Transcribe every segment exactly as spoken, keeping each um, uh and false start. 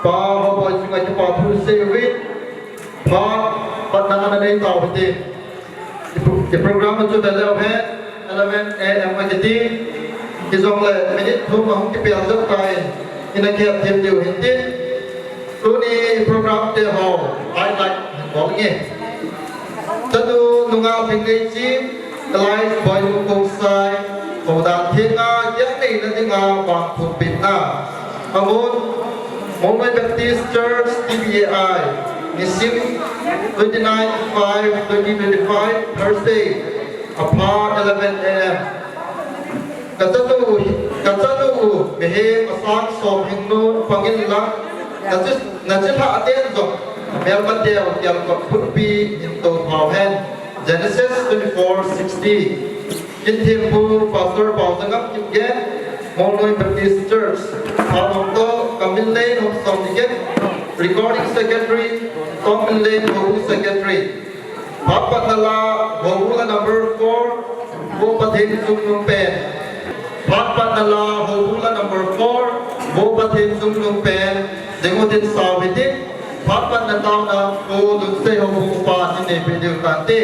Pa, ho pa, sunga ki pa thu se wi. Pa, pa na na nei ta wi te. Ki pro-, ki program chu bel leo he, eleven A M a kiti. Hijongle minute thum a hung kipel jep tai. Ina kihet thim diu hin tin. Tuni program te ho. Chanu nunga Lhingneichi, Elias Boinu Khongsai, Hodan Thenga, Kiang Neina dinga vang phunpitna. Amun, Molnoi Baptist Church, T B A I, Nisim, twenty-nine five twenty twenty-five, Thursday, apha eleven A M. Kachanu, kachanu, mihem asang som hing nun pangin lang, nachi, nachilhah ten jong, melmateu kialkot phunpi hin to phau hen. Genesis twenty-four sixty. Kin thempu Pastor Paujangam Kipgen, Molnoi Baptist Church, Phalom to, Kamin Lane Hom Som Dikep, Recording Secretary, Tongmin Lane Hobu Secretary. Phat patna la, Houbung la number four, Vo Pathen Chungnung Pen. Phat patna la, Houbung la number four, Vo Pathen Chungnung Pen. Ding utin sao hitin, phat patna taona, Vo Lunsei Houbung upa, tin neipeh diu tante.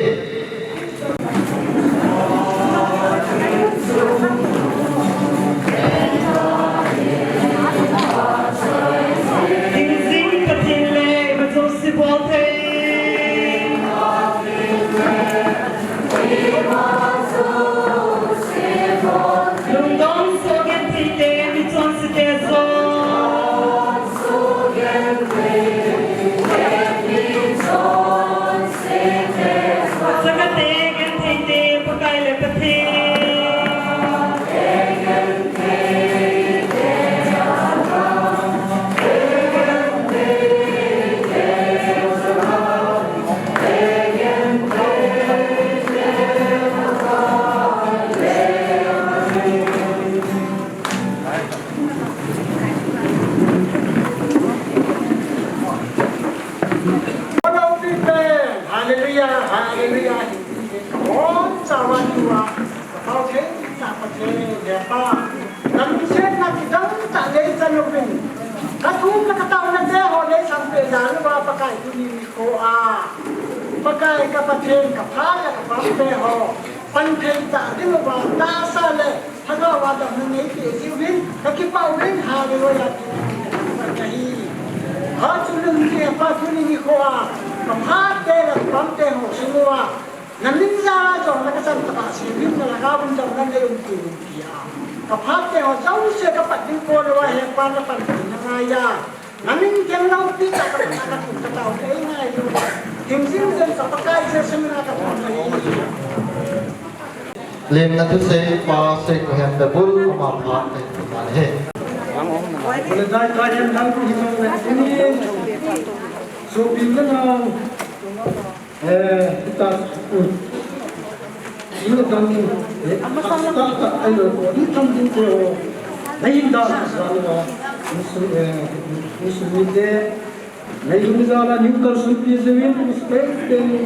Hingjing Pathen le ima jouse bol thei. Lungdong soh genthei te, michonse te jong. Chakate, genthei te, Pakai le Pathen. Hallelujah, hallelujah. Om Sawa Tuwa. Pau thei ta pa thei le pa. Lam sen na ki dang ta le ta no bin. Ka thum na ka tau na te ho le sam pe da lu ba Pakai tuni nikho a. Pakai ka Pathen ka pha le ka pam te ho. Pan thei ta ding uva tahsa le lhagao a damna neipeh jiuvin, kakipah uvin, hallelujah, ti ka hi. Hallelujah, pa tuni nikho a, kaphat te le kapam te ho sung uva, na min jal a jong na kachan tah a seiyun, na lhagao in jong nanei un ti un ti a. Kaphat te ho jouse kapat ding pon uva, he pa napan ding na ngai a. Namin theng loupi tah a ka, ka, ka, ka tao thei ngai lou. Hingjing jen ka Pakai Jesu min a ka tao thei. Lemna thusei pa Seikhouhen Babul ama phat kahin pe tan ahi. Kole dai ka hem dang ku hi jong le. Sopi le nao. Eh, kita, hmm. Ina dang, eh, ta, ta, ta, ai lo, ko, ni tam din te ho. Nei da, sa, sa, lo, musu, eh, musu ni te. Nei lu ni za la, ni kal su pi se win, musu pe, te ni.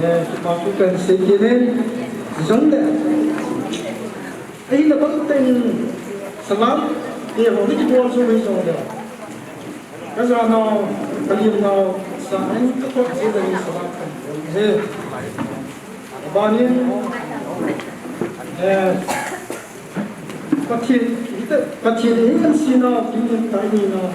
Eh, su pa su kan se ke ne. Jong le. Ai na bang te ni. Salam, te ho, ni ki bol su win jong le. Ka ja nau, ka lim nau, sa en ka kot je le sa la kan he. Abanin, eh, Pathen, Pathen in kan si nau, kin kin tai ni nau.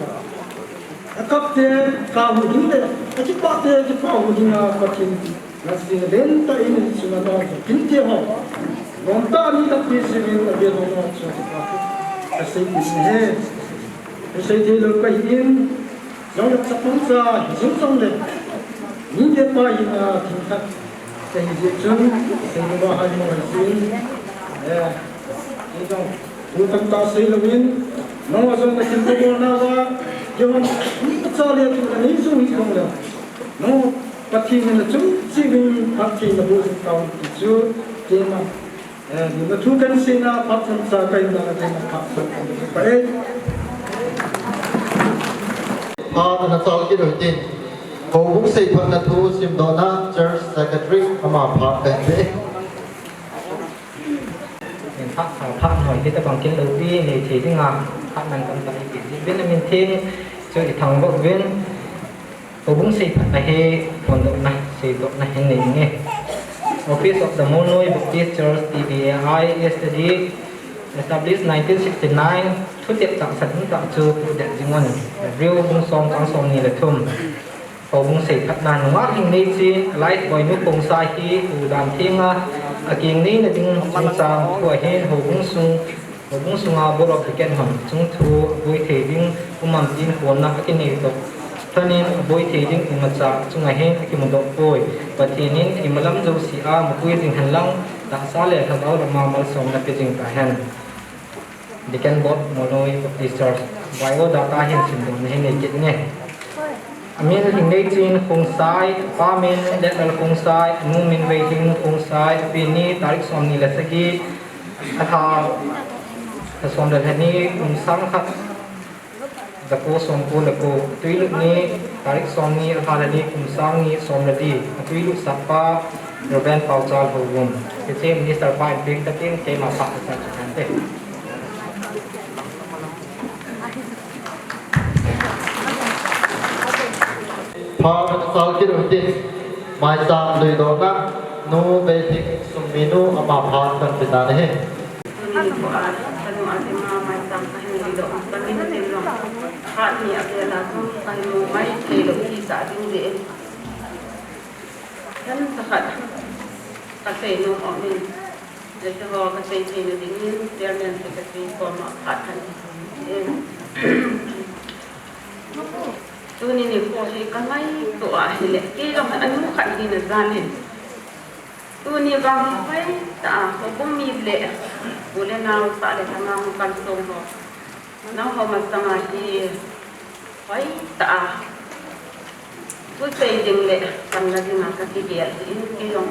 A kap te, ka hu ding le, a kipah te, kipah hu ding a Pathen. Nasih len ta in suna ta kin te ho. Lom ta ni ta pi si min a bia ho na chu ta. Ka sei pi si he. Ka sei thei lou ka hi in. Jong yak sa pang sa hi jong jong le. Ni te pa hi na thing khat. Ka hi je chun, sei lou ba hai mo hai sin. Eh. Ni jong. Tu tam ta sei lou in. Nang jong na kin ko na ba. Jong ni ka cha le tu ni jong hi jong le. No, Pathen in achung cheh in phatthei naboh jing tahen ti chu, keima, eh, nina thu kahin seina, phat chomcha kahin dana keima phat chomcha kahin pe e. Phat ana chal kit u hitin, Houbung seiphatna thu simdohna Church Secretary ama phat kahin pe e. Phat, phat hoi hitabang kin loupi nei thei dinga, phat man tamtah ipi jeh uvin amin theng chu ithangvah uvin. Houbung seiphatna hi phondohna, seidohna hin nei inge. Office of the Molnoi Baptist Church, T B A I, yesterday, established nineteen sixty-nine, thutep tahsa ding tah chu phudet jing un. Hebrew bung som chang somni le thum. Houbung seiphatna nungah Lhingneichin, Lifebuoy nu Khongsai hi, u dan thenga, akeng neina ding chungchang, thu ahin, houbung sung, houbung sunga Board of Deacon hon, chungthu, aboi thei ding, um am tin khonna akinei toh. Thanin, aboi thei ding imacha, chunga hin, akimudoh poi. Pathen in, imalam jousea, mapui jing hen lang, tahsa le lhagao lama malsomna pe jing tahen. Deacon Board, Molnoi Baptist Church, Y O data hin simdohna hin nei kit inge. Amin Lhingneichin Khongsai, apa min Letlal Khongsai, anu min Veihing Khongsai, api ni tarik somni le sagi, alha, lha som le lha ni, kum sang khat, jako somko le ko, atuilut ni, tarik somni, alha le ni, kum sang ni, som le li, atuilutsahpa, Reverend Paochal Houvum. Hiche minister pa in peng katin, keima pha kasan kante. Pha kasal kit u hitin, maicham luidohna, nu Veithing Suminu ama pha kahin pe tan ahi. Tuni nikho a, kanu a dinga maicham kahin luidoh, kahin tin lou. Khat ni a vel a chu kahin mu mai thei lou hita ding deh. Themcha khat kasei nom aumin, hiche ho kasei theina dingin, Chairman Secretary koma phat kahin tin. Tuni nikho hi kangaito ahile, kei jong anu khat hina jal in. Tuni vang hi hoitah a, houbung mi le, u le nao, sah le thanga hung kalsong ho. Nangho masanga hi hoitah a, thusei ding le, panla dinga kakigel in, kei jong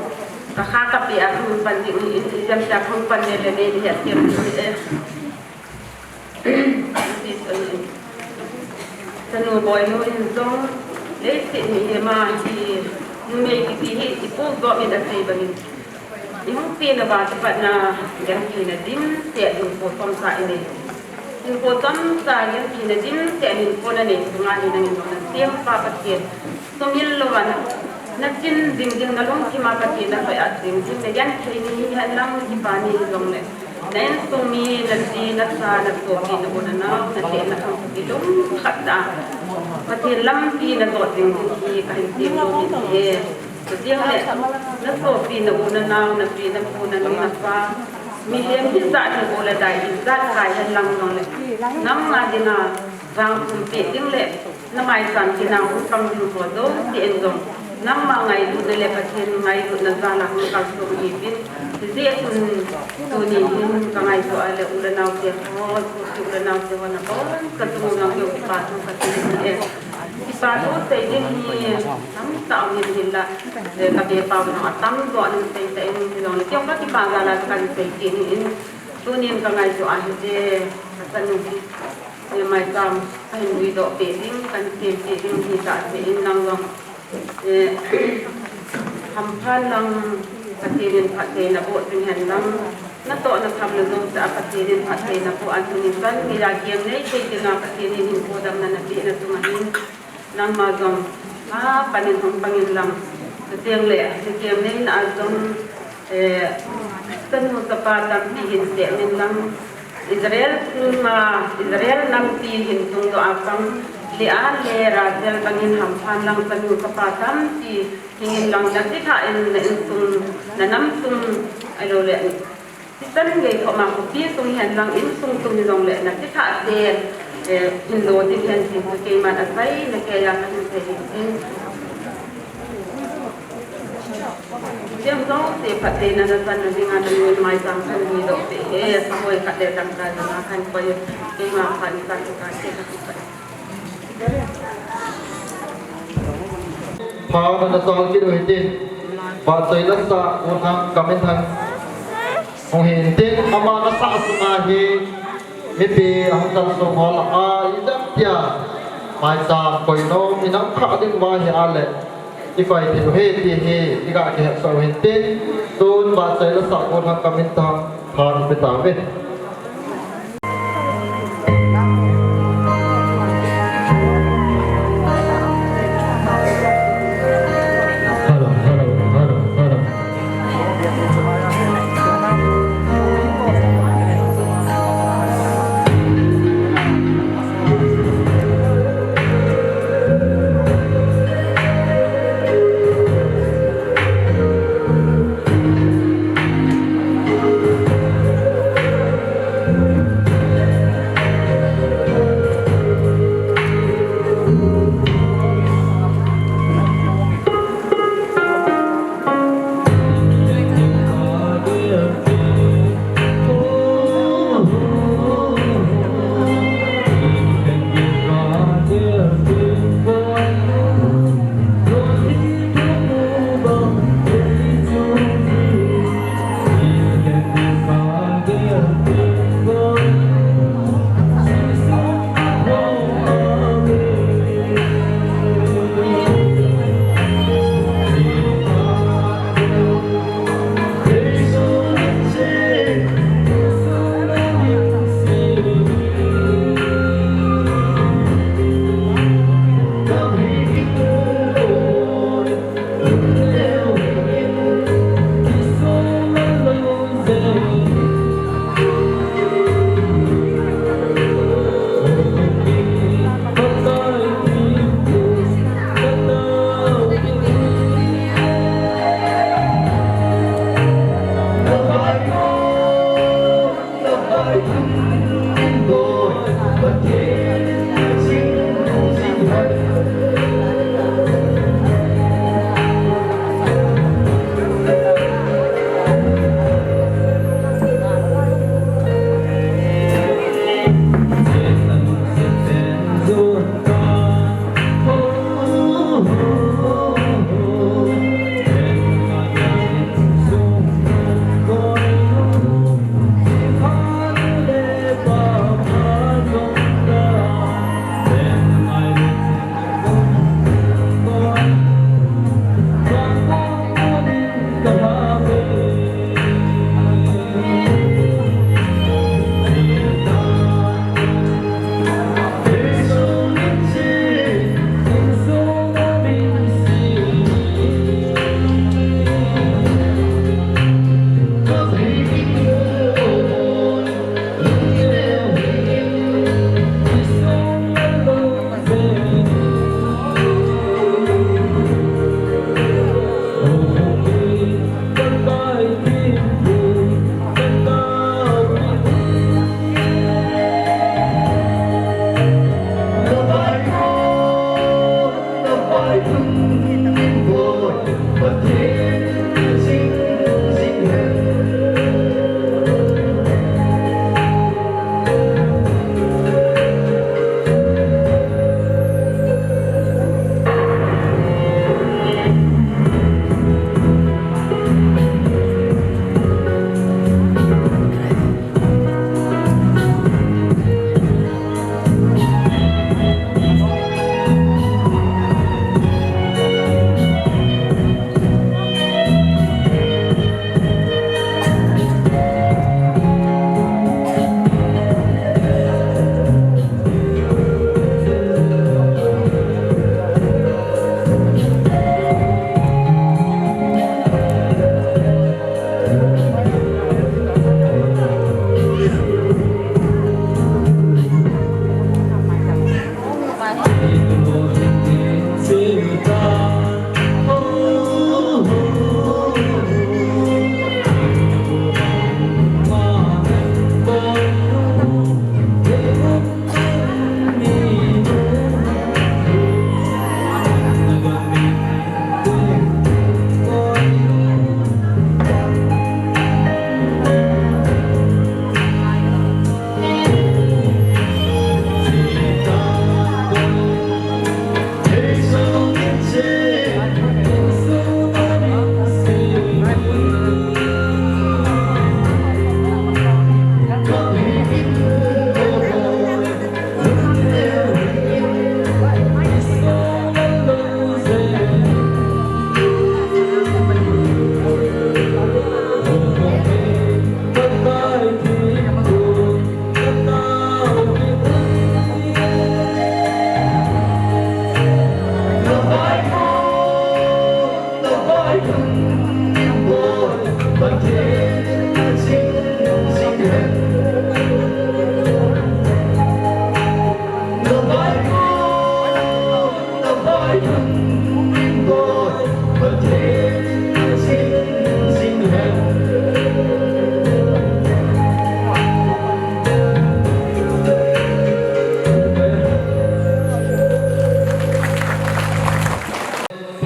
kakha kape a kahung pan ding in, ijemtia kahung pan le le nei dihet tiu e. Chanu Boinu in jong, leiset mihema hi, numei kiti hi, ipu gom in asei bangin. Ihung pena uva kipatna, gentheina dimset hinkho chomcha inei. Hinkho chomcha gentheina dimset hinkho nanei sunga hi nangin jong nasempa Pathen sumil louva nachin jing ding, nalungthima Pathen nasoi at jing ding, nagenthei ni hihen lang, nakipa ni hijongle, na insung mi, naji, nasa, nasopi, na u nanao, nateh nakhang kilungkhat tah a Pathen lampi najot jing ding hi kahin temnom in ahi. Chuteng le, nasopi, na u nanao, napi napu, nanu napa, mihem hijat hi u le dai hijat kai hen lang jongle, nangma dinga vangpumpi ding le, namaicham dinga hung pang ding ho jouse in jong, nangma ngailutna le Pathen ngailutna jal a hung kalsong hipin, hijeh chun tuni hin kangaito a le u le nao te ho, sopi u le nao te ho nabonchauva chung uva jong kipathu kasei e. Kipathu sei ding hi tamtah um in hinla, eh, kabe pau jong atamjo in sei tah in hijongle, kei jong kakipa jal a kahin sei kit in, tunin kangaito a hite, kachanu hi, eh, maicham kahin luidoh peh ding, kahin sem peh ding hitah jeh in nang jong, eh, hamphat lang, Pathen in phatthei naboh jing hen lang, natoh nathamna jouse a Pathen in phatthei naboh a, tuni chan geiya keng nei thei dinga Pathen in hinkho damna napeh na chunga hin, nangma jong apan in hung pang in lang, chuteng le nakeng neina a jong, eh, chanu chapa tampi hin seh in lang, Israel sunga, Israel nampi hin tungdoh a pang Leah le Rachel bangin hamphat lang, chanu chapa tampi hing in lang, nachithah in na insung, nanam sung, ahilou le, hichan gei thoma khopi sung hen lang, insung sung hijongle, nachithah te, eh, hinlo ding hen tin chu keiman achaina keiya kahin sei in. Cheng jouse phattheina nachanna dinga nangin maicham kahin luidoh peh e, sahoi khat le dangka dinga kahin koi e, keima phat in kahin koi e. Pha nana chol kit u hitin, Vahchoi lasa U Thang Kaminthang hung hin tin, ama lasa sunga hi mipi ahung kalsong ho lah a, ijemtia maicham koi nom inam kha ding uva ahile, ikoi thei u ahi ti hi iga kihetsoh u hitin, tun Vahchoi lasa U Thang Kaminthang pha ipe tauve.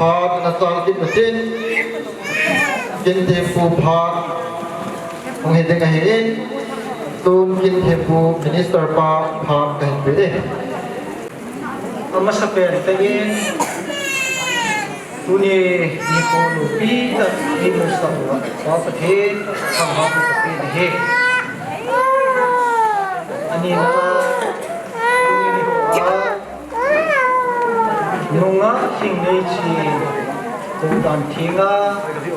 Phat ana chal kit utin, Kinthempu phat hung hi ding ahin, tun Kinthempu minister pa phat kahin pe e. Amasapen in, tuni nikho loupi tah imusah uva, Pa Pathen thangvahna kape nahi. Anina, tuni nikho a, nungah hingnei chi, huhdan thenga,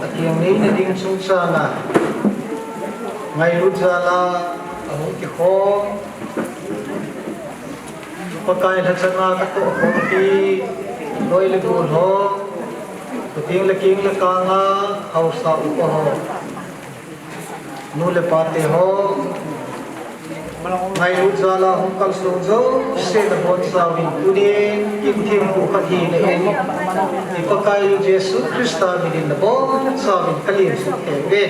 athengnei nading chungchanga, ngailut jala ahung kikhom, Pakai lhachanga katoh khompi, loi le gol ho, kuteng le keng le kanga haosa upa ho, nu le pate ho, ngailut jala hung kalsong jouse nabonchauvin, tunin Kinthempu khat hina in, i Pakaiyu Jesu Christa minin nabonchauvin kalemsah kei uve.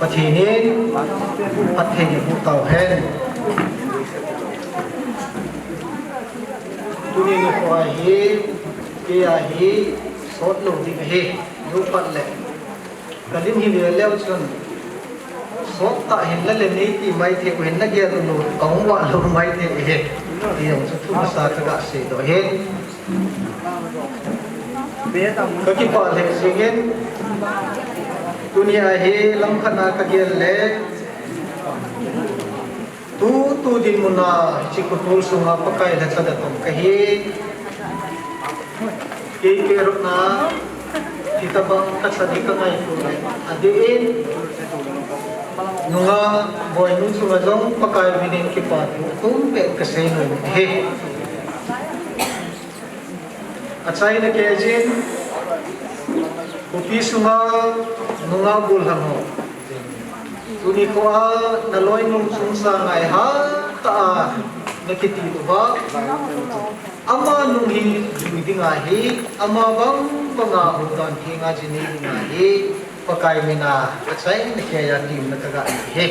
Pathen in phatthei naboh tauhen. Tuni nikho hi, kei a hi, sot lou ding ahi, nuphat le. Kalim hi veleu chun, sot tah hinla le neiti maithei u hin nagel u lou, kahung vah lou maithei u ahi. Ti jong chu thumasa kaga seidoh ahin. Kakipah lheh jengin, tunia hi lamkhat a kagel le, tu, tu dinmun a hiche khotol sunga Pakai lhacha ding kahi. Kei perotna, hitobang kachan hi kangaito le, adeh in, nungah boinu chunga jong Pakai minin kipa thu tumpeh kasei nom ahi. Achaina keiyin, khopi sunga nungah gollhang ho, tuni nikho a naloinu chungchang a hatah a nakiti uva, ama nung hi jui ding ahi, ama bang banga huhdan thenga jinei ding ahi, Pakai mina achaina keiya temna kaga nei ahi.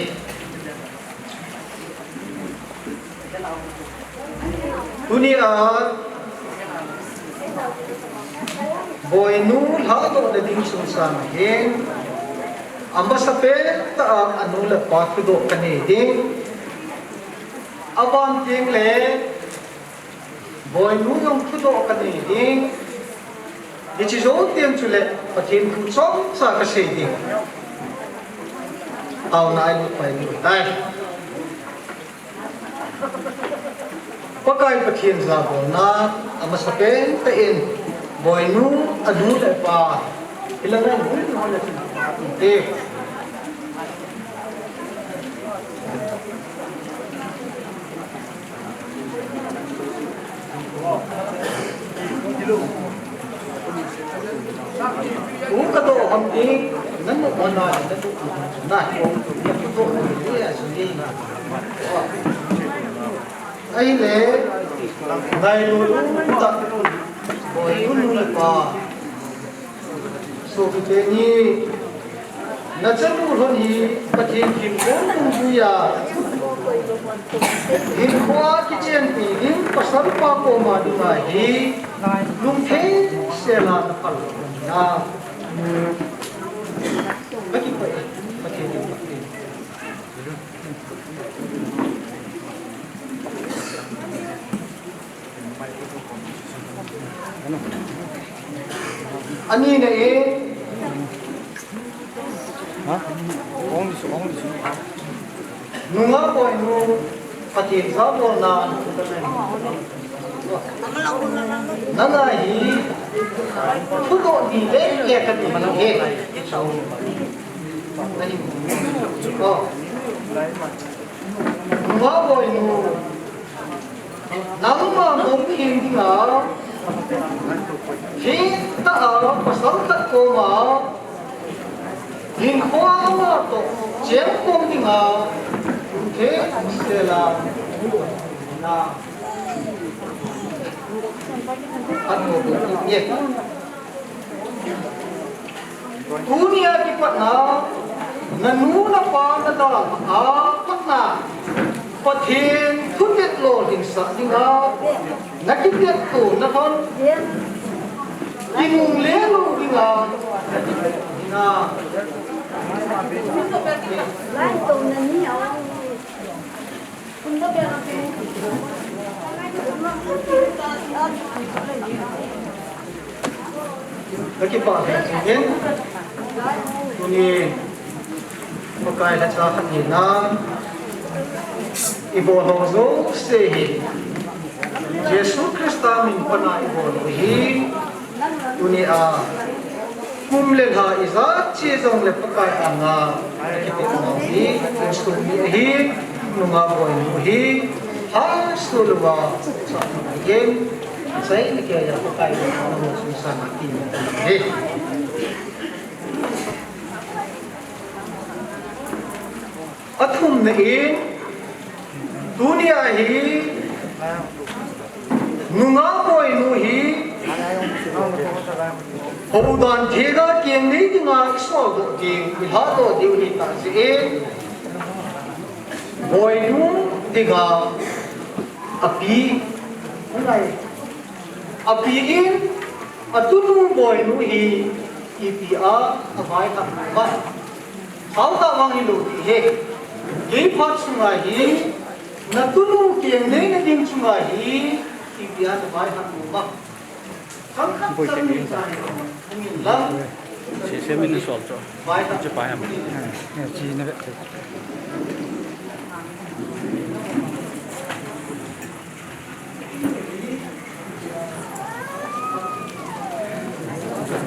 Tunia, Boinu lhadoh na ding chungchang hin, amasapen tah a anu le apa thudoh kanei ding. Aban teng le, Boinu jong thudoh kanei ding. Hiche jou teng chule, Pathen thu chomcha kasei ding. Taona a ilut pai ding ahitai. Pakai Pathen jabolna, amasapen tah in, Boinu, anu le apa, hilanga in, anu le apa, te. U kadoh ham ti, nanu mana, nanu mana, nanu mana. Ahile, ngailutna, Boinu nu le pa. Sopite ni, nachanu lhon hi Pathen themgao dungjuia hinkhoa kichenpi ding pasal pa koma dinga hi lungthei sela naphal na. Kakipah e, Pathen in Pathen. Ani na e. Ha? Ong disu, ong disu. Nunga Boinu, Pathen jabolna. Nanga hi. Thudoh ni le le kati he. Oh. Nunga Boinu. Nangma mong kheng dinga, theng tah a pasal khat koma, hinkhoa ama toh chengkhom dinga, theng sela, na, an mo ye. Tunia kipatna, nanu napa nadalha a patna, Pathen thutet lolhinsah dinga, nakitetto nalhon, kinungle lou dinga, dinga. Kakipah e, tuni Pakai lhacha khat hina, ibol ho jouse hi Jesu Christa min pana ibol u hi, tunia kum le lha ijat chi jongle Pakai anga kipatna hi, insung mi ahi, nunga Boinu hi, ha suluwa, sa again, sai ni kaya Pakai na mo sung sana ti ni. Athumna in, tunia hi, nunga Boinu hi, houdan thega keng nei dinga isol doh ding, ilha doh ding u hi tah jeh in, Boinu dinga, api, api in, atunu Boinu hi, ipi a, avai khat ma. Hauta vang hilou ti he. Kei phat sunga hi, natunu keng neina ding chunga hi, ipi a navai khat ma. Boi keng neina. Lang. Si, si min sol cho. Vai khat. Chi pa yam. Chi na ve.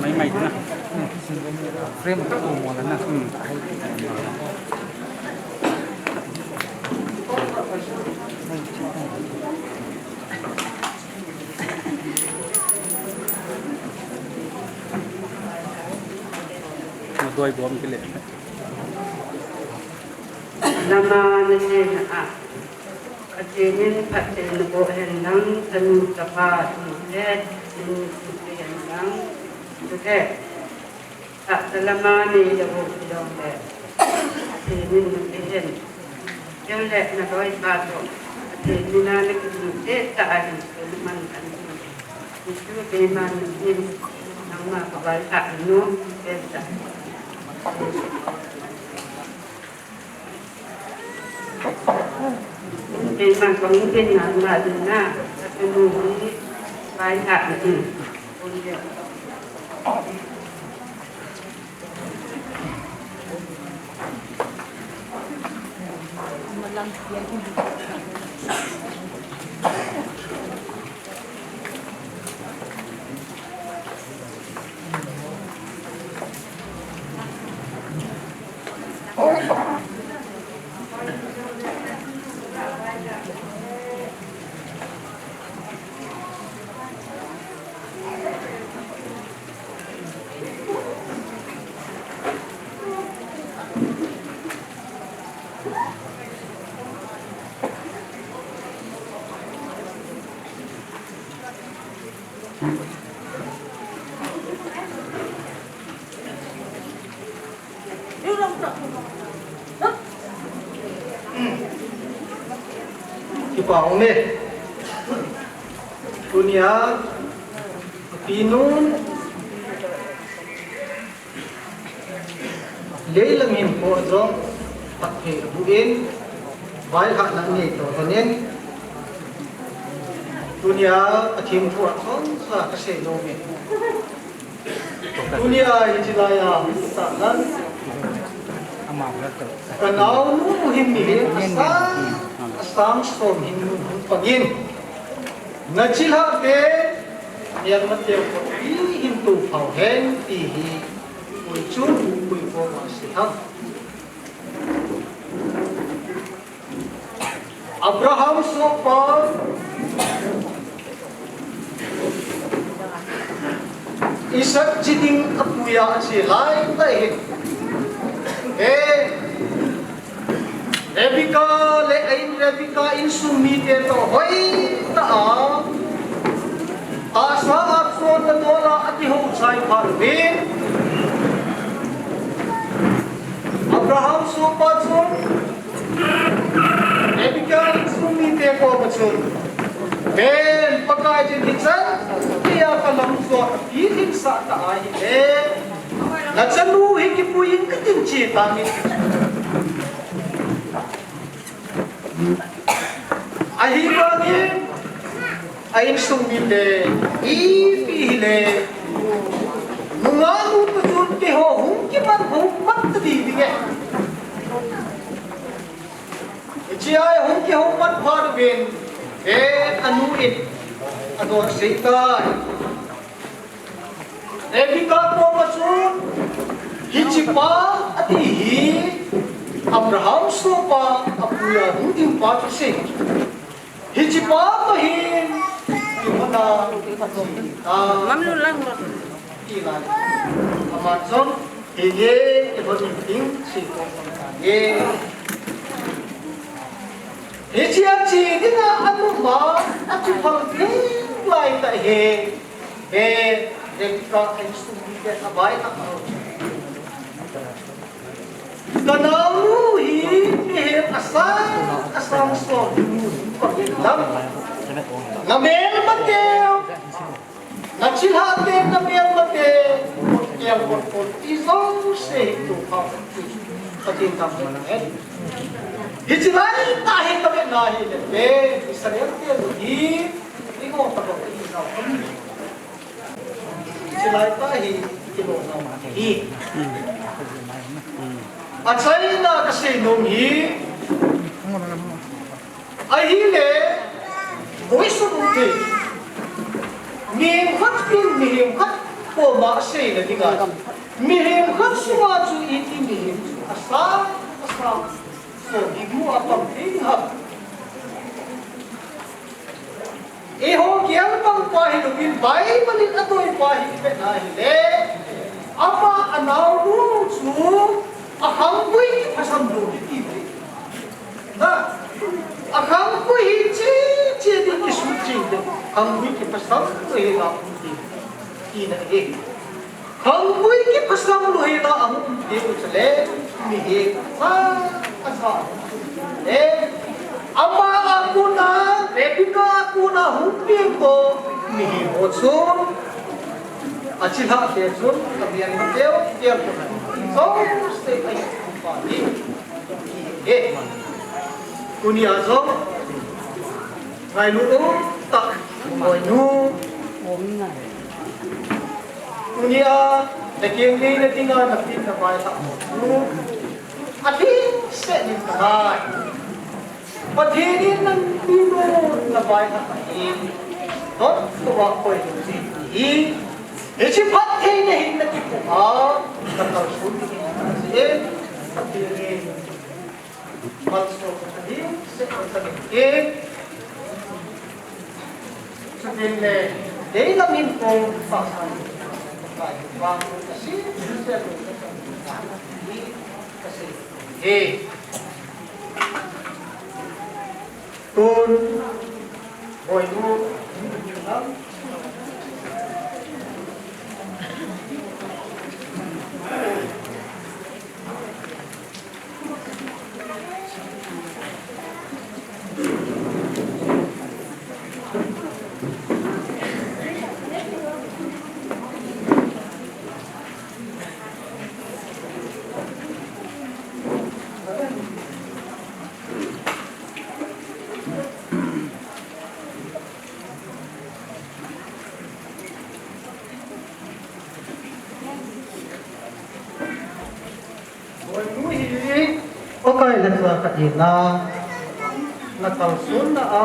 Mai mai na. Frame ka tu mo la na. Hmm. Mo doi bom kile. Lama na je na a. Pathen in phatthei naboh hen lang, chanu chapa, tute, tute hen lang, tute. Tahsa lama neilou hijongle, Pathen in napeh hen. Chule naloipa toh, Pathen mina nakiding tah a hin, naman kan hin. Keiman in nangma kavaiha nu, kei ta. Keiman kong tin nangma din na, kanu ni vaiha nu. Kipa ume. Tunia, pinun. Leilam hin po jong, Pathen abuin, vaihahna nei to tonin. Tunia, Pathen thu a chomcha kasei nom e. Tunia, hiche laiya, sahlan. Kanaonu hin mihem asang, asang som hin hung pangin. Nachilhah te, melmate kho, ipi hin tophau hen, ti hi, koi chu, koi koma sei ham. Abraham sohpa, Isaac chi ding apuiya ache laitah hin. He, Rebecca le a in Rebecca insung mite toh hoitah a, tahsa a chonna dola akihou chai phat uvin. Abraham sohpa chun, Rebecca insung mite koma chun, Ben, Pakai chun hichan tia kalam chu apilhinsah ta ahile, nachanu hi kipui in katin che tange. Ahivangin, a insung mite, ipi hile, nungah nu toh chun keiho hung kiman hou mat ta ding ding e. Hichea hung kihou mat phat uvin, he anu in adon asei tai. Rebecca koma chun, hichepa ati hi Abraham sohpa apuiya hung ding pa chu sei. Hichepa toh hin, ihona, ah, Mam lu lang lo. Ti lai. Aman chun, hige, ihon ding sei ko pang ta ye. Hichea che dinga anuma, ache phal ding laitah hi. He, Rebecca insung mite avai a. Kanaonu hi mihem asang, asang som. Pakai lam. Namelmateu, nachilhah te, namelmate, kel kot kot ti jouse hi tophau. Pakai lam. Hiche laitah hi kavet na hile, Israel te hi, igo ta ko ti na. Hiche laitah hi, kilom na hi. Achaina kasei nom hi. Ahile, boisun u te. Mihem khat in, mihem khat koma aseina dinga. Mihem khat sunga chu iti mihem chu asang, asang. So, imu apang ding ham. Eiho gel bang pa hilouvin Bible in adoi pa hi ivet na hile, ama anaonu chu akhanggui kiphasam lou hi ti ve. Na, akhanggui hi che che ding kisut ching te, khanggui kiphasam lou hi la um ti, tina ahi. Khanggui kiphasam lou hi la ahung um ti u chule, mihem sa, asa. Eh, ama a kona, Rebecca a kona hung peng ko, Hiho chun, achilhah te chun, amian ma teu, teu ko na. Jong se ai pa ni. He. Tunia jong. Ngailut um tah. Boinu. Tunia, na keng nei na dinga na pin na vai tah. Atheng se nin ka ngai. Pathen in nang tinu na vai na ahi. Don tua koi lu ji hi. Hiche phatthei na hin na kipu a. Na kalsun hi na ji e. Pathen in malsawm ka hi se ka ni e. Chuteng le, deilam hin kong pasal. Pai vang ka si, si se lu ka sa. Ka si. He. Tun, boinu, Pakai le cha ka ina, na kalsunna a,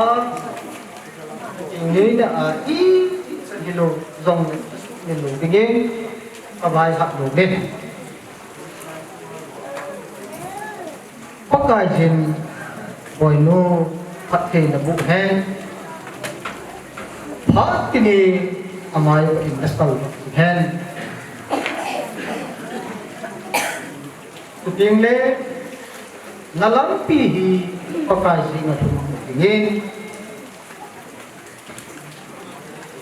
tingni na a, i, i, sa hilo, zong, hilo, dingin, ka vai hak lo, ne. Pakaiyin, boinu, phatthei naboh hen. Phat tini amai in nasal hen. Chuteng le, na lampi hi Pakaiyin a thum dingin.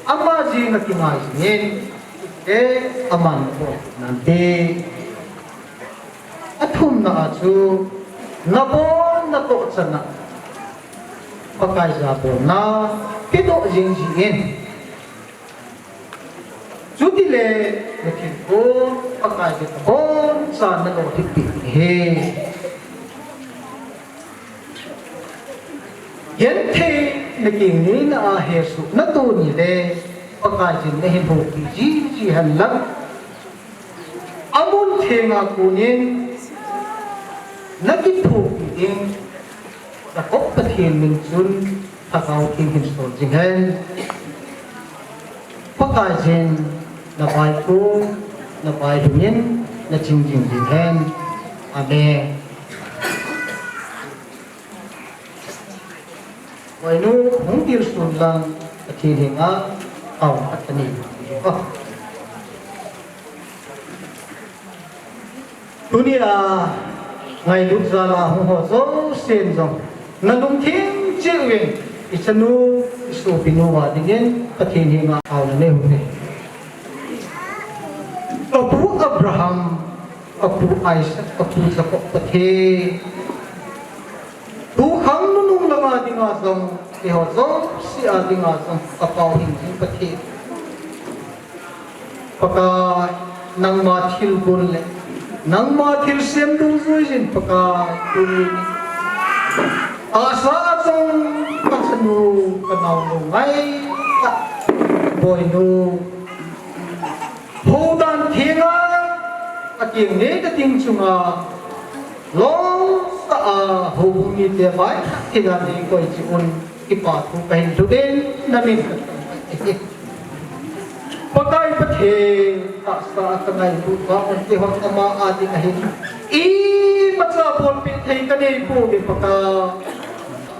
Ama jing a kingai jingin, e, aman po nante. Athumna a chu, nabol natoh chana, Pakaiya bolna, kidoh jing jingin. Chutile, na thilgon, Pakaiya kabon, cha nalo thilpi hi. Genthei na keng neina a hesoh na tuni le, Pakaiyin nahin houpi jiji hen lang. Amun thenga konin, na kithopi ding, na kop Pathen min chun, Lhagao Theng hin sol jing hen. Pakaiyin, na vai ko, na vai dingin, na ching jing jing hen. Amen. Boinu, hung tilsun lang, Pathen henga, au, at ani. Tunia, ngailut jal a hung ho jousen jong, na lungthim cheh uvin, i chanu, i sopinu a dingin, Pathen henga, au, na nei uve. Ka pu Abraham, ka pu Isaac, ka pu Jacob Pathen. Tukhang nunung langa dinga jong, keiho jouse a dinga jong, ka pao hing jing Pathen. Pakai, nangma thilgon le, nangma thilsem dungjuiyin Pakai, tuni. Tahsa a jong, ka chanu, ka naonu ngaitah, boinu. Houdan thenga, akeng neina ding chunga, loltah a, houbung mite vai, thina nei koi cheh un, kipa thu kahin lhut in, na min ka thangvah e. Pakai Pathen, tahsa a ka ngailut vang un, keihon ama a ding ahin. Imacha bolpeh thei ka nei pouve Pakai,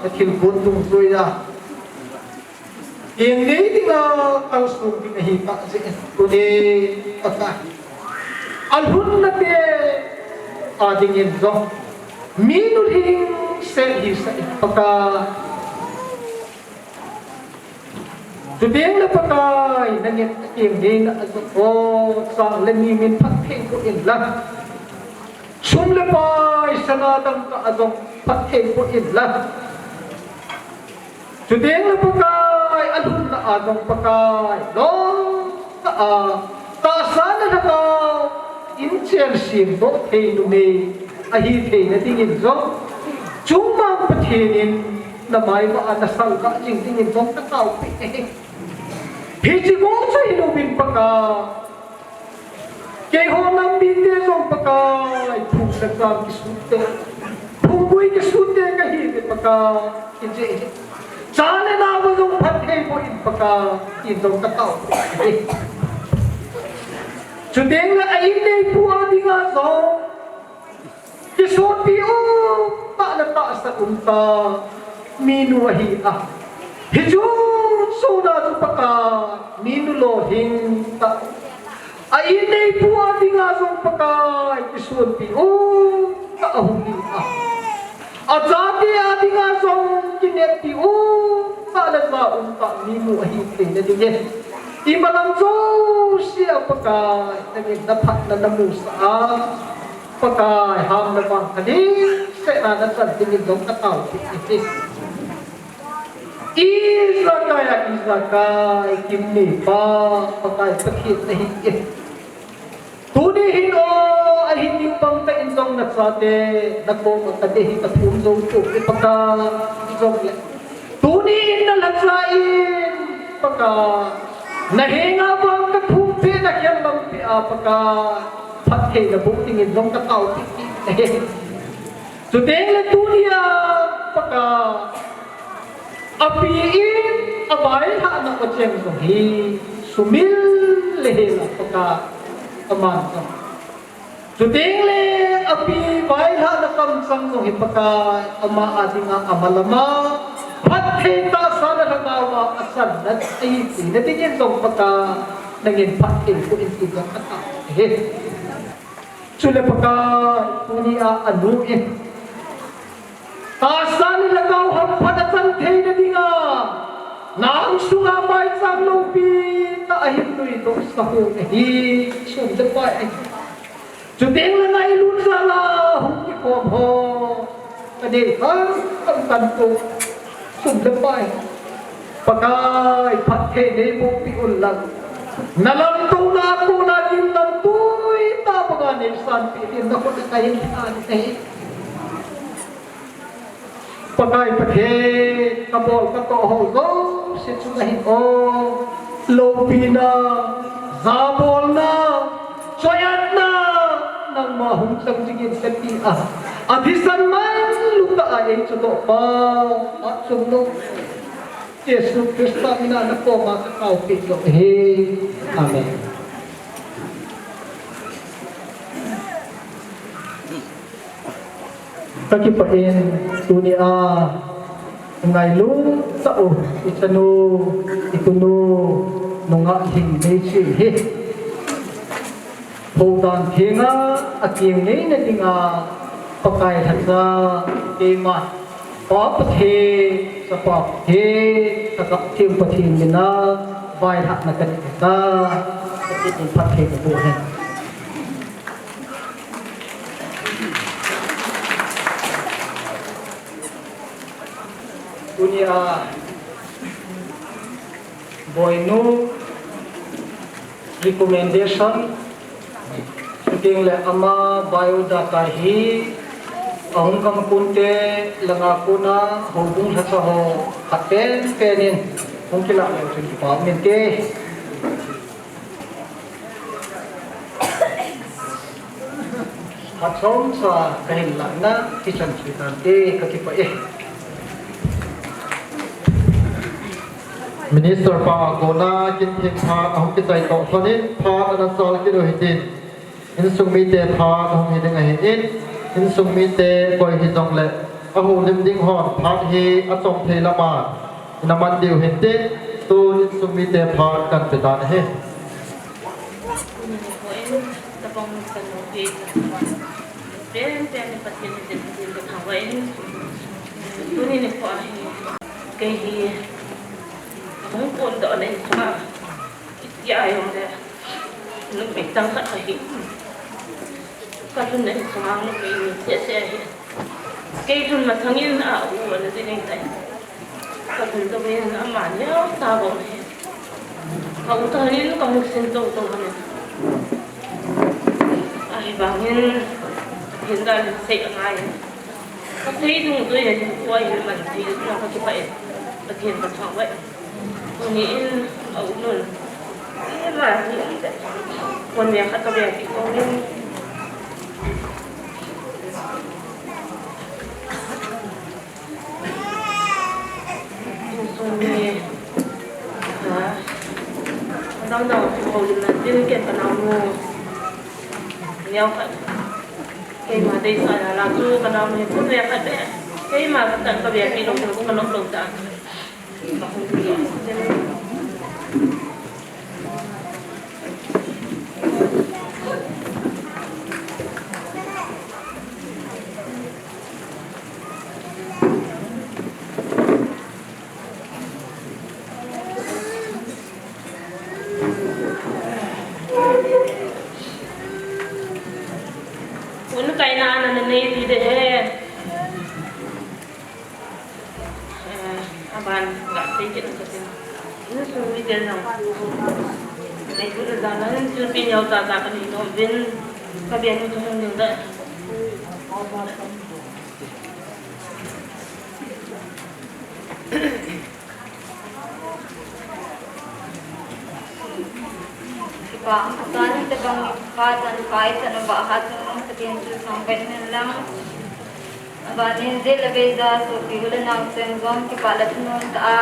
na thilgon dungjuiya. Keng nei dinga kalsong ding ahi tah jeh in, tuni Pakai. Alhunna te a dingin jong. Mi nulhing seh hi seh Pakai. Chuteng le Pakai, na ngen keng neina a jong, o, chang le mi min phatthei boh in lang. Sum le pai, sana dangka a jong phatthei boh in lang. Chuteng le Pakai, Pakai, alhunna a jong Pakai, lolhing a, tahsa na lhagao in chengsemdoh thei numei ahi theina dingin jong, chungmang Pathen in na maivah a na salvah jing dingin jong ka taopeh e. Hiche bou chu hilouvin Pakai, keiho nam mite jong Pakai, phung le chang kisut te, phung gui kisut te kahi uve Pakai, ijeh ijeh. Cha le nao jong phatthei boh in Pakai, tin jong ka taopeh e. Chuteng le a in neipu a dinga jong kisonpi u tah le tahsan um tah minu ahi a. Hichu sona chu Pakai, minu lolhing tah. A in neipu a dinga jong Pakai, kisonpi u tah ahung hi a. A chate a dinga jong kineppi u tah le ja um tah minu ahi theina dingin, imalam jousea Pakai, nangin na phatna na musah a, Pakai, ham le vang kha ding seh a na chan dingin jong ka taopeh e. Ijakai a, ijakai, kimneipa, Pakai Pathen nahi e. Tuni hin o, ahin ding bang tah in jong na chate, na koma ka dei hi ka thum jou poi Pakai, jongle tuni in na lhacha in Pakai, na henga vang ka thum peh, na khel lam peh a Pakai, phattheina boh dingin jong ka taopeh e. Chuteng le tuni a Pakai, api in availhahna a cheng jong hi sumil le hel a Pakai, aman jong. Chuteng le api vailhahna kamchang jong hi Pakai, ama a dinga amalam a phatthei tahsa le lhagao a asanna ahi theina dingin jong Pakai, nangin phatthei boh in tin jong ka taopeh e. Chule Pakai, tuni a anu in tahsa le lhagao hamphat a chan theina dinga, nang sunga maicham loupi tah a hin nuidoh sah u ahi, sum le pai ahi. Chuteng le ngailut jal a hung kikhom ho, ka dei khamkham kan toh, sum le pai. Pakai, phatthei nei boh peh un lang, na lamtouna a kona gimnamtui tah banga nei sanpeh dingin na khut a ka hin than ahi. Pakai Pathen, ka bol ka toh ho jouse chunga hin o, loupina, jabolna, choiatna, nangma hung chang jingin ka ti a, athisan man lutah a ei chodoh pa, achung lou Jesu Christa mina na koma ka taopeh joh ahi. Amen. Ka kipah in tuni a ngailut tah u, i chanu, i tunu, nungah Lhingdeichi hi houdan thenga akeng ngeina dinga Pakai lhacha, keima Pa Pathen, Chapa Pathen, Thagau Theng Pathen mina vailhahna ka nei e, Pathen in phatthei naboh hen. Tunia boinu recommendation, chuteng le ama biodata hi ahung gam kunte langa kona houbung lhacha ho khat penpen in hung kilah leu chun kipa um inte. Phat chomcha kahin lahna hichan chu hitante, ka kipah e. Minister pa a kona kin theng phat ahung kichai toh lhon in phat ana chal kit u hitin, insung mite phat ahung hi ding ahin, insung mite koi hijongle ahoulim ding hon phat hi achom thei lama ina man diu hintin, tun insung mite phat kan pe tan ahi. Tuni nikho in, tabang kan lo pe, pen pen ni Pathen ni Pathen ka thangvah in. Tuni nikho a hi, kei hi, hung pon doh na in sunga, iti a jong le, numei tang khat ahi. Ka lhun na in sunga numei ni seh seh ahi. Kei lhun masang in a u ana ding in tai. Ka hun to ve, amani a ta bo. Ka u ta hin ka hung sin to to ni. Ahivangin hin da hin sei angai. Ka sei dungjuiya hin koi hin man thei na ka kipah e. Pathen ka thangvah e. Tuni in a u nun. Ema hi. Kon ve khat ka ve kit uvin. Insung mi, ah, dang dang houlimna ding ken ka naonu neo khat. Keima deisahna la chu ka naonu hi phun ve khat beh. Keima katan ka ve kit lou chu ka nop lou ta. Ka hung kit. Unu kaina ana nei ti de he. Eh, aban ga sei kit ka tin. Insung mite nang. Nei bu da na hin thilpeh neo tah tah ka nei nom uvin. Ka bia nu chu hung ding da. Kipa, asan te bang pa tan pai tan ba ha tan nong Pathen chu sang bai nen lang. Abanin jeh le beija sopi u le nao cheng jong kipa le thanom tah a.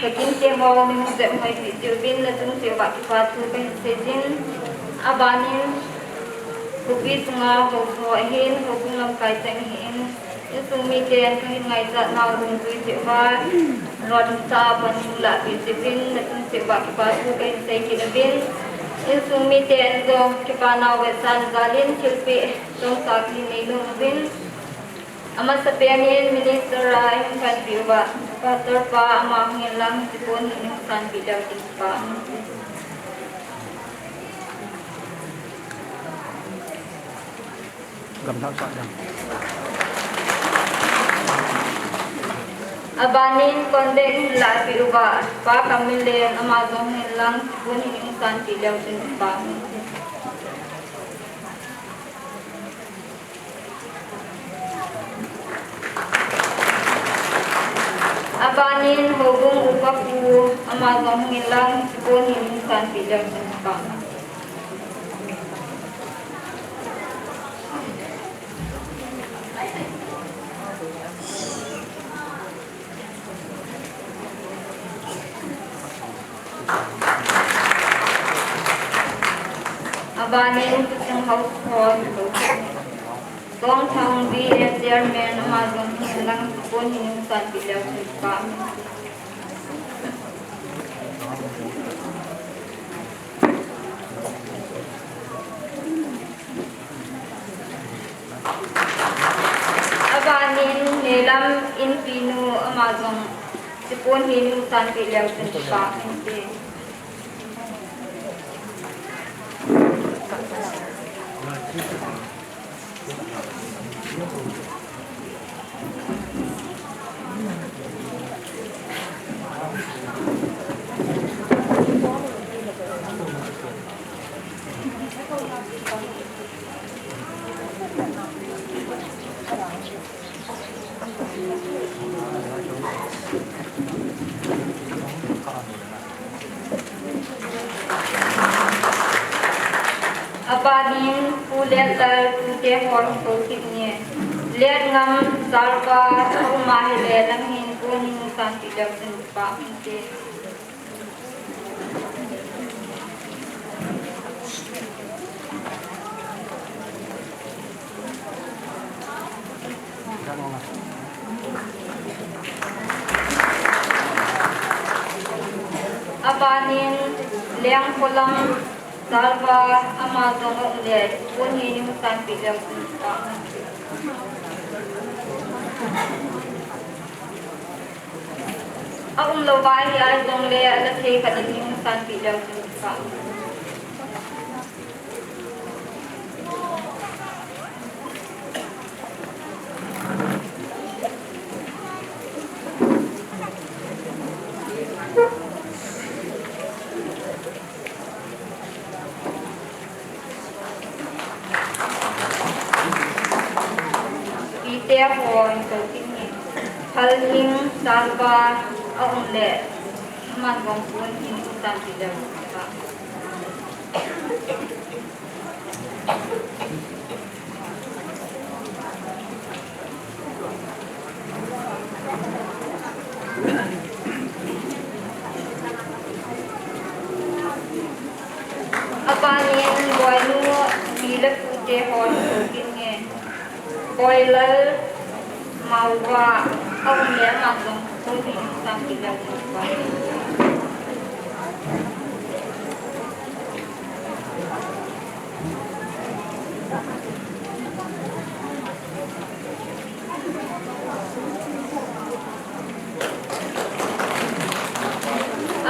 Ka kin te ho ni mu jep hoi pi ti uvin na tung ti uva kipa thu ka hin sei jin. Abanin khopi sunga ho ho ahin, houbung lamkai cheng ahin. Insung miten ka hin ngaichat nau dungjui cheh uva, lolhing tah a pan hung lahpeh cheh uvin, na tung cheh uva kipa thu ka hin sei kit uvin. Insung miten jong kipa nau vetsahna jal in thilpeh chomcha ka hin nei nom uvin. Amasapen in minister a i hung panpi uva, pastor pa ama hung in lang, chupon hi i hung sanpeh leu chun kipa. Gamthah sah jang. Abanin conduct hin lahpeh uva, Pa Kamminlen ama jong hin lang, chupon hi i hung sanpeh leu chun kipa. Abanin houbung upa pu ama jong hung in lang, chupon hi i hung sanpeh leu chun kipa. Abanin Tuching House Hall, Tongthang V A Chairman ama jong hin lang, chupon hi i hung sanpeh leu chun kipa. Abanin Nelam inpinu ama jong chupon hi i hung sanpeh leu chun kipa inte. Abanin Pu Letlal tute hol hung tou kit nge. Letngam Salva, uma hile lang hin Pu Ning Sanpi leu chun pa hinte. Abanin Lengpolam Salva ama jong um le, Pu Ning Sanpi leu chun pa hinte. A um lou vai hi a jong le, a la thei khat in i hung sanpi leu chun kipa. Hon to kin ni. Hal ning salva a um le. Aman gong kun hin tan ti dam. Abanin boinu pi le pute hon to kin nge. Boiler mauva a um le aman jong ko ni sam ki le.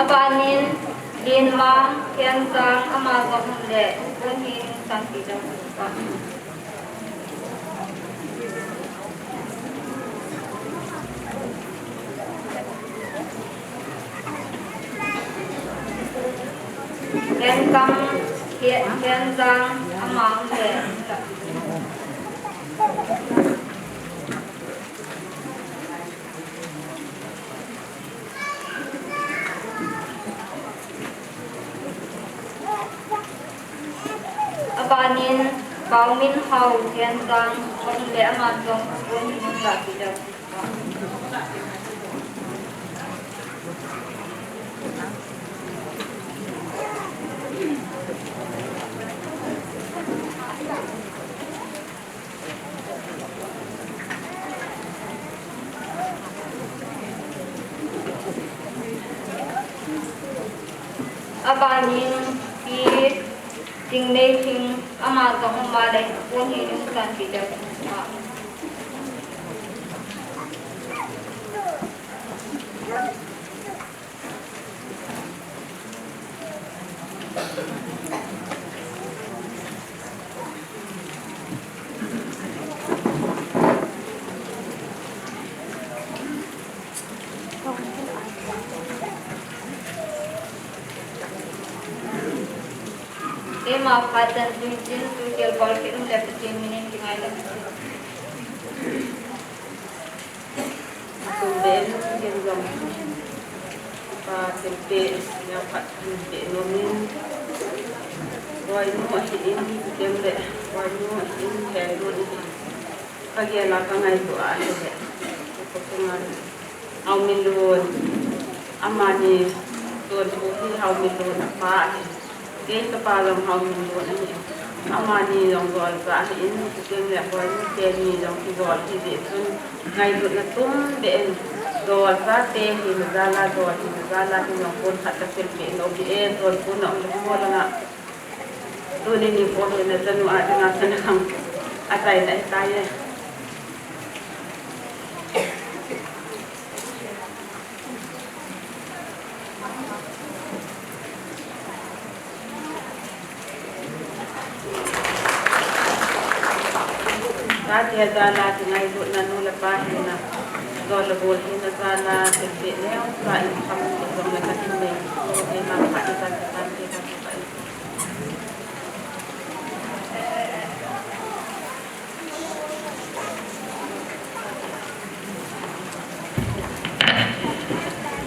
Abanin Linmang Khenjang ama jong um le ko ni sam ki le. Khenkam, Khe-, Khenjang, ama um le. Abanin, Baominhao Khenjang, um le ama jong, ko ni nung la ki dam. Abanin Pi Tingneiling ama jong um le ko ni nung san ki dam. Keima phat chan tuin tin tu kel bol kit um le Pathen min in kingai le. Tum ben ken jong pa thempe, nia phat thempe nom in. Boinu ahin, kem le, boinu ahin, ken lut in. Ka gel a ka ngaito a ahi le. Ko ko ngai. Haominlun. Amani, Tonpu hi Haominlun apa ahi. Kei kapa jong Haominlun ahi. Amani jong jol sa ahin, Pu Kem le Boinu teni jong kijol hi jeh chun ngailutna tum beh in, jol sa te hina jal a, jol hina jal a, hi jong pon khat ka sil beh lou beh e, jol pon na um le mo langa. Tuni ni pon hina chanu a dinga sana khang achaina ahitai e. Tate jal a kingailutna nu le pa hina, jol le bol hina jal a thilpeh neocha in kham jong le ka tin nei, ko keima phat in ka tin nei.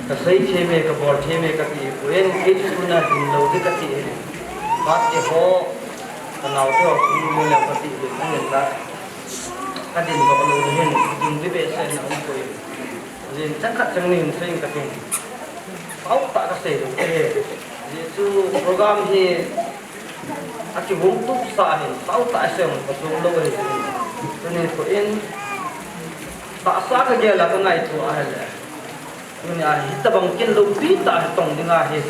Ka sei thei me, ka bol thei me ka ti poi, kei chu tuna hin lou ding ka ti hi. Birthday ho, ka nao te ho, hin lou ka ti hi, ahin la. Ka din doh lou ding hin, ding ding behseh na um poi. Jin chang khat chang ni hin sei ka ti. Pau ta ka sei lou te. Jesu program hi Akihung tup sa hin, tao tah a seng ka sung lou ahi. Tuni ko in, tahsa ka gel a ka ngaito ahile. Tuni a hitabang kin loupi tah hi tong ding ahi.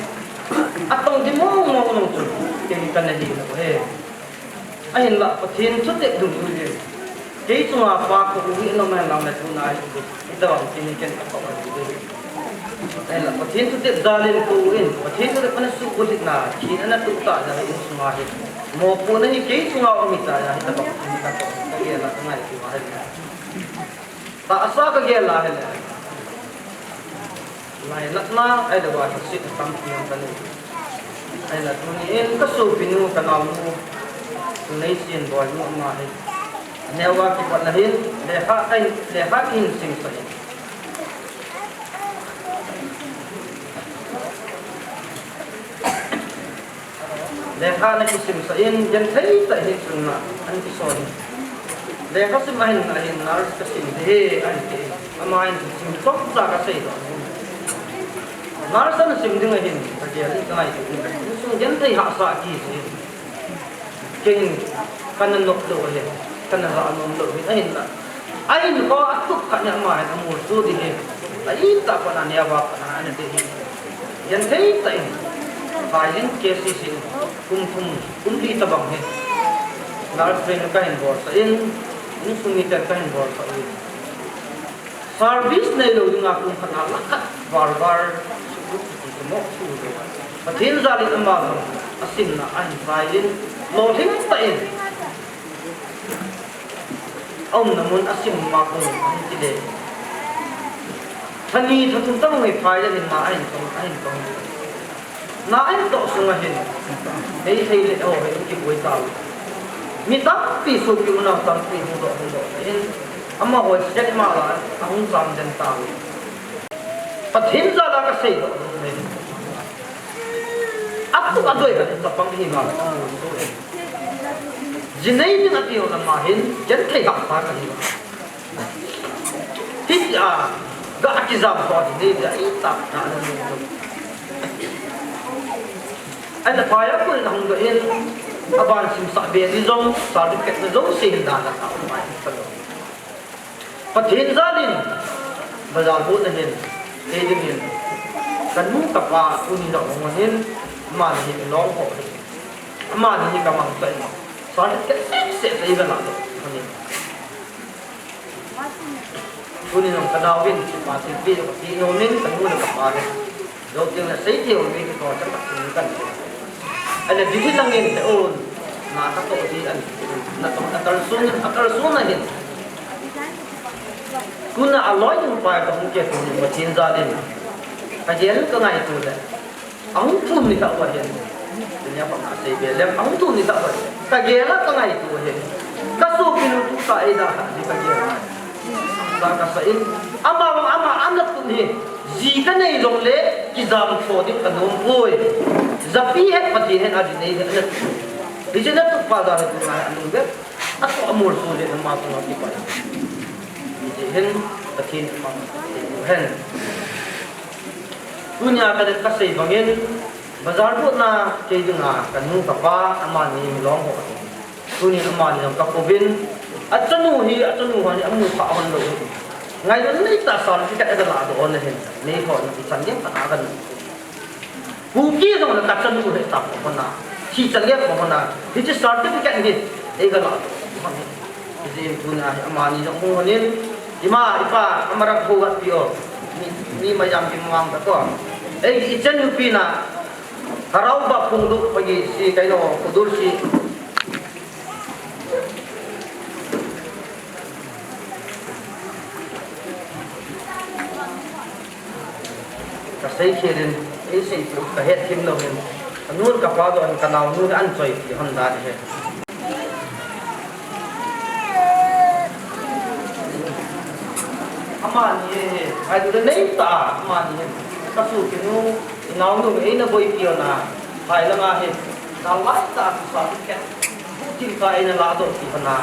Atong ding mong mong mong chu, kei ka na hi lou ahi. Ahinla, Pathen thutep dungjuiyin. Kei chunga pa ka u hi nom hen lang le tuna hi, hitabang kin hi ken ka pa u hi. Ahinla, Pathen thutep jalin ka u in, Pathen thutep ana subulhit na, thina ana tuh tah jeh in sunga hi. Mopohna hi kei chunga um hi tah jeh, hitabang kin ka pa u, ka gel a ka ngaito ahi. Tahsa ka gel a ahile. Lainatna, ahilou a, lhasetna tampi jong ka nei. Ahinla, tuni in ka sopinu, ka naonu, Neising boinu ama hi. Neo a kipat na hin, lekha kahin, lekha kahin simsah in. Lekha ana kisimsah in, genthei tah in chun na, ana kisol in. Lekha sim ahin, ahin nurse kasim ding ahi, ahin ti. Ama hin sim chom cha kasei doh. Nurse ana sim ding ahin, kagel in kangaito in. Insung genthei hahsa kiti. Kei in kana nop lou ahi, kana ja nom lou ahi, ahinla. Ahin kho atup khat nia ama hin amolso ding ahi. Ahin ta kona nia va kona ana ding ahi. Genthei tah in. Phai in K C C in. Kum thum, kum li tabang ahi. Nurse train kahin bolsah in. Insung miten kahin bolsah in. Service neilou dinga kum khat a lakh khat var var, sukut sukut mo su lo. Pathen jal in ama jong asimna ahin phai in, lolhing tah in. Aumna mun asim ma kum ahin kile. Tha ni tha thum tah hi phai in na ahin tong, ahin tong. Na ahin toh sunga hin, hei, hei le, oh, hei, kiboi tau. Mi tampi sopi unau tampi hung doh, hung doh in, amaho set ma la, ahung jam den tau. Pathen jal a kasei doh, hei. Atu adoi ka chapang hi ma. Ji nei ding ati ho lama hin, genthei hahsa kahi. Hitia, ga kijam ho ding nei dia, i tah na na ni. Ana phai a kul na hung doh in, aban simsah be ni jong, certificate na jong, sei hin dan na ta, mai ta lo. Pathen jal in, bazar bu na hin, kei ding hin, kanu kapa, tuni na hung hin, amani hin long ho hin. Amani hi kamang ta in, certificate seh seh, sei ga la doh, ani. Tuni nung ka nau vin, ma thilpi jong ka ti nom in, ka nu le ka pa le. Jou teng le sei thei u mi kitoh chan tak thil kan ti. Ahile Delhi lang in te un, na ka toh di an, na toh a kalson, a kalson a hin. Tuna a loi ding pa ka hung ke tu ni Pathen jal in. Ka gel ka ngaito le. Ahung thum ni tah uva hin. Tunia bang a sei be lem, ahung thum ni tah uva hin. Ka gel a ka ngaito hin. Ka sopinu tu ta ei da ha, ni ka gel a. Sa ka sa in. Ama bang ama ana tu hi. Ji ka nei jong le, kijam tho ding ka nom poi. Japi het Pathen het a ji nei het ana tu. Hi ji na tu pa da tu na anu be. A tu amol so le na ma tu na ki pa. Hi ji hin Pathen pa. Hen. Tunia ka, ka sei bangin, bazar butna kei dinga, ka nu ka pa, amani mi long ho. Tunin amani jong ka pouvin, a chanu hi, a chanu hi, amu kha hon lou. Ngailutna nei tah sa, certificate ka la doh on le hin, nei ho, na chan gei pa na ka nu. Kuki jong le ka chanu hi ta pa na, thi chan gei pa na, hiche certificate hi, ei ka la doh. Hijeh in tuna hi amani jong hung honin, ima, ipa, ama rang kho vat pi o. Mi, mi mayam ki mang ta ko. Ei, i chan nupi na, harau ba phung du, pagi si, kai no, kudur si. Ka sei khel in, ei sei chu ka het thim lou in, ka nu le ka pa toh in ka naonu le an choi ti hon dan ahi. Amani hi, hai tu le nei ta, amani hi, ka sopinu, i naonu, ei na boipi u na, hai langa hi, na lai ta, sa ket. Thil ka eina la doh ti pana.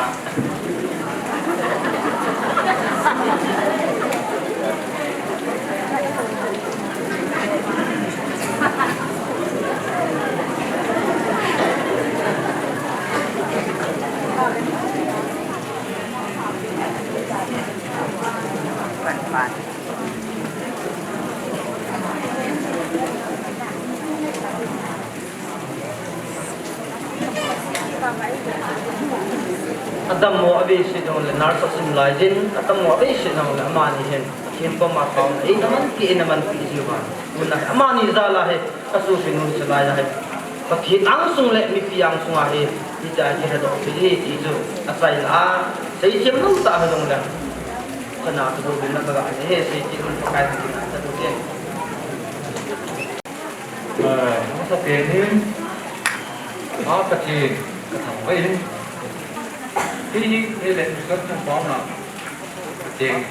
Adammo a beisei jong le nurse a sim lai jin, adammo a beisei jong le amani hin, Pathen koma taona eina manpi, eina manpi jiuva. Tuna hi amani jal a hi, ka sopinu hi chu lai a hi. Pathen angsung le mipi angsung a hi, hitia kihe doh thei hi ti chu, achai la a, seithem lou tah hi jong le. Kana tu bu na ka ga hi, seithem lou tah hi na ta tu te. Ai, masa penin, a Pathen, ka thangvah in. Hi hi, hi le, kan kan pau na. Ding.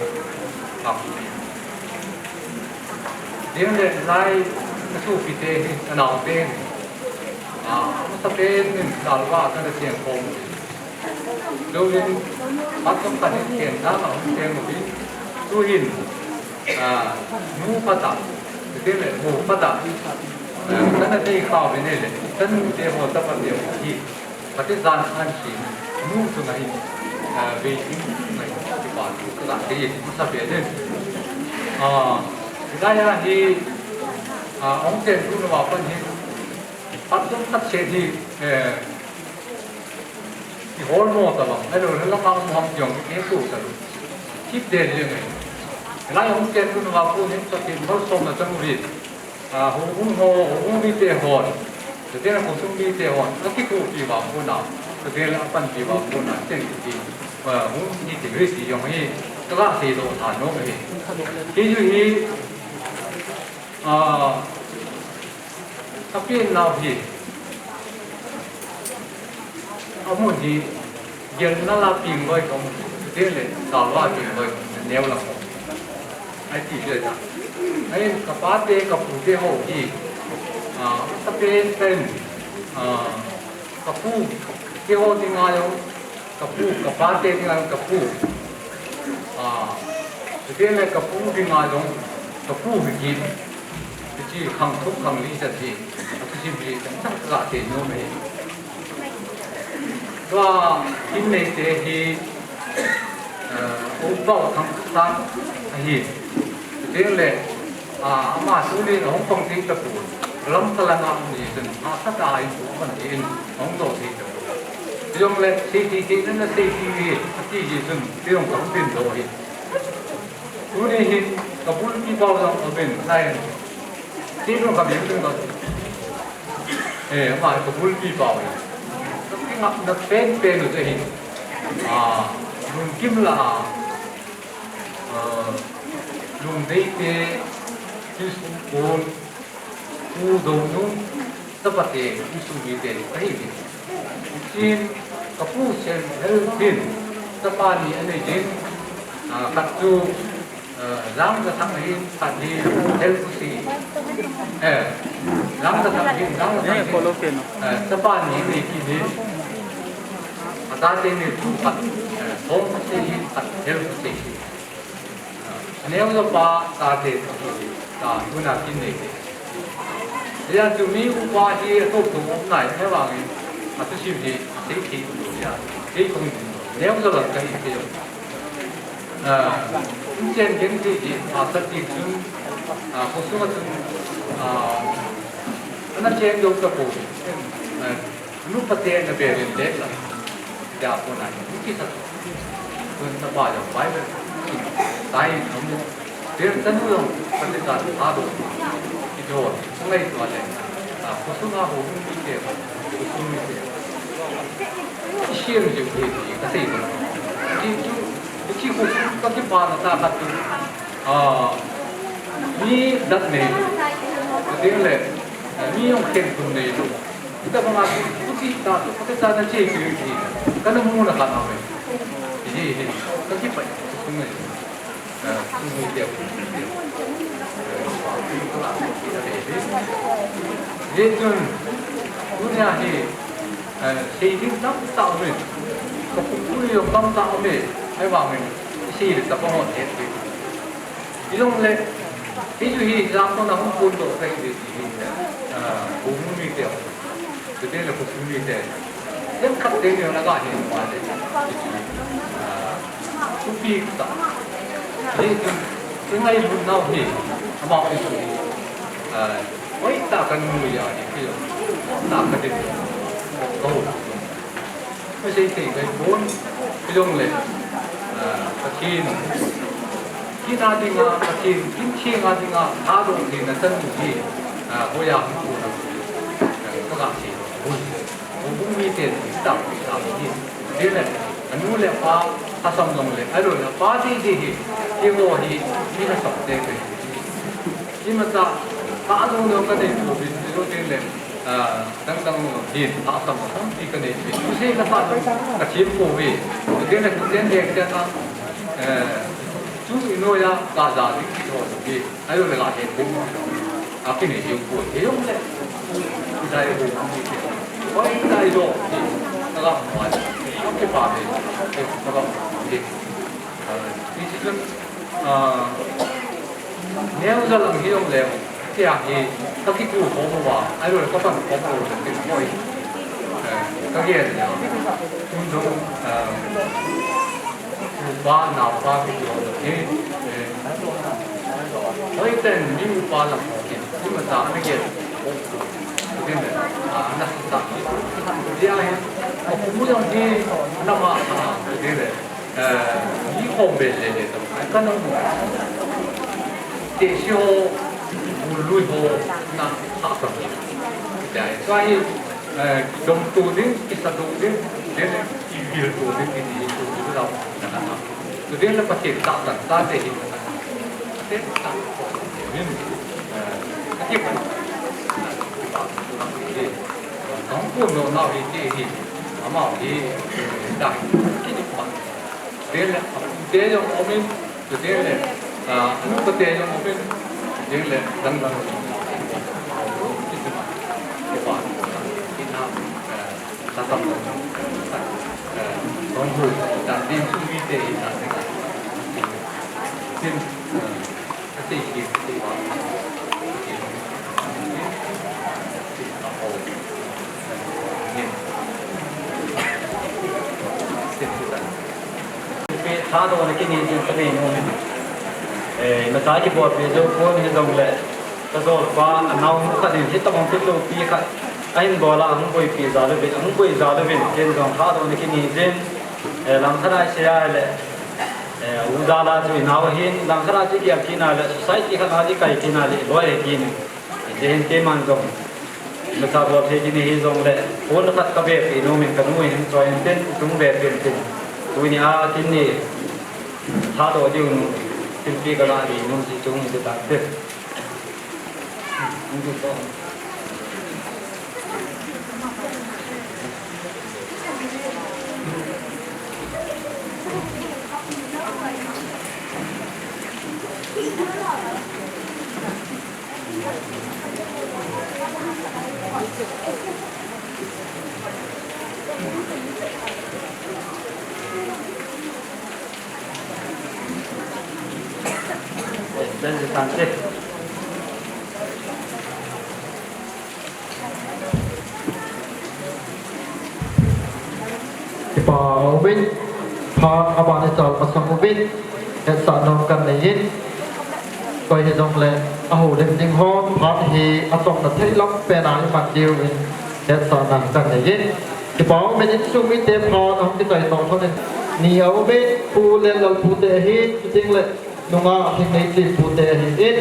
Ding le, lai, na su pi te, na nau te. A, sa pe, nin, dal va, kan te ko. Dovin, pat kan kan te, na, na, te mo bi. Tu hin. A, nu pata, tile mu pata, a, kana dei kha ve ne le, kan nu te ho ta pa te ho hi, pati zan an si, nu tu ngai, a, ve hi ngai, ti pa tu ka te hi, sa ve ne. A, daya hi, a, ong chen tu na wa pan hi, pat tu khat che hi, e, Ki hol mo ta bang, ai lo, la ma mo ham jong, ki tu ta lo. Ki de le ngai. La yong ke tu na ko ni ta ki mal som na ta mu ri. A, ho un ho, ho un mi te hon. Te te na ko sung mi te hon. A ki ku pi ba ko na. Te te la pan pi ba ko na. Te ki. A, ho ni te ri ti yong hi. Ta la se lo ta no hi. Ki ju hi. A, Kapi nau hi, amun hi, gel na la ping loi kong, gel le, ta la ping loi kong, neo la kong. Ai ti le ta. Ai, ka pa te, ka pu te ho hi, a, ka pe pen, a, ka pu te ho ni nga yo, Ka pu, ka pa te dinga ka pu. A, te le ka pu dinga jong, ka pu hi ki, ki chi khang thum khang li chan hi, a ki sim hi, chang chang ka te nom hi. Tua, kin nei te hi, a, u pau khang sa, a hi. Te le, A, ama tuni a hung pang thei tapoi. Lam kalang a um ni chun, a, sat a in pu man in, hung do thei tapoi. Jong le, sei thei thei na na sei thei hi, ati ji chun, ti jong ka hung tin do hi. Tuni hin, ka bulpi pau jong a bin, na in. Ti jong ka bin tin do. Eh, ama ka bulpi pau hi. Ka ki ngap na pen pen u te hi. A, lungkim la a. A, Lungdei te, insung kon, Pu Dounung, chapa te, insung mi te, ka hi hi. Chin, ka pu Sen Hel Thin, chapa ni a nei jin, a, khat chu, a, Jang Za Thang hin, khat hi Hel Pu Si. Eh, Jang Za Thang hin, Jang Za Thang hin, eh, chapa ni a nei kit hi. A tate ni chu khat, eh, Thong Pu Si hin, khat Hel Pu Si. Aneo jo pa ta te ta tuna kin nei te. Ya chu mi upa hi a tok tok om nai he vang in. A tu sim hi, sei thei lo ya. Sei kong ni. Neo jo lang ka hi te. A, chen gen te ji, a sa ti chun, a, ko sung a chun, a, ana chen jo ta ko. A, Nu pate na berin le la. Ya ko na ni ki sa. Tun na ba ya bai le. Tai na mu. Ber ta nu lo. Pate ta ta do. Ki do. Ngai to le. A, ko su na ho ni ke. Ko su ni ke. Ki share ju ke ki ka sei do. Ki chu, ki ko su ka ki pa na ta ka tu. A, mi dat nei lo. Ka ding le, a, mi jong khen kun nei lo. Tabang a, tu ki ta, tu ki ta na che ki ki. Ka na mu na ka na me. Ji, ji. Ka ki pa, tu nei. A, tu nei dia. Ji chun, tu nia hi, a, sei ding tam ta me. Ka pu pu jong tam ta me. Ai wa me. Sei le ta pa mo te. Ilong le, hi chu hi jang ko na hung kun do ka hi le ti hi, a, bu mu mi te, bu te le bu mu mi te. Yan khat te ni na ga hi ma le, a, tu pi ta. Hi chu, i ngai lu nau hi, ama hi chu, a, oi ta kan mu ya ni ki, ta ka de, ko. Ka sei thei ngai pon, hilou le, a, Pathen, kin a dinga, Pathen, kin theng a dinga, tha dong thei na chan u hi, a, hoiya hung pon a, a, ka ga sei pon. Houbung miten, ta, ta hi, ti le, anu le apa, a sam dong le, a lo le, pa ti ti hi, ti ho hi, mi na sam te ke. Ima ta, ta dong dong ka nei pon, ti lo ti le, Ah, dang dang hin, ah, tam tam ti ka nei, tu sei na pa, ka thiem pouve. Tuten le tuten le tuten a, eh, chu i noiya ka ja ding ti ho ti, ahi lou le ka he pouve. A kinei jong pouve, he jong le. Dai ho ti. Oi, dai ho ti. Ka ga mo. Ka pa ve. Ka ga mo. Ah, ti chu, ah, Neo jalang hi jong le, tia hi, ka kitu khom uva, ahi lou le ka pan khom uva, ka tin hoi. Eh, ka gel le, tun jong, eh, upa, naupa, kiti ho hi, eh, hoi ten, mi upa lang ho hi, imacha ana gel, tin le, ah, ana sa, tia hi, ka pu jong hi, ana ma, ah, tin le, Eh, mi khom be le le tam. Ai ka nang. Te si ho, lui ho, na, ha ka mi. Dai, so ai, eh, dom tu ding, kisa tu ding, ding, i bil tu ding, i di tu ding, la, na, na, na. Tu ding la pa ke ta, ta, ta te hi. Te ta, min, eh, ke pa. Nang ko no na hi te hi. Ama hi, eh, da, ki ni pa. Ding le, a pute jong um in, ding le, ah, a nupa te jong um in, ding le, dang dang. Kipa, kina, eh, tatam, eh, dong hu, dan ding sung mi te, dan ding. Tin, eh, Thadohna kinei jin ka nei nom in. Eh, imacha kibolpi jou pon hijongle, ka jolpa, a naonu khat in, hitabang kiloupi khat, ahin bol a, ahung boipi jal uvin, ahung boi jal uvin, ken jong thadohna kinei jin, eh, langkhat a i sei a le, eh, u jal a chu i nao ahin, langkhat a chu i gel kit na le, society khat a chu i kai kit na le, i loi ahi kit in. Hijeh hin keiman jong, imacha bol thei kini hijongle, phone khat ka bepeh nom in ka nu in hin choi intin, chung bepeh intin. Tunia kin ni, thadoh diu nu, thilpi ka la di nom si chung in ti tante. Kipa aum in, phat aban ichal masang uvin, hetsah nom kanei in, koi hijongle, ahoulim ding hon, phat hi achomna thei lam pen a iman diuvin, hetsahna kanei in. Kipa aum in, insung mite phat ahung kichai toh lhon in, ni aum in, Pu Lenlal pu te ahin, chuteng le, Nungah Thingneichen pu te ahin,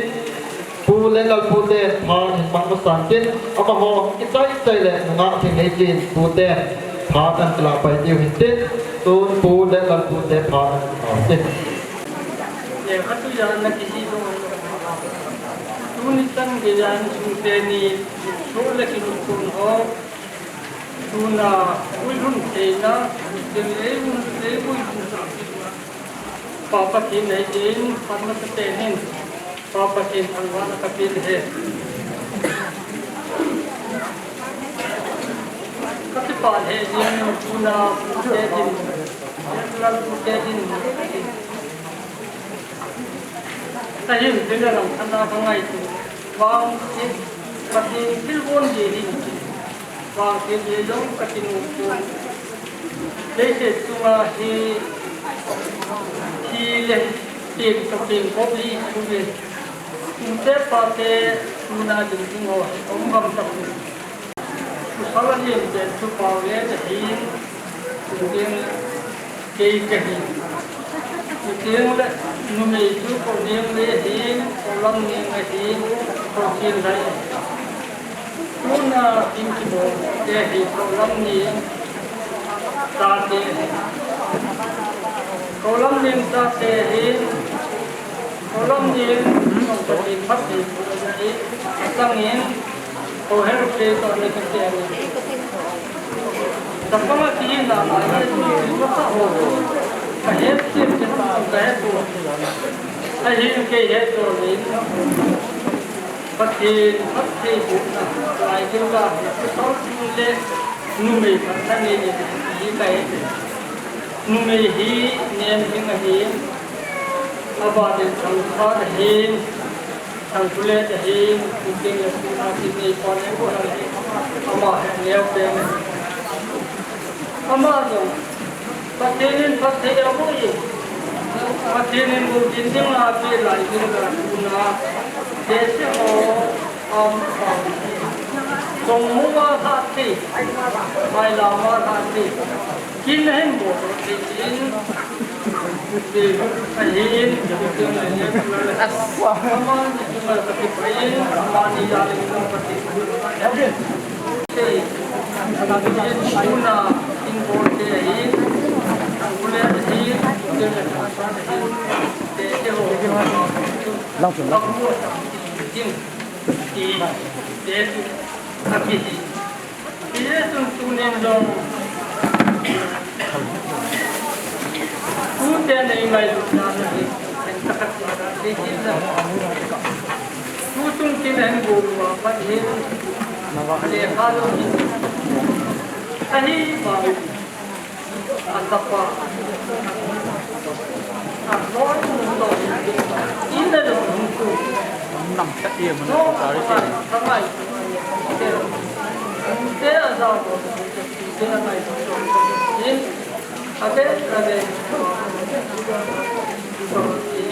Pu Lenlal pu te phat hin mang masan tin, amaho kichai chai le Nungah Thingneichen pu te phat ahin lah pai diu hin tin, tun Pu Lenlal pu te phat ahin tin. Lekha tujan na kisi dong. Tuni chan geiya insung teni, so le kinung kun ho. Tuna, ui hun theina, teng ei hun, ei ui hun sa. Pa Pathen nei din, pan ma sa te hin. Pa Pathen thangvahna ka pe le he. Ka kipah le he din, tuna, pu te din. Lal pu te din. Ahin, tena lang thana ka ngaito. Vangset, Pathen thilgon ding hin. Vangset jong ka kinu pon. Leiset chunga hi, hi le, teng to teng kop hi, chu le. Tute pate, tuna ding ding ho, um gam tapoi. Pasal ahin pen chu Paolen ahin, chuteng le kei kahin. Chuteng le numei chu Paolen le ahin, Paolamneng ahin, Paochen lai ahin. Tuna kin kibol te hi Paolamneng chate ahin. Paolamneng chate ahin, Paolamneng, Paolamneng phat hi Paolamneng ahin, achangin, Ahin, kei toh ni kati ahi. Chapang a kihina lai hi, tu tu sa ho. Kahet kit kit ta, kahet tu. Ahin kei het tu ni. Pathen, Pathen bu na. Lai keu ka, ka tol tu le. Numei khat na ni ni, hi kahet. Numei hi, nem hing ahin. Aban in thangphat ahin. Thangphulet ahin, tuting le tuna tin nei pon e ko na le. Ama he neo pen. Ama jong, Pathen in phatthei abol e. Pathen in bol din ding a pe lai ding a tuna. Dese ho, am, am. Song mu ma tha ti. Mai la ma tha ti. Kin hin bol ti in. Lang chun, lang chun. Hijeh chun tunin jong tute nei ngailutna ahi. Tuchung tin ahin gol uva pat hin lekha lou hi ahi vang. Atapa. Aloi, ina lo hung tu. Nam ta e man ko ta ri te. Ka ngai. Te a za ko. Te a ngai. In. A ve, a ve.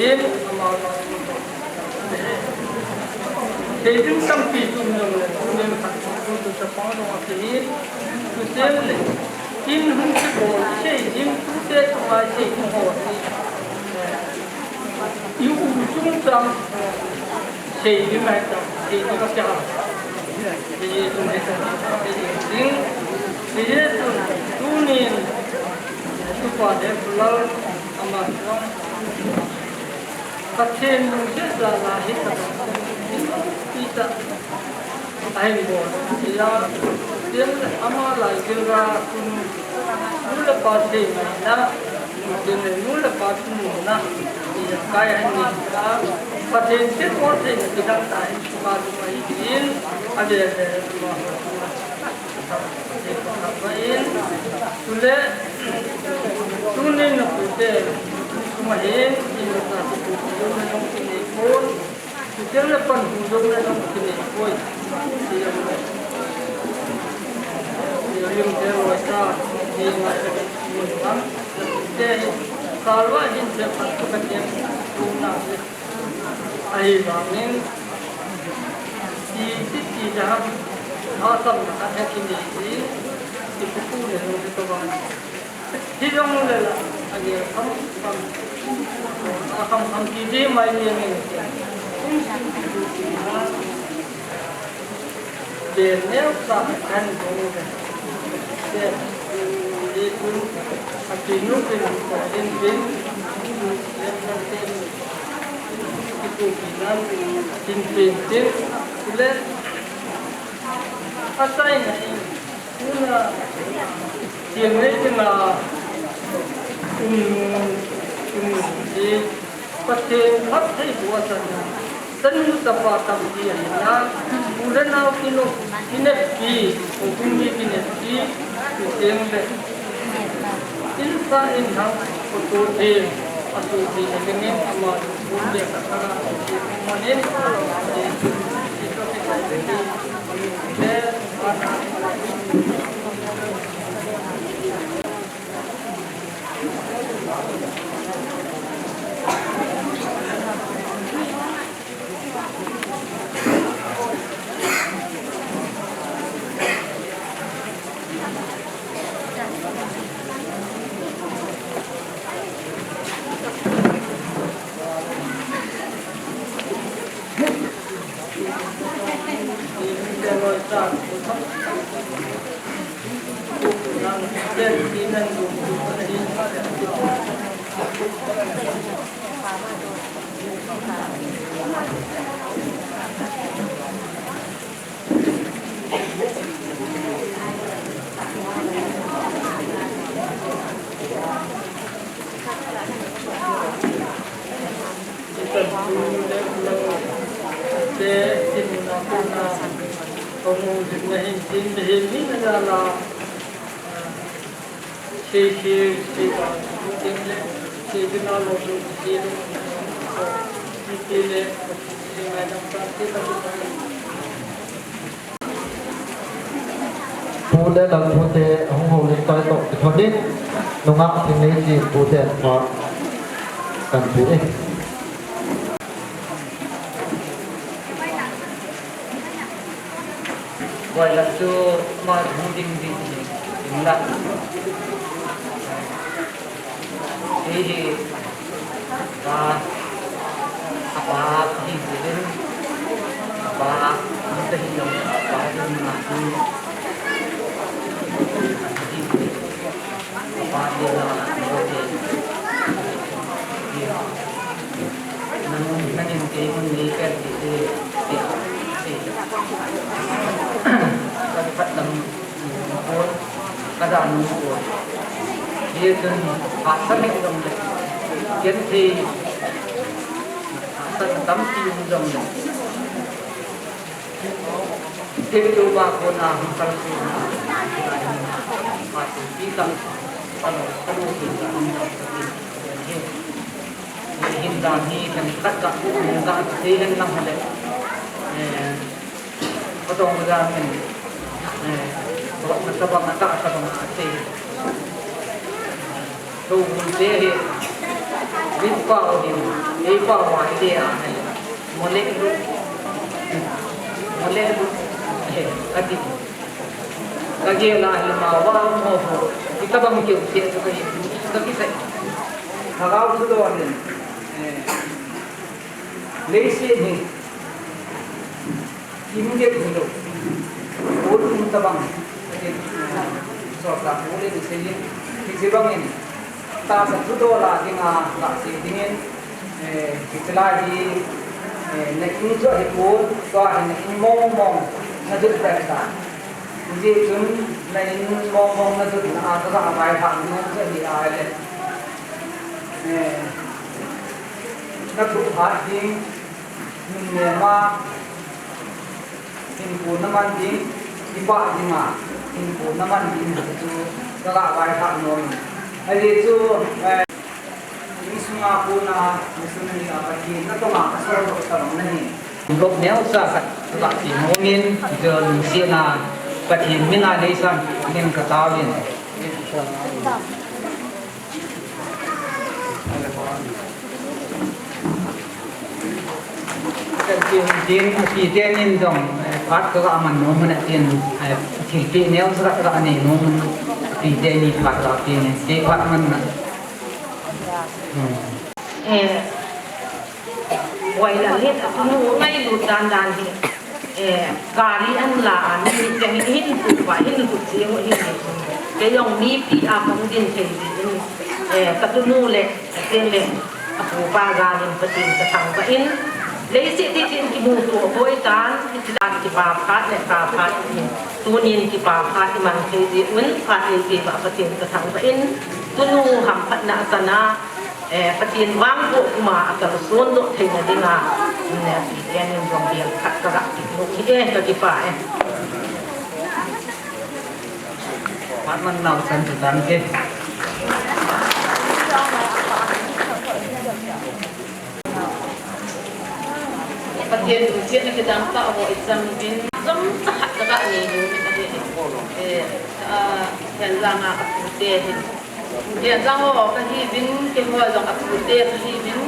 In. Ama. Seidim tampi tum jong le, tunin khat tu tu chapang jong akihi, tu sem le, in hung kibol, seidim tute tunga seidim ho hi, i u chungchang, seidim ahi ta, seidim ahi ta. Seidim ahi ta, seidim. Seidim tu, tunin, tupa le pulal, ama jong. Pathen lungset jal a hi tabang pi ta ahin bol. Tia, tin ama lai tin ra kun nu le pa thei mai na, tin le nu le pa thum na, tia kai ahin ni ta. Pathen thilbol thei na kidang ta hi, pa tu mai tin, a ve ve ma. Tule, tunin na pute, suma hin, in na ta tu tu na nong kini pon, tu tel na pan hu jong na nong kini poi. Lim te lo ta, ni ma ta mun tam, te, kalwa hin te pan tu ka te, tu na. Ahivangin, ti, ti, ti, jaham, asam na khat he kini hi, ti, ti, ti, le, le, to, ba. Ti, jong, le, la, a, ye, kam, kam, a, kam, kam, ti, ti, mai, ye, ye, ye. Pen neo sa kan dong ve. Pen, i tun, a tinu pen, ko in pen, in pen, i tu pen, in pen, pen, le, a sai na in, una, pen ne pen na, um, um, i, Pathen phattheiboh asatna, chanu chapa tampi ahin, u le nao kinop, kineppi, houbung mi kineppi, chuteng le, insa inlhang, photo theng, asopi na dingin ama lungput le khatna, manin, Pu le Lalpu te hung houlim tai toh, kithonin nungah Thingneichi pu ten phat kan pe e. Voi la chu ma hung ding ding ding la. Hi hi. Ba, apa, hi hi. Ba, hi hi. Ba, hi hi. Apa, hi hi. Nang, nang in kei mun ni pen ti ti ti ti. Ka pat lam ko, ka da nu ko. Ye tun ha sa me dong le. Ken ti ha sa tam ti dong le. Tin tu ba ko na hung kal su na. Ba tu ti tam. Alo, alo ti tam. Hin dan hi kan khat ka, ka te hen lang hale. Eh, patong ga min. Eh, ko na tabang na ta tabang a te. Lo mun te hi. Bit pa o din. Ei pa wa ide a hai. Mole. Mole. Eh, ati. Ka gel a hi ma wa mo ho. Itabang kiu te ka hi. Ka kisai. Lhagao thudol in, eh, leiset hi, immediate hilou. Ol um tabang, eh, so ka ol in sei in, hiche bang in, tahsa thudol a dinga, kasei dingin, eh, hiche lai hi, eh, na in chu hi pu, tua hi na in mong mong, na jut pen ta. Hijeh chun, na in mong mong na jut na a, ka ga vaihah nom chu hi a le. Eh, na thuh phat ding, nunnem a, hinkho na man ding, kipah ding a, hinkho na man ding, chu ka ga vaihah nom. Ajeh chu, eh, insunga kona, insunga Pathen natong a ka sol doh tabang nahi. Lop neo sa khat ka ga ti nom in, chu lungsetna Pathen min a leisan, min ka tao in. Kan ti hun tin, api teni jong, eh, phat ka ga man nom un atin, eh, thilpeh neo sa ka ga nei nom un, api teni phat ka ga pe in, kei phat man na. Hmm. Eh, Boilal hin, atunu ngailut dan dan hi. Eh, gari an la a, mi teng hin tu pa, hin tu chi mo hin ni. Kei jong mipi a kong din thei din. Eh, ka tunu le, ka teng le, apu pa ga hin Pathen ka thangvah in. Leiset hi tin kimu to boi tan, kichi dan kipa phat le ka phat in. Tunin kipa phat i man thei di un, phat le kipa Pathen ka thangvah in. Tunu hamphatna a sana, Eh, Pathen vang ko kuma a kalson doh theina dinga, ne, Pathen in jong bel khat ka ga ti nom hi e, ka kipah e. Phat man nau san chu dan ke. Pathen lungsetna kidang tah ho i chang uvin, jong cha khat ka ga nei nom in ahi. Eh, ah, Thenjang a apute hin. Thenjang ho kahiuvin, keiho jong apute kahiuvin,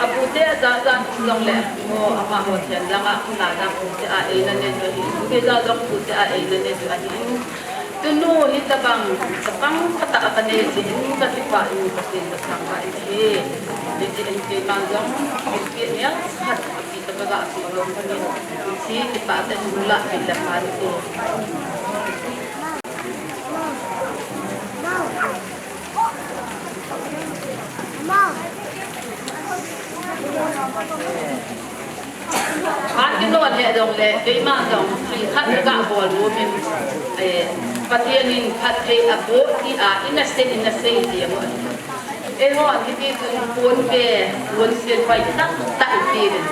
apute ajat jat jong le, mo amaho Thenjang a, kuna jong apute a eina ne chu ahi, kei jong apute a eina ne chu ahi. Tunu hitabang, chapang khat a kanei jeh in, ka kipah in, Pathen ka thangvah in ahi. Hiti in keima jong, kipah neo khat, kipah ka ga pi lom kahin, hiche kipah tah in nula, kipah tah in. Phat kino le Jong le, keima jong, thil khat ka ga bol nom in, eh, Pathen in phatthei aboh ti a, ina sei, ina sei jeng u. Eiho, hiti chun pon ve, pon sil hoi tak tak i ti in.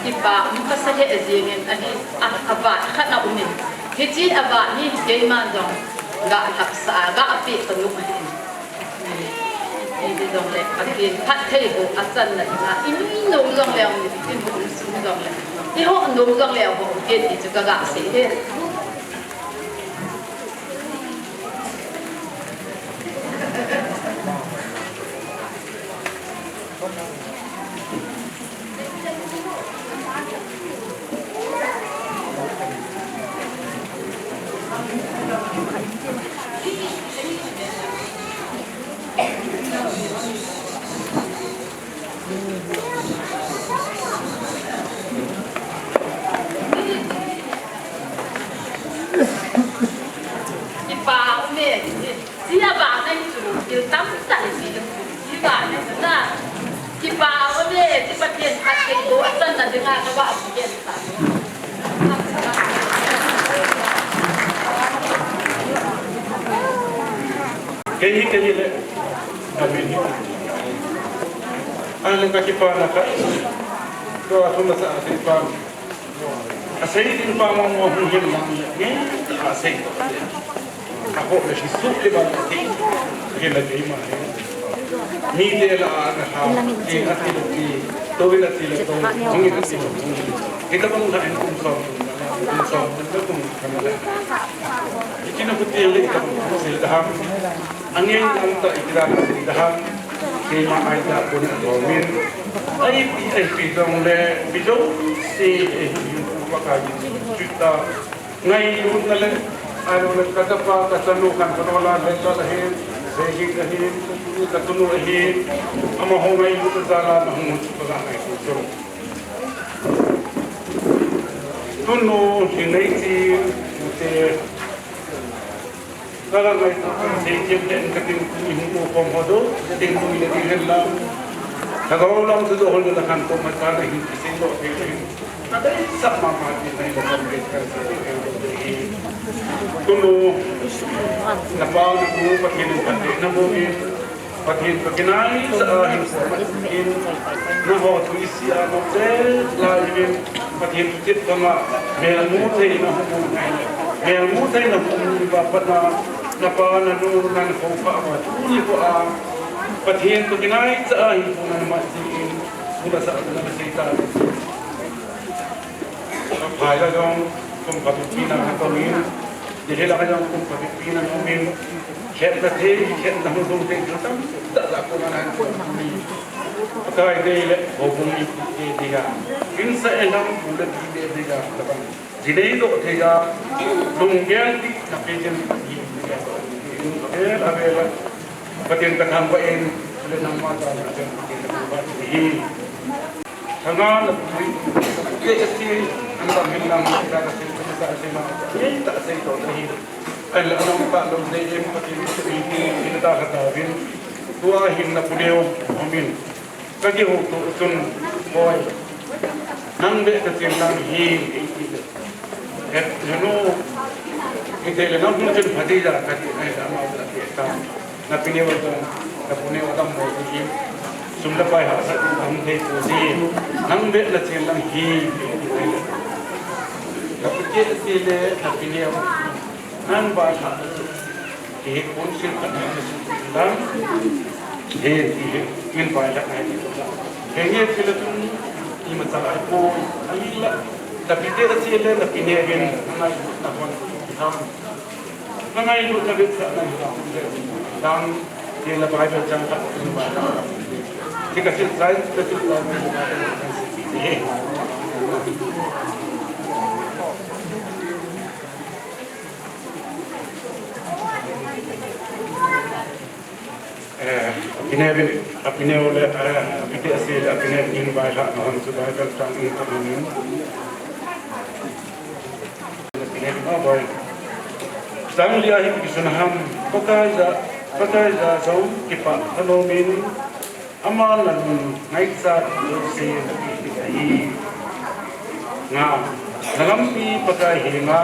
Kipa um ka sa he jeng in, ahi, a, a vat khat na um in. Hichi a vat hi keima jong, ga thak sa, ga pe ka nu ahi. Hiti jong le, Pathen phatthei aboh a channa dinga, i nui nom jong le, i nui sung jong le, i ho nom jong le, ho ke ti chu ka ga sei e. Kipa um e, tia ba na hi chu, thil tamtah hi chu, tia ba na hi chu na. Kipa um e, ti Pathen phatthei aboh a channa dinga ka ba um e. Kei hi, kei hi le. Amen. Amen. Ka kipana kha. Tua thum sa a kipa. Asei ding pa mong mong hung hin lang le. Nge, asei. Ako le si su le ba le. Ke la ke ma he. Mi te la a na ha. Ke a ti le ti. To le ti le to. Hung le ti le hung. Kita bang ha en kum som. Kum som. Kum som. Ikina kuti le ka sil daham. Angin ang ta ikira ka sil daham. Keima ai ta pun adomin. Ai pi ai pi dong le pi dong si ai pi pa ka yin chuta. Ngailut na le ai lo le ka ta pa ka ta nu kan ka la le ka la hin. Be hi ka hin ka tu nu hin. Ama ho ngailut na la na hung pa la ai ku so. Tunu hinei ti te kala ngai tu kan sei kem ten ka tin ku ni hu ko kom ho do, tin ku ni ni hen la. Ka go lam tu do hol da kan ko ma ta na hin ki sin lo pe hin. Ka dai sa ma ma ti nai da kan ke kan sa ti kan do de hi. Tunu na pa na ku pa kin ka te na bo ni. Pathen toh kinai sa a hin sa ma in na ho tu isi a no te lai in Pathen tu tit kama mel mu thei na hu mu ngai. Mel mu thei na hu mu ba pa na na pa na nu na ko pa ba tu ni ko a Pathen toh kinai sa a hin ko na ma si in ku na sa na sei ta. Phai la jong kum ka pi na ka min. Ni he la ka jong kum ka pi na min. Khet na thei, khet na hung thei, thil tamtah la ko na ko ni. Pakai dei le, ho bung ni te dei ga. Kin sa e lam, bu le bi te dei ga, la bang. Ji dei do thei ga, lung gel ti, na pe jen ni. E la be la. Pathen ka tham ba en, le nam ma ta na jen, Pathen ka tham ba ni. Thanga na pui, ke si, an bang hin nam, ka ka si, ka si ma, ni ta si to ni. Ai la nong ta lo de em Pathen ko i ni ni ta ka ta vin. Tua hin na pu neo amin. Ka ki ho tu tun boy. Nang be ka tin nang hi. Et no. Ite le nang hun chen phati ja ka ti ai la ma ta ti ta. Na pi neo ta. Na pu neo ta mo ti. Sum la pai ha sa ti nang thei pu ji. Nang be la chen nang hi. Na pu ke ti le na pi neo. Nang ba tha. Ki he kun sil ka na dang. He, ki he, min ba tha ngai. He nge ti le tun, i ma ta ai ko, ai la. Ta pi te ta ti le, ta pi ne bin, ngai, na kon, ham. Ngai lu ta bit sa ngai, dang, ti la Bible chang ka, min ba tha. Ti ka sil sai, ka sil sai, min ba tha. He. Eh, apine bin, apine ole, eh, apite ase, apine bin bai ha, mahon su bai kal tang in tang in. Apine bin, oh boy. Tang lia hi kisun ham, Pakai ja, Pakai ja jong kipa, tanomin, Ama na lung ngaichat jouse na pehpeh ahi. Nga, Na lampi Pakai henga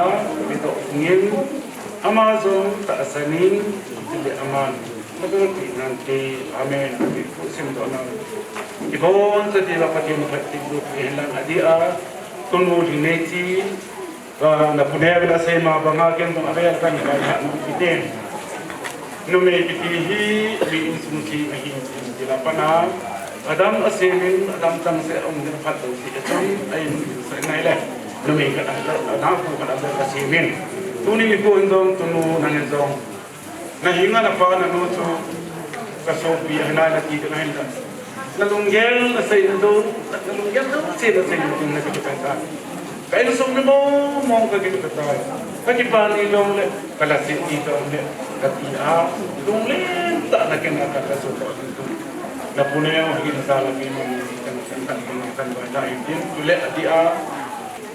vedoh jingin, ama jong tahsan in, chule aman nabol peh nante. Amen. Kipu simdoh nau. Iboncha diuva Pathen phatthei boh peh hen lang adeh a, tunu Lhingneichi, ah, na puneo in asei ma banga ken jong avel kahin vaihah nom kit e. Numei kiti hi mi insung sem ahi, tin, ti la pat a, adam asemin, adam changseh a um ding phat lou ti achang, a insung sem ngai le. Numei khat a, a naopu khat a asemin. Tuni nikho in jong, tunu nangin jong, na hinga na pa na nu chu ka sopi ahi nai nati ding ahin lang. Na lunggel na sei na ding, na lunggel na sei na sei na ding na kiti kata. Ka insung ni mong mong ka kiti kata. Ka kipah ni jongle, ka lhaset ni jongle, ka ti a, lunglen tah a na ken a ka ka so ka ding tu. Na puneo hi na sa la pi mong ni kan kan kan kan kan ba na in din tu le a ti a.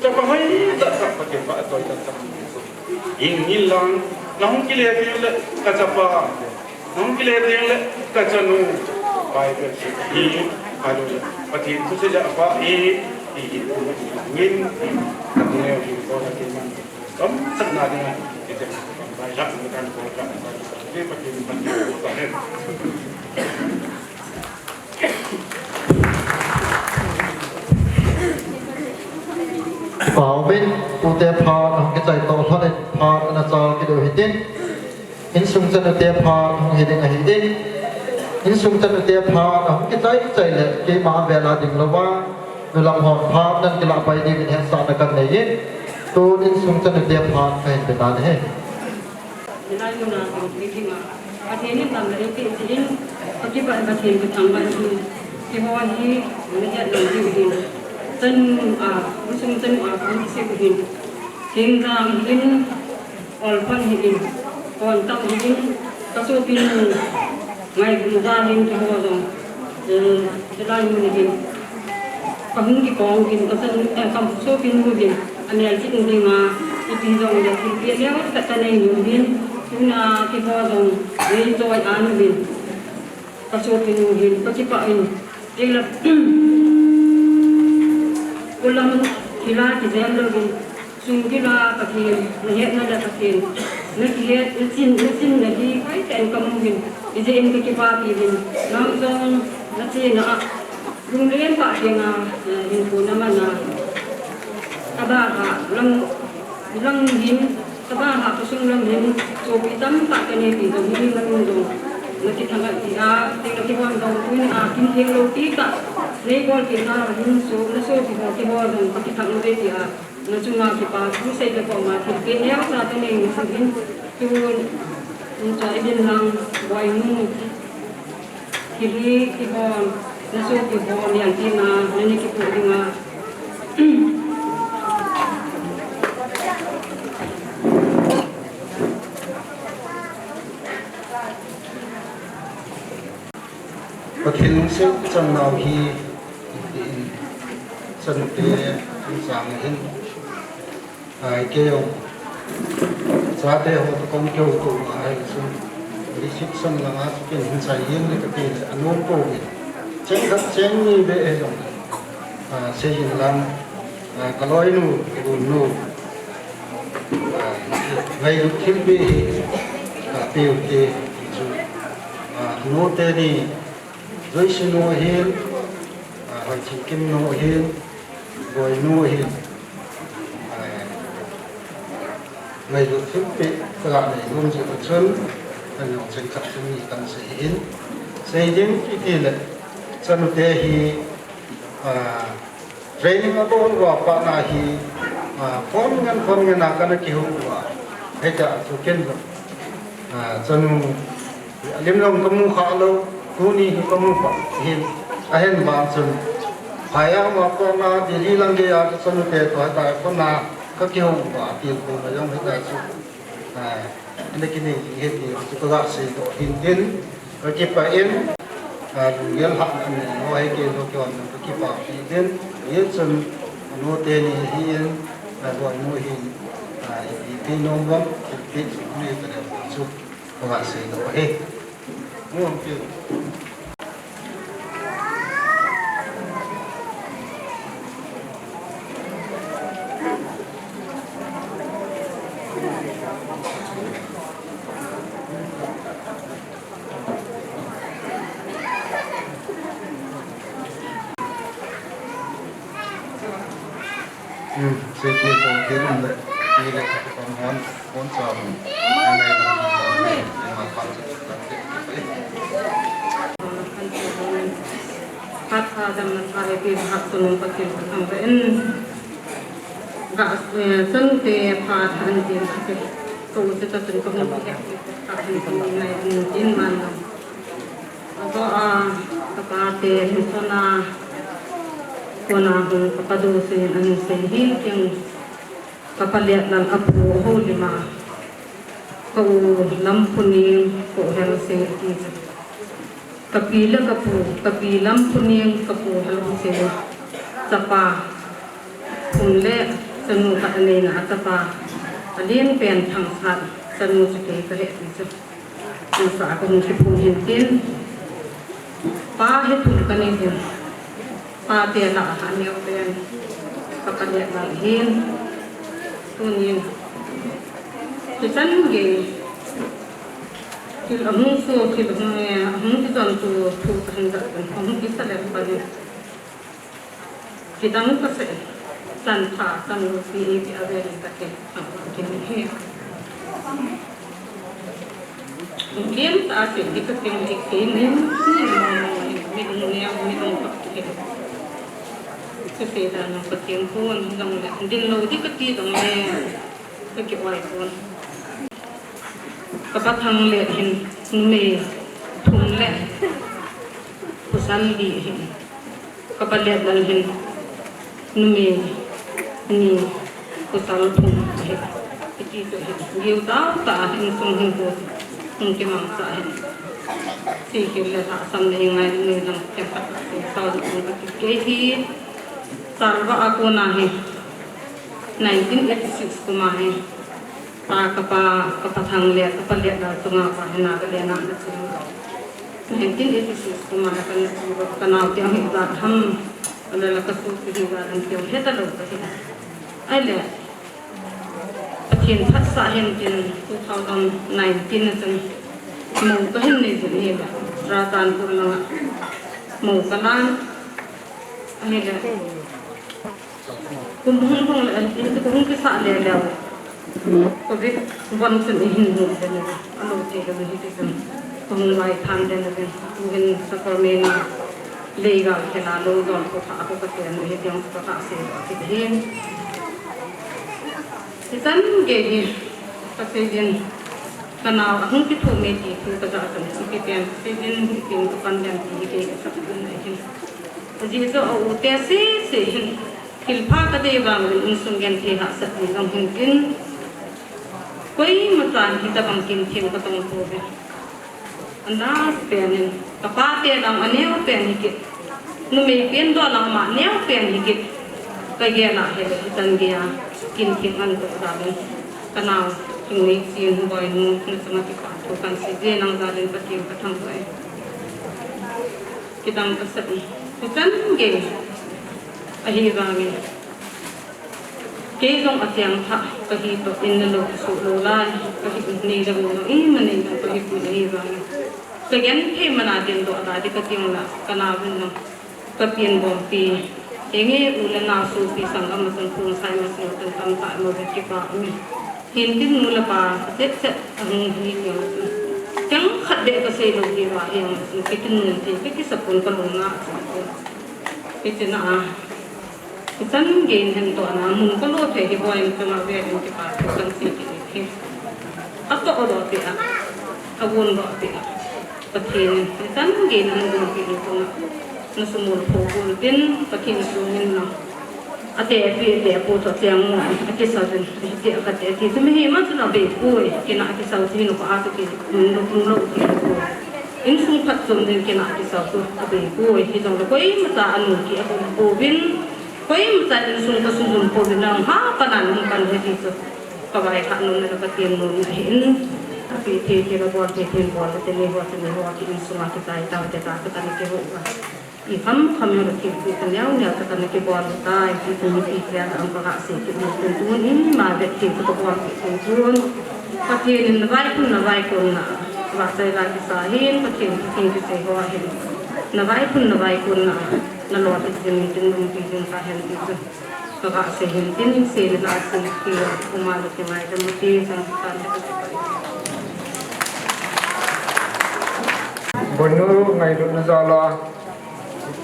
Chapa hoitah tah Pathen pa a choi tah tah. In, in lang, na hung kile teng le ka chapa, na hung kile teng le ka chanu, Bible sei hi, alo le, Pathen thu sei ja pa hi, hi, hi, ngin, ka tu ne hi ko na ke man, kam sak na ding a, ite, Bible la kan ko ka, Pathen, Pathen ko ta hen. Pau min, tute phat ahung kichai toh lhon in phat ana chal kit u hitin. Insung chanute phat ahung hi ding ahi in. Insung chanute phat ahung kichai chai le keima avel a ding louva, nu lam hon phat nan kilah pai ding in hetsahna kan nei in. Tun insung chanute phat kahin pe tan ahi. Hilai muna ka lut ding a, Pathen in damna eipeh jeh in, ka kipah in Pathen ka thangvah in, keiho hi na het lou diu hin. Chanu a, insung chanu a, kon kisih u hin. Thingjang hi in, olpan hi in, kon tam hi in, ka sopinu, ngailutna hin keiho jong, eh, hilai mun hin. Ka hung kikong hin, ka chanu, eh, ka sopinu hin, amel ching ding a, ipi jong le thilpeh neokhat ka nei nom hin, tuna keiho jong, nei choi a nom hin, ka sopinu hin, ka kipah in, teng le, ulam, thila kijem lou hin, Sung kila Pathen, na hetna le Pathen, na kihet, na chin, na chinna hi hoitah in ka mu hin, hijeh in ka kipah pi hin, nang jong na chena a, lunglen tah teng a, eh, hinkho na man a, ka dalha, lang, lang hin, ka dalha ka sung lam hin, sopi tamtah ka nei pi jong hi, na lung jong, na kithang a ti a, teng na kihon jong, tuni a, kin theng lou ti tah, nei bol pi na hin, so, na sopi ho kihon jong, ka kithang lou ti a. Na chunga kipa thu sei le koma thilpeh neocha ka nei u hin, tun, tun cha i din lang, Boinu, thil hi kihon, na sopi ho, nian tina, na ni kipu dinga. Pathen lungset chan nau hi, in, chanute, in chang hin, ai, kei jong, chate ho toh kong kihouto uva ahi chun, reception langa chu ken hin chai jeng le kati le, anom pouvin. Cheng khat cheng ni beh ahi jong, a, sei in lang, a, ka loinu, ka gonu, a, ngailut thilpeh hi, a, pe u hite, chu, a, nu teni, Joyce nu ahin, a, Hoichingkim nu ahin, Boinu ahin, a, ngailut thilpeh kaga nei nom jeh u chun, kan jong cheng khat cheng ni kan sei in, sei ding iti le, chanute hi, a, training abol uva pat na hi, a, phone ngen, phone ngen a kana kihou uva, hita chu ken jong, a, chanu, alim jong kamu kha lou, tuni hi kamu pah hin, ahin vang chun, phai a ma kona Delhi lang gei a ka chanute toh hita kona ka kihou uva, tilkhouna jong hita chu, a, ana kinei jing ahi ti chu kaga seidoh hin tin, ka kipah in, a, lunggel hahna nei ho hi kei jong kihon ka kipah pi tin, hichun, nu teni ahin, a, Boinu hin, a, ipi nom uvam, ipi nei ta le chu. Kaga seidoh ahi. Mu ang pi. Siti ko kirum le, ni le ka pam hon, hon sa. Ngai na ni ma pa. Phat pha dam na pha le pi phat sunung Pathen ka thangvah in. Ga, eh, sun te phat han tin ka se. Ko se ta sun ko hung ka hek ka han ko ngai an tin man lo. Ago a, ka pa te, mi sona, kona hung ka pa du se, an se hi, king, ka pa liat nan a pu ho lima. Ka u lam pu ning, ko hel se, ti se. Ka pi le ka pu, ka pi lam pu ning, ka pu hel pu se. Chapa, pu le, chanu ka anei na, chapa. A lien pen thang sat, chanu se ke ka he, ti se. Nasa ka hung kiphum hin tin. Pa hi thum ka nei hin. Pa te la ha neo pen. Ka pa le la hin. Tunin. Kichan ge. Thil ahung so, thil ahung e, ahung kijon tu thu ka hin ja kan. Ahung kisa le pa ni. Kidang ka se, chan pha, chan lu pi e pi a ve le ka ke, a kin he. Kin ta se, di ka ting e ke ni, ni mo mo ni, mi dong ne, mi dong ka ke. Ka se da na ka ting ko, ni dong le, din lo di ka ti dong le, ka ke wai ko. Ka pa thang le hin, numei, thum le, pasal li hin. Ka pa liat nan hin numei ni pasal thum ahi. Hiti chu hi. Giu tau ta hin sung hin hu. Hung kimang sa hin. Sikil le lhasam le ngai ni lang kya ka sa sa hung ka kei hi. Salva a kona hi. Nineteen eighty-six kuma hi. Pa ka pa, ka pa thang le, ka pa liat nan chunga pa hi na ka le na na chu. Nineteen eighty-six kuma na ka na chu, ka nau te hi za ham, ala la ka su ki hi za ham te he ta lo ka hi. Ai le, Pathen phatsah hin tin two thousand nineteen na chun, mo ka hin nei jin hi le, Churachandpur langa, mo ka lan, ai le, Kum hung hung le, eh, kum hung kisa le le. Covid von chun i hin hung le le. Alo te le hi ti chun. Kum lai than le le. Kum hin sa ko me na. Le ga ke la lo don ko tha ko ka te no hi tiang ko tha se ko ti hin. Ti chan ge hi. Ka se jin. Ka nau a hung ki thu me ti thu ka ja chun. Ki pen se jin hi tin ko pan den ti ke sa ko ne hin. Ajeh chu a u te sese hin, thilpha ka dei vang in insung genthei hahsat ding jong hin tin, koima chan hitabang kin thim ka tong pouve. A last pen in, ka pa te lang a neo pen hi kit, numei pen doh lang ama neo pen hi kit, ka gel a hile hichan gei a kin thim an toh dan in, ka nau Thingneichi in, Boinu, na chunga kipa thu kan sei je, nang jal in Pathen ka thangvah e. Kidang ka sah e. Hichan gei. Ahivangin. Kei jong achiang thah kahi toh in na lo kisuh lou lai. Kahi nei le gou lou. Ima nei jong kahi pui ahivangin. Ka genthei man a dingdoh da di ka ti la. Ka nau vin jong. Ka pian bompi. Enge u le nao sopi sanggam a chun khonsai masang a chun tamtah in mo ve kipa um e. Hintin nu le pa, chet chet, ahung hi jeng chun. Chang khat beh ka sei lou hi va jeng chun, kiti nun ti, ka kisa pon ka lung na chun. Kiti na a. Kichan gei in hen toh na, mun ka lo thei hi boi in chunga ve in kipa thu kan sei kit hi. Atoh doh ti a, avon doh ti a. Pathen in, kichan gei in hung gumpi in chunga. Na sumul pho gul tin, Pathen sung in na. Ate pi, ate pu toh chiang mo, akisau vin, hiti akate ti, tu mihem a chun abei poi, kina akisau ti nu ko a tu ki, nu, nu lo ki poi. Insung phatchom din kina akisau tu abei poi, hijongle koima cha anu ki aum pouvin, koima cha insung ka sujun pouvin, nang ha, ka nan hung kan he ti chu. Ka vai kha nom na ka ti nom na hin, api thei thei la bol thei thei bol, te ni ho, te ni ho, ki insung a kichai tau, te ta, te ta ni ki ho ka. I kham kham jong la thil pi ka neo neo cha kana kibol tai, ti tu mi ti kia la ang ka ga se ki mi tun tun in ma vet thil ka bol ki tun tun. Pathen in na vaikun na vaikun na. Vahchoi la kisa hin, Pathen ki thing kisei ho hin. Na vaikun na vaikun na. Na lo ti jing tin lum ti jing ka hen ti tu. Ka ga sei hin tin, sei le la sei ki, uma le ki mai le mu ti sang tan le ka pai. Boinu ngailutna jal a,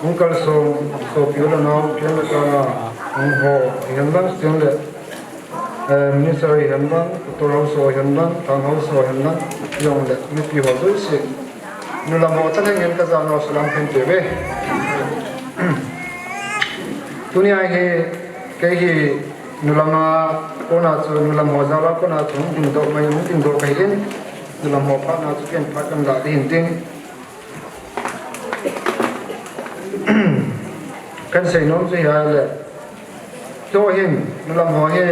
hung kalsong sopi u le nao, pian le tana, hung ho, hihen lang sing le, eh, minister hihen lang, doctor ho so hihen lang, thang ho so hihen lang, jong le, mipi ho jouse. Nulam ho chan hengin ka jana salam khen te ve. Tunia hi kei hi nulam a kona chu, nulam ho jal a kona chu hung dingdoh mai, hung dingdoh kahi in, nulam ho phatna chu ken phat kan ga ding hin tin. Kan sei nom chu hi a le. Keiho hin, nulam ho hi,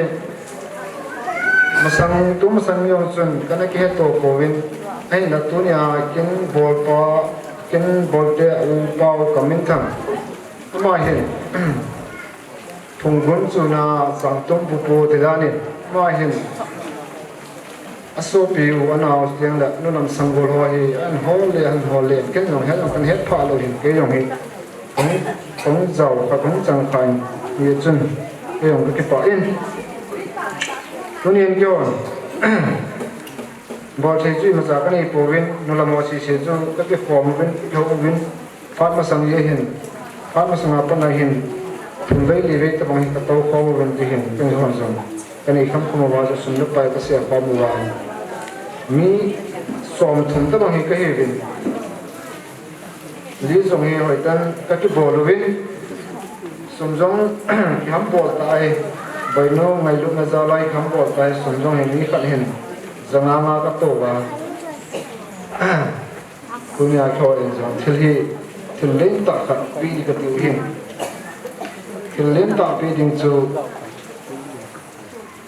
masang, tu masang jong chun, kana kihe to pouvin, ahinla tunia kin bolpa, kin bolte upa u ka min thang. Ama hin, Phunggun chuna Sangtum pupu ti dan in, ama hin, asopi u, anao tiang le, nulam sanggol ho hi, an hol le, an hol le, ken jong het jong kan het pha lou hin, kei jong hi. Kong, kong jao kha, kong chang kha in, hi chun, kei jong ka kipah in. Tunin keiho, bol thei chu imacha ka nei pouvin, nulam ho sese chu ka kikhom uvin, ka kihou uvin, phat masang hi hin, phat masang a pat a hin, thum vei li vei tabang hi ka tou khom uvin ti hin, kei jong jong. Ka nei kham khom uva chu sum le pai ka share khom uva. Mi som thum tabang hi ka hi uvin. Li jong hi hoitah in ka kibol uvin, sum jong kiham bol ta hi, Boinu ngailutna jal a kiham bol ta hi, sum jong hi mi khat hin ja nga nga ka tou uva. Tunia keiho in jong thil hi, thil lentah khat pe ding ka ti u hin. Thil lentah pe ding chu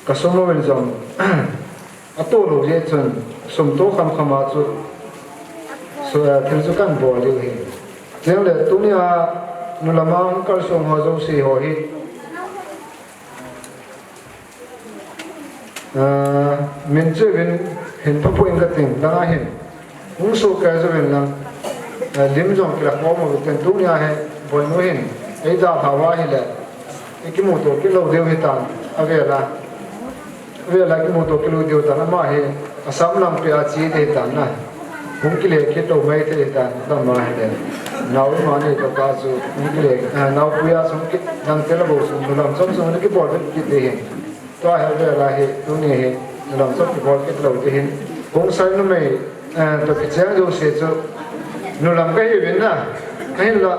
ka sum uvin jong, a to lou jeh chun, sum to kham kham a chu, so, eh, thil chu kan bol diu hi. Cheng le tunia nulam a hung kalsong ho jouse ho hi, eh, min chu vin hin pha poi ka ting, dang a hin. Hung suhkeh jouvin lang, eh, lim jong kila khom uvin tin tunia hi, Boinu hin, ei dalha uva ahile, i kimuto kit lou diu hitan, avel a. Avel a kimuto kit lou diu tan, ama hi, Assam lampi a che ding hitan na. Hung kile kit lou mai thei hitan, ama hile. Nao ima nei tah tah chu, hung kile, eh, naopui a chu hung kit, dang te la bou chu, nulam chom chu hung kibol kit ding hi. Tua hi avel a hi, tuni hi, nulam chom kibol kit lou ding hin. Khongsai numei, eh, toh kicheng jouse chu, nulam ka hi uvin na. Ahinla,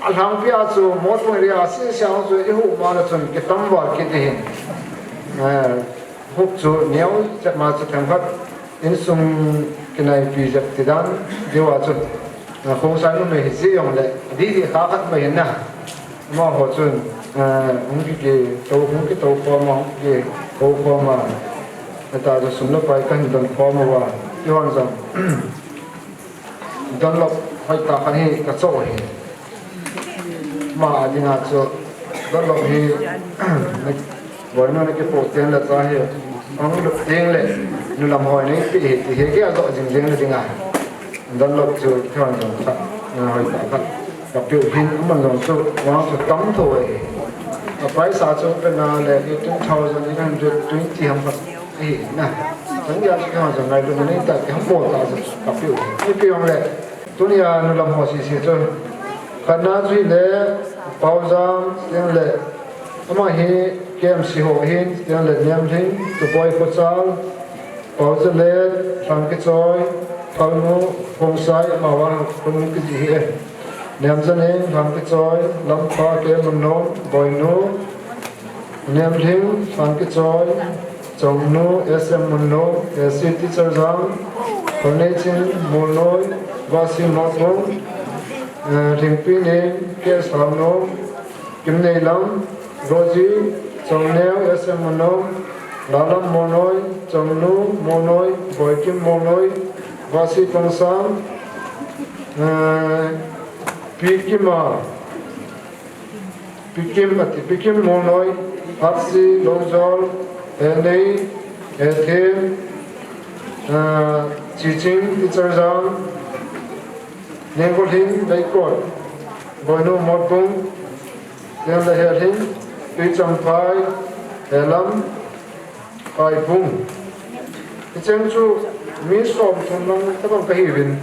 alhangpi a chu, Motbung area a sese a chu, i hu ma le chun, kitam val kit ding hin. Eh, hup chu, neo, chet ma chu, themkhat, insung kinaipi jep ti dan, diu a chu. Ah, Khongsai numei hi jeh jong le, di di kha khat mai hin na. Amaho chun, ah, hung ki, ki to, hung ki to khom a, hung ki to khom a. Hita chu sum le pai kan don khom uva. Keihon jong. Dunlop hoitah khat hi ka choh u hi. Ama dinga chu Dunlop hi, Boinu na kipoh teng le cha hi, hung lut teng le, nulam hoi nei pi hi, ti hi kei a doh jing jing le dinga. Dunlop chu keihon jong kha, na hoitah khat. Ka pe u hin, aman jong chu, vang chu tam tho e. A price a chu pe na le, eighteen thousand eight hundred twenty ham khat hi na. Chang dia chu keihon jong ngailutna nei tah, kiham bol tah chu ka pe u hin. Ipi jong le, Tunia nulam ho sese chu. Khatna chu hile, Paojam, chuteng le, ama hi K M C ho ahin, chuteng le Niamlhing, Tuboi Khochal, Paojalet, Lhangkichoi, Phalnu, Khongsai, amavang, Phalnu kiti hi e. Niamjaneng, Lhangkichoi, Lampha, K Munnom, Boinu, Niamlhing, Lhangkichoi, Chongnu, S M Munnom, S C Teacher Jang, Khoneiching, Molnoi, Vasi Motbung, eh, Lhingpineng, K S Lhamnom, Kimneilam, Roji, Chongneo, S M Munnom, Lalam Molnoi, Chongnu Molnoi, Boikim Molnoi, Vasi Pongsang, eh, Pikima, Pikim, ati, Pikim Molnoi, Hatsi, Longjol, Henei, Hethem, ah, Chiching, Teacher Jang, Nengkolhing, Leikot, Boinu Motbung, Niamle Helhing, Tuichanphai, Helam, Paibung. Hicheng chu mi som thum lang tabang kahiuvin.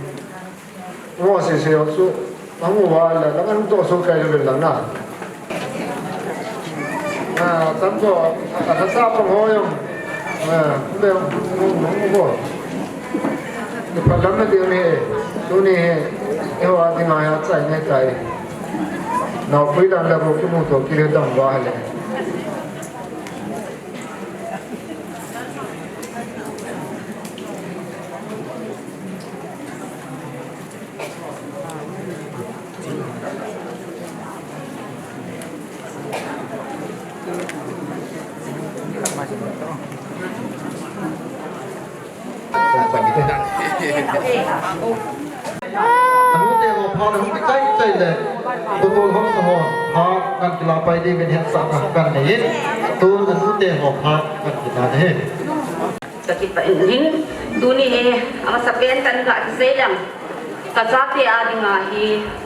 Ngo sese ho chu, amu va la, la kan to so kai le lang na. Ah, tam to, a ka sa pa ho yong. Ah, le, mo, mo, mo. Ni pa lam na di ni, tu ni, e ho a di ngai a chai ngai chai. Nao pui dan la bo ki mu to ki le dam va le. Anute ho phat hung kichai chai le, Doctor Hausa ho phat kan kila pai ding in hetsahna kan nei in, tun anute ho phat kan kila ding ahi. Ka kipah in, tuni hi, amasa pen kan ga kisei leng. Ka chate a dinga hi,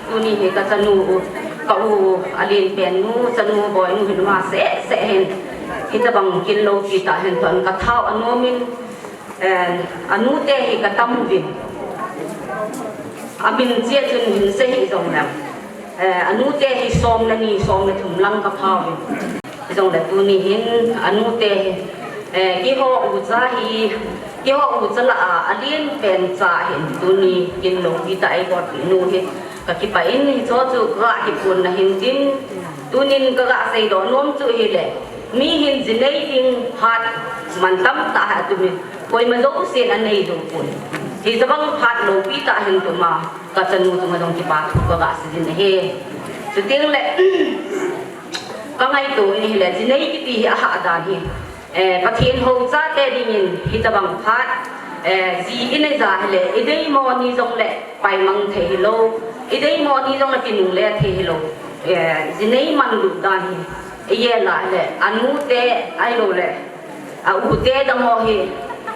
tuni hi ka chanu u, ka u, alen pen nu, chanu boinu hin ma seh seh hin. Hitabang kin loupi tah hin ton ka thao anom in, eh, anute hi ka tam uvin. Amin chia chun hin sei hih jong leng. Eh, anute hi som le ni, som le thum lang ka phao uvin. Hijong le tuni hin anute hi, eh, keiho ucha hi, keiho ucha lah a, alen pen cha hin tuni kin loupi tah a eibolpi nu hi ka kipah in, hicho chu ka ga kipon na hin tin, tunin ka ga seidoh nom chu hile, mi hin ji nei ding phat man tamtah ahi atumin, koima jousen anei jou pon. Hitabang phat loupi tah hin tuma, ka chanu chunga jong kipa thu ka ga sei jin ahi. Chuteng le, ka ngaito in hile, ji nei kiti hi ahahdan hi. Eh, Pathen hou chate dingin hitabang phat, eh, ji inei ja hile, ideimo ni jong le paimang thei hilou, ideimo ni jong le kinungle thei hilou. Eh, ji nei man lut dan hi. Ijeh a le, anute, ahilou le, a ute dang ho hi,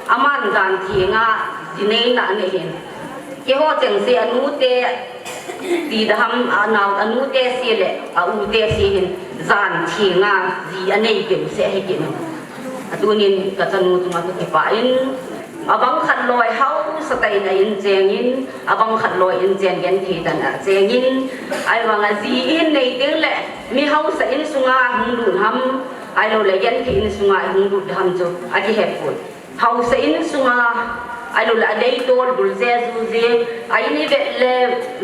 aman jan theng a, ji neina anei hin. Keiho chengse anute, ti daham, anao, anute se le, a ute se hin, jan theng a, ji anei keu se ahi kit in. Atunin ka chanu chunga ka kipah in, abang khat loi hausa tah in a in cheng in, abang khat loi in chen genthei tah in a cheng in, ahivang a ji in nei teng le, mi hausa insunga hung lut ham, ahilou le genthei insunga hung lut ham chu, akihe pon. Hausa insunga, ahilou le aleitol bul jeju jeng, a in ivet le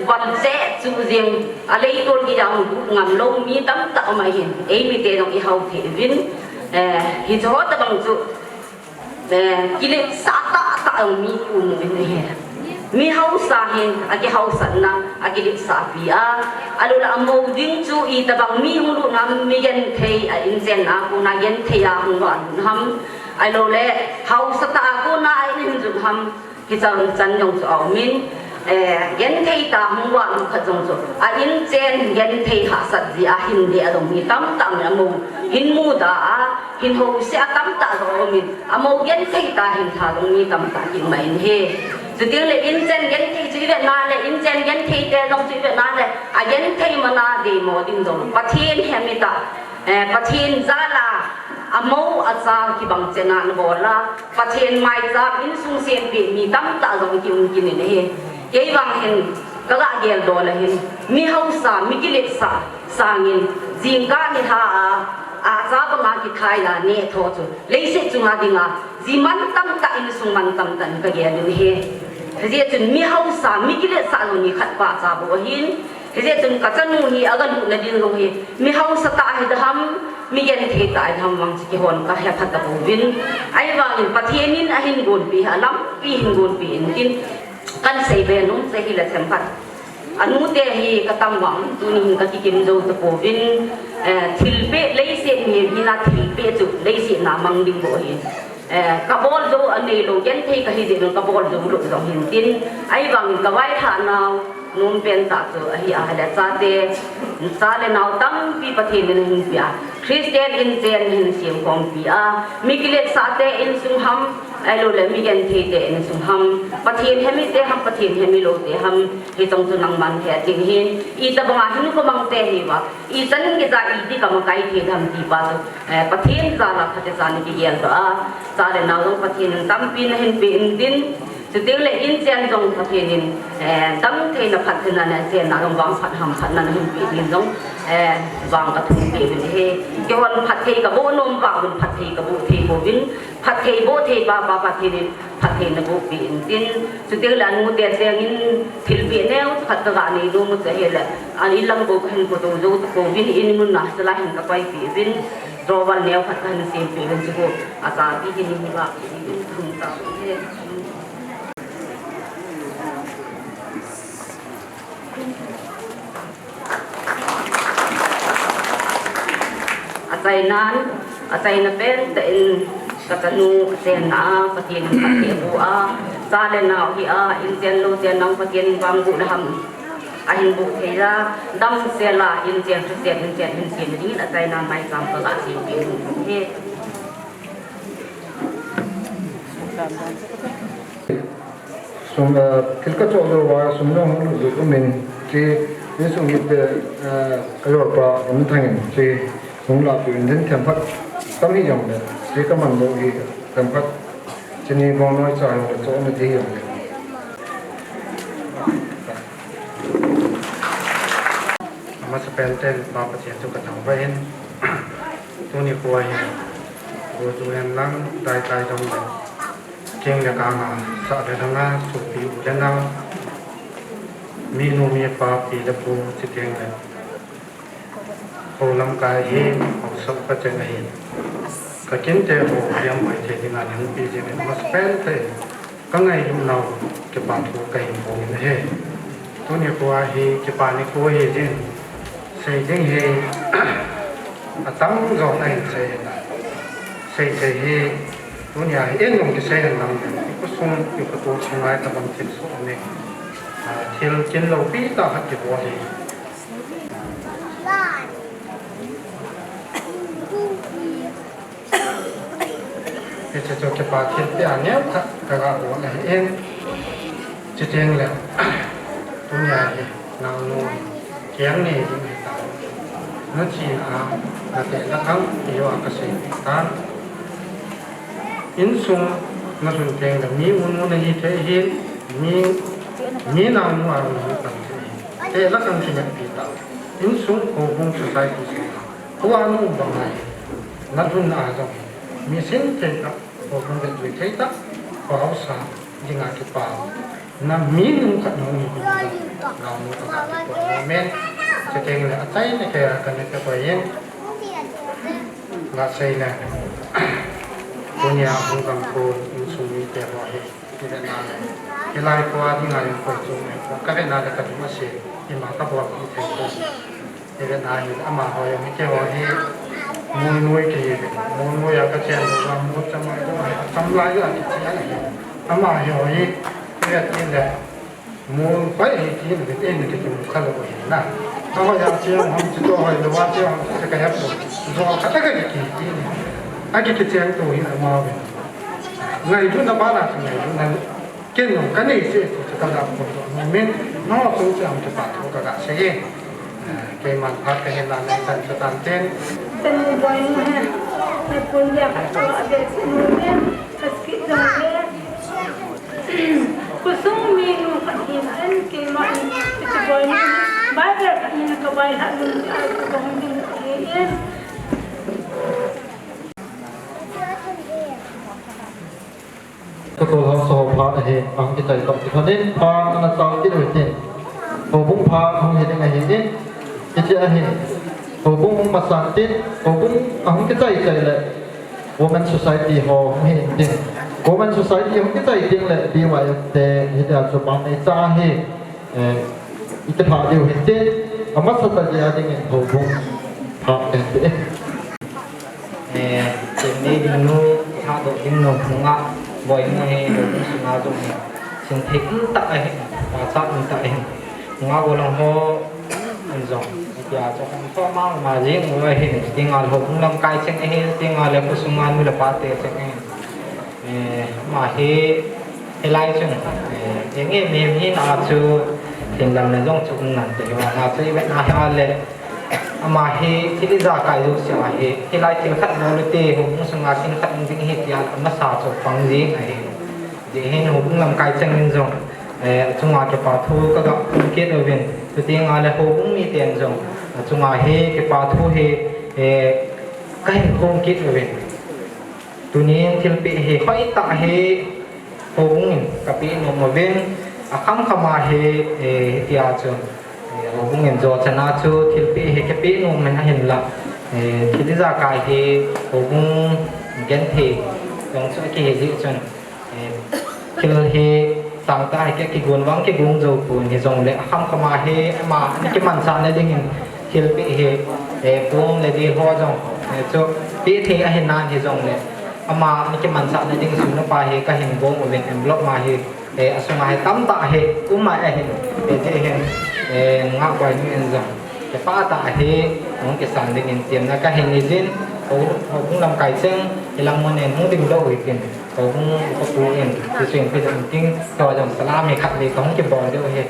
van che chu jeng, aleitol geiya hung lut ngam lou mi tamtah um ahin, eimite jong ihao thei uvin, eh, hiche ho tabang chu, Eh, kiletsah tahtah jong mi um in ahi. Mi hausa hin, akihausatna, akiletsahpi a. Ahilou le amou ding chu itobang mi hung lut nam, mi genthei a inchen a kona genthei a hung lut nam. Ahilou le hausa tah a kona a in hung lut nam. Hichan chan jong chu aum in, eh, genthei tah a hung lut khat jong chu. A inchen genthei hahsat jeh a hin deh a jong mi tamtah um in amou hin muda a, hin housa a tamtah jong aum in. Amou genthei tah a hin lha jong mi tamtah kium in ahi. Chuteng le inchen genthei chu ivet na le inchen genthei te jong chu ivet na le a genthei man a deimo ding jong Pathen hi amitah, eh, Pathen jal a amou acha kibang chet a ana bol a Pathen maicham insung sempeh mi tamtah jong kium kit in ahi. Kei vang hin ka ga geldoh le hin mi hausa, mi kiletsah sangin jingkah nilhah a, acha banga kithai a neh tho chu leiset chunga dinga, ji mantam tah, insung mantam tah in ka gel in ahi. Hijeh chun mi hausa, mi kiletsah jong nikhat pachat bou ahin. Hijeh chun ka chanu hi aga lutna ding jong hi, mi hausa tah ahi ding ham, mi genthei tah ahi ding ham vang chu keihon ka hepha tapouvin. Ahivangin Pathen in ahin gonpi hi, alampi hin gonpi in tin, kan seibe nom chu hile themkhat. Anute hi ka tam vang, tuni hin ka kikim jou tapouvin, eh, thilpeh, leiset mi, mi na thilpeh chu, leiset na mang ding bou ahi. Eh, ka bol jou anei lou, genthei kahi jeh in ka bol jou lou jong hin tin, ahivangin ka vailhah nau, nom pen tah chu ahi a, hile chate, cha le nao tampi Pathen in ahin pia, Christian inchen in ahin semkhompi a, mi kiletsah te insung ham, Ahilou le mi genthei te insung ham, Pathen hemi te ham, Pathen hemi lou te ham, hicheng chu nangman he atin hin, itobang a hin kumang te hi va, ichan in kija iti kamakai thei ham ti pa chu, eh, Pathen jal a phatechan kigel doh a, cha le nao jong Pathen in tampi nahin pe in tin, chuteng le inchen jong Pathen in, eh, dam theina phattheina le chenna jong vangphat hamphatna nahin pe din jong, eh, vang kathum pe uvin ahi. Keihon phatthei kaboh nom vang un phatthei kaboh thei pouvin, phatthei boh thei pa pa Pathen in phatthei naboh pe in tin, chuteng le anu te cheng in thilpeh neo khat kaga nei nom u chu ahile, an inlang bou kahin podoh jou tapouvin in mun a chalai hin kakoipeh uvin, drawer neo khat kahin sempeh uvin chu ko, achabi hi ni hi va, in thum ta hi. Achainan, achaina pen tah in kachanu achenna a Pathen in phatthei aboh a, cha le nao hi a, inchen lou chen nang Pathen in vangbohna ham ahin boh thei a, damsel a inchen thuchen inchen hin sem dingin achainan maicham kaga sempeh nom u ahi. Sum, eh, thil kachoh jou uva sum jong hung lut lut um in, hiche insung mite, eh, kajolpa Ramthang in hiche hung lahpeh in, themkhat tam hijongle hiche kaman lou hi themkhat chini bong noicha jongle choh na ding hijongle. Amasapen in Pa Pathen chu kathangvah in, tuni khoa hi, gojuh hen lang, daitai jong le, keng le kang a, sah le dang a, sopi u le nao, minu mipa, pi le pu, chuteng le, hou lamkai hi, haosa u kacheng ahi. Kakinte ho, hiam hoi thei dinga, neipe jing in, amasapen in, kangailutnau, kipa thu kahin phong in ahi. Tuni khoa hi, kipa nikho ahi jin, sei ding hi, atam jo nahin sei in a. Sei thei hi, tunia hi in jong kisei hen lang, ikhosung, ikhoto sunga itobang thilsoh nei, ah, thil kin loupi tah khat kibol hi. Hiche chu kipa thilpeh a neo khat kaga bol ahi in. Chuteng le, tunia hi, naonu, keng nei ding ahitai. Nachena a, nateh lhah ang, eiho a kasei tan. Insung, nalhun teng le, mi unu nahi thei ahin, mi, mi naonu a nahi pan thei ahin. Teh lhah ang kineppi tah. Insung, houbung society sunga, hounu banga hi, nalhun a jong hi, mi sin thei tah, houbung vetlui thei tah, kho haosa dinga kipa, na minu khat nahi ding, naonu kaga kipah nom in, chuteng le achaina kei a kanei kakoi in, gasei le, tunia hung gam kon insung mite ho hi, ivetna le, hilai khoa dinga jong koi chu, kavetna le kadum ase, ima kabol thei pon. Ivetna hi, amaho jong hi keiho hi, Molnoi kihi, Molnoi a kachen uva, mol chamai jong hi, acham lai a kichen ahi. Amaho hi, ivet in le, mol hoi hi tin, ivet in le kimu khalou ahi na. Ahoi a che ham, chutoh hoilou a che ham, chu kahepoi. Jo khat a kaki tin. Aki kicheng to hi amaho hi. Ngailutna bana chu ngailutna. Ken jong kanei seh ti chu kaga phongdoh nom in, nangho chung cheh a kipa thu kaga sei e. Eh, keiman phat kahin lan in chan chu tan ten. Tanu Boinu hi, napun dia khat chu abeh seh nom in, kaskit jong le. Khosung minu khat hin, keima in, Tanu Boinu hi, Bible khat in kavailhah nom in, kahung ding in. Katol haosa ho phat ahi, ahung kichai tah kilhon in, phat ana chal kit u hitin. Houbung phat hung hi ding ahi in, hiche ahi. Houbung hung masang tin, houbung ahung kichai chai le, Women Society ho hung hi in tin. Women Society hung kichai ding le, B Y F te, hitia chu pan neicha ahi. Eh, iti phat diu hitin, amasa tah jeh a dingin houbung phat kahin pe e. Eh, ken nei ding nu, lhahdoh ding nu, nungah Boinu hi, houbung sunga jong hi, sinthei umtah ahi, pachat umtah ahi. Nungah gollhang ho, in jong, itia chu hung tho mama jing u ahi, tinga le houbung lamkai cheng ahi, tinga le khosunga nu le pa te cheng ahi. Eh, Ama hi, hilai chun, eh, enge mi, mi na chu, thinlam na jong chu um nan te, ama na chu i vet na hi a le, ama hi, thil ijakai jouse a hi, hilai thil khat bol u te, houbung sunga thil khat um ding hi tia, amasa chu pang jing ahi. Hijeh hin houbung lamkai cheng in jong, eh, achunga kipa thu ka ga phong kit uvin, chuteng le houbung miten jong, achunga hi kipa thu hi, eh, ka hin phong kit uvin. Tunin thilpeh hi hoitah hi houbung in ka peh nom uvin, akham kham a hi, eh, hitia chu, eh, houbung in jo chan a chu thilpeh hi ka peh nom in ahinla, eh, thil ijakai hi houbung genthei jong chu akihi jeh chun, eh, thil hi sangtah hi ka kigon vang kigon jou pon, hijongle akham kham a hi ama ana kimansah na dingin thilpeh hi, eh, pum le dil ho jong, eh, chu peh thei ahi nan hijongle ama ana kimansah na ding sum upa hi ka hin gong uvin envelope ma hi, eh, asunga hi tamtah hi um mai ahin, eh, hijeh hin, eh, nungah Boinu in jong kipah tah hi hung kisan dingin temna ka hin nei jin, ho, houbung lamkai cheng, hilang mun in hung dingdoh u hitin, houbung upa pu in, Jesu in peh jong ting, tua jong salam hi khat vei ka hung kibol diu ahi.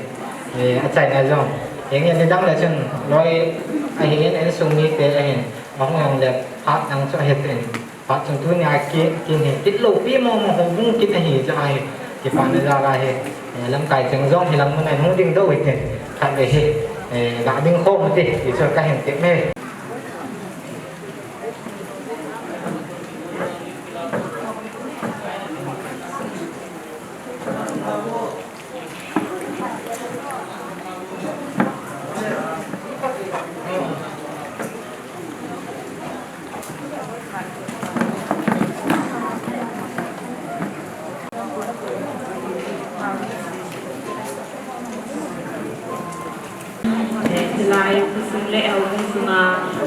Eh, achaina jong, enge nidang le chun loi ahin, insung mite ahin, ahung jong le phat dang chu ahi tin. Phat chung tunia ki, kin hi, kit loupi mama houbung kit ahi jeh a hi, kipana jal a hi, eh, lamkai cheng jong hilang mun a hung dingdoh u hitin, khat vei hi, eh, ga ding khom u hite, ti chu ka hin tep e. Eh, hilai khosung le houbung sunga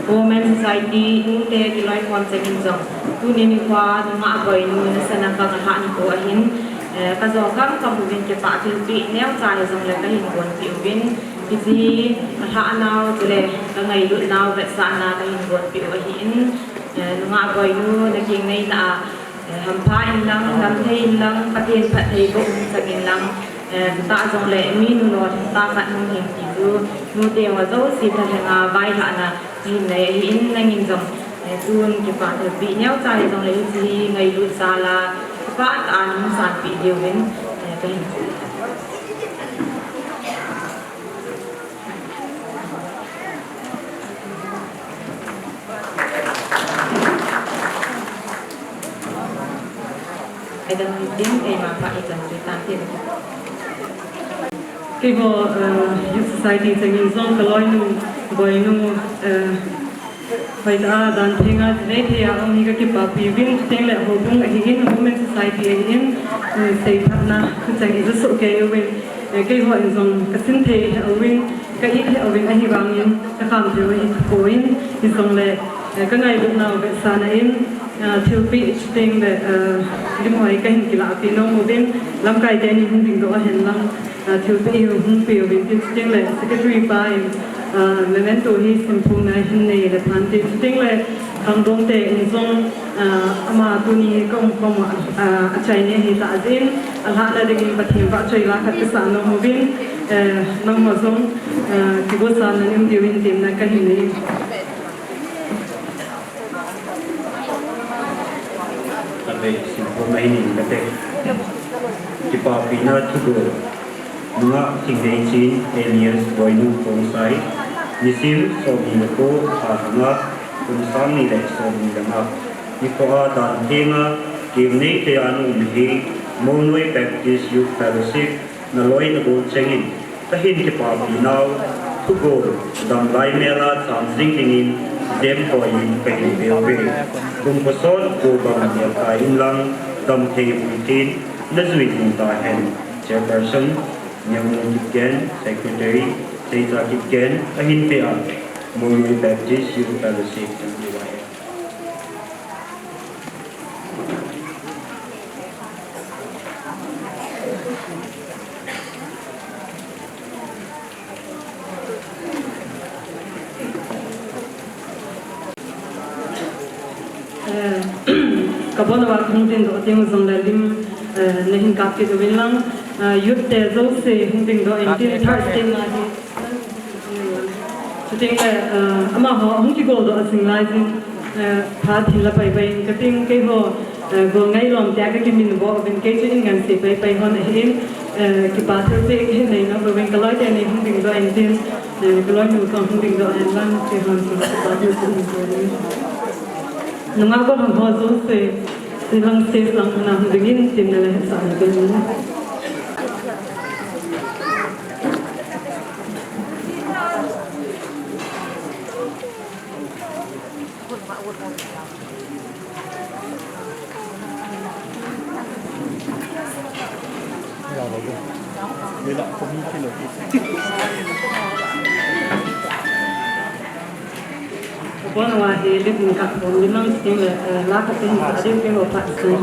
Women Society nute kiloikhom cheng in jong, tuni nikho a nungah Boinu nasana ka, ka lhah nikho ahin, eh, ka jo kham kham uvin kipah thilpeh neocha hijongle ka hin gonpeh uvin, hiche hi ka lhah nau chule ka ngailut nau vetsahna ka hin gonpeh u ahin, eh, nungah Boinu na kingneina a, eh, hampha in lang, damthei in lang, Pathen phattheiboh hung chang in lang, eh, chutah jongle mi nulou tah khat hung hing ti chu, nute ho jouse thalhenga vailhahna hin nei ahin, nangin jong, eh, tun kipah thilpeh neocha hijongle hiche hi ngailut jal a, kipah tah a nahung sanpeh diuvin, eh, ka hin Adam Hitin, eima pha ichan chu tan tin. Keiho, eh, Youth Society chengin jong kaloinu, Boinu, eh, hoitah a dan thenga chinei thei a um hi kakipapi uvin, chuteng le houbung ahin, Women Society ahin, eh, seiphatna thucheng ija soh kei uvin, eh, keiho in jong kasin thei lheh uvin, ka it lheh uvin ahivangin kakham thei u ahipoi, hijongle, eh, kangailutnau vetsahna in, eh, thilpeh chuteng le, eh, lim ho hi kahin kilahpeh nom uvin, lamkai teni hung dingdoh ahen lang, ah, thilpeh hi hung pe uvin tin, chuteng le secretary pa in, ah, memento hi simphongna hin nei le phan tin, chuteng le khangdong te in jong, ah, ama tuni ka umkhom u, ah, achaina ahitah jeh in, alhahna dingin Pathen vahchoila khat kasah nom uvin, eh, nangho jong, ah, kigosan na um diuvin temna kahin nei. Khatvei simphongna hin nei kate. Kipapina thugol. Nungah Thingneichen alias Boinu Khongsai. Nisim somni le ko, tha lhanga, kum sang ni le somni le nga. Nikho a dan thenga, kemnei thei a na um hi, Molnoi Baptist Youth Fellowship, naloi nagol chengin, kahin kipapi nau, thugol, damlai mel a cham jing dingin, demkoi in kahin peuve. Kum kosot, kum bang melkai in lang, damthei uvin tin, najui ding tahen. Chairperson, Nengmon Kipgen, Secretary, Seicha Kipgen, ahin pea, Molnoi Baptist Youth Fellowship, M B Y F. Eh, kabon uva kahung dingdoh ding jongle lim, Eh, nahin kap kit uvin lang, eh, youth te jouse hung dingdoh in tin, Thursday ma hi. Chuting le, eh, amaho hung kigoldoh a sing lai jin, eh, phat hin la pai pai in kating, keiho, eh, gol ngai lom tia kakimin bou uvin, kei chu in ngan se pai pai hon ahin, eh, kipa thilse kahin nei nom uvin, kaloi teni hung dingdoh in tin, eh, kaloi nu jong hung dingdoh in lang, keihon chu kipa thilse hin nei nom uvin. Nungah gollhang ho jouse, silang stage lang na hung ding in tin nala hetsah na ding. Bon wa hi lim ka bon lim lang sing le, eh, la ka tin ka ding ke ho pa sing.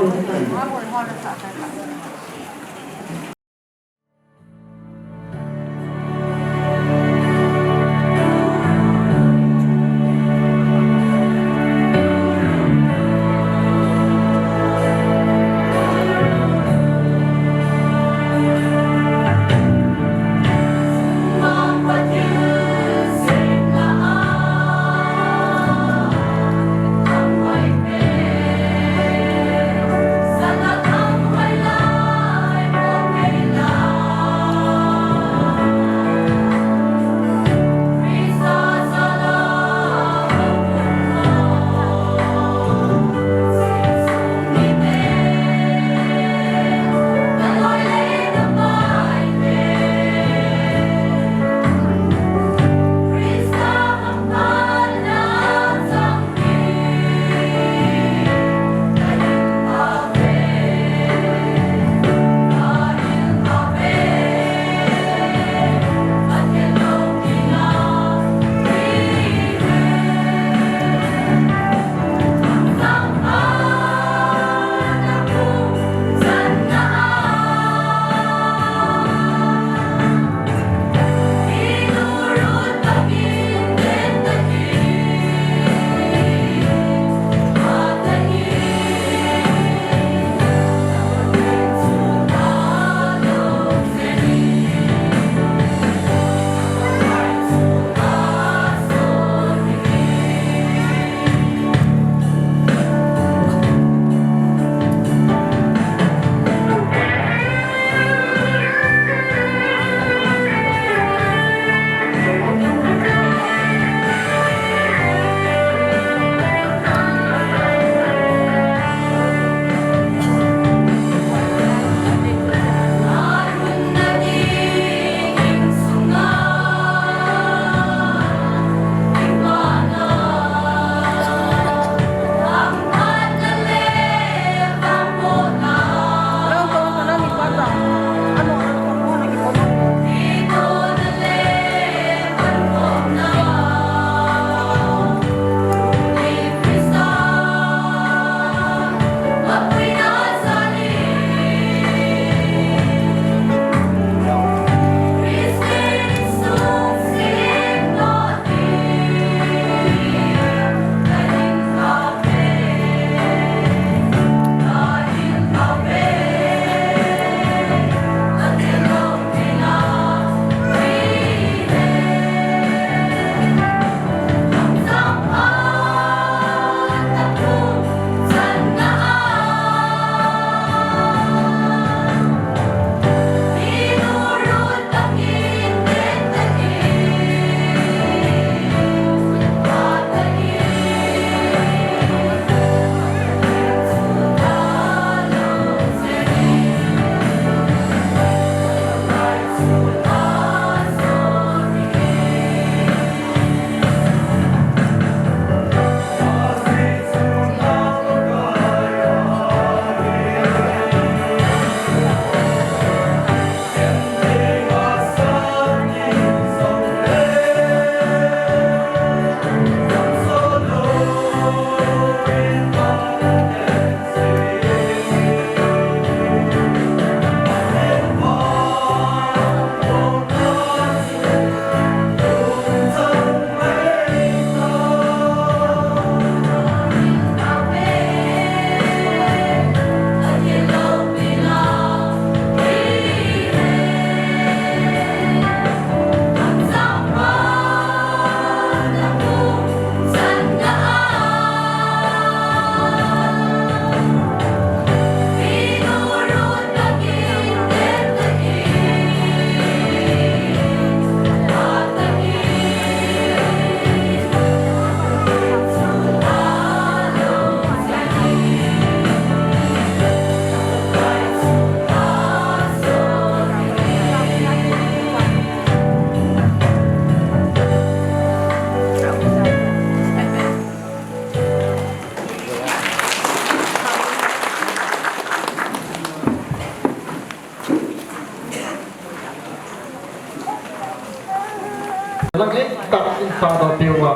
Nangin tak in sa da piu a.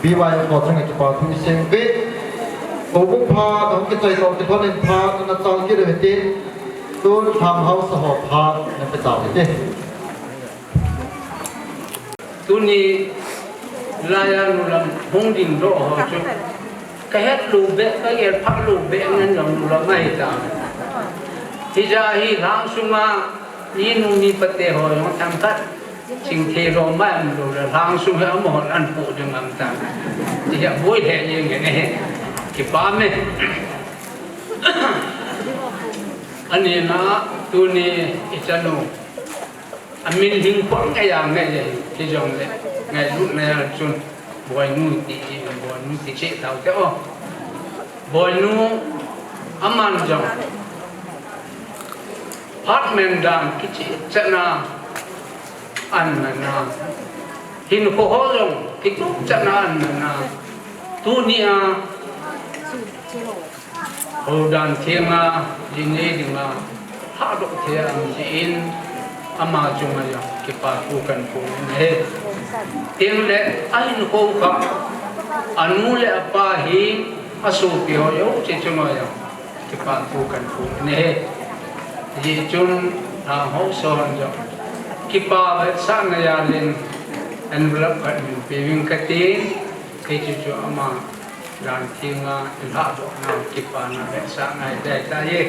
B Y F ko chunga kipa thu i seng ve. Ko bu pha, dong kichai to, kithon in pha, na chal kit ve tin. Tun farmhouse ho pha, na pe ta ve tin. Tuni laiya nu lam hung ding doh ho chu. Ka het lou beh, ka gel phat lou beh ngen jong nu lam ahi ta. Hijeh a hi lhang sunga, ni nu ni pate ho jong themkhat. Chingthei lou mai um lou le, lhang sung hi amaho an pu ding am ta. Ti hi aboi lheh jeng e. Kipah e. Ani na tuni i chanu. Amin hing pang ngai a ngai le, ti jong le. Ngailutna a chun. Boinu ti, boinu ti che tau te o. Boinu aman jong. Phat men dan kichi chana an na na. Hinkho ho jong kitu chana an na na. Tuni a ho dan thiang a, jing le ding a, ha dok thei a um jin, ama chunga jong kipa thu kan phong in ahi. Tin le, ahinkho kha, anu le apa hi, asopi ho jouse chunga jong. Kipa thu kan phong in ahi. Hijeh chun, a, ho son jong. Kipa vetsahna jal in envelope khat min pe uvin kati. Kei chu chu ama dan thiang a in ha doh na kipana vetsahna hi dei ta e.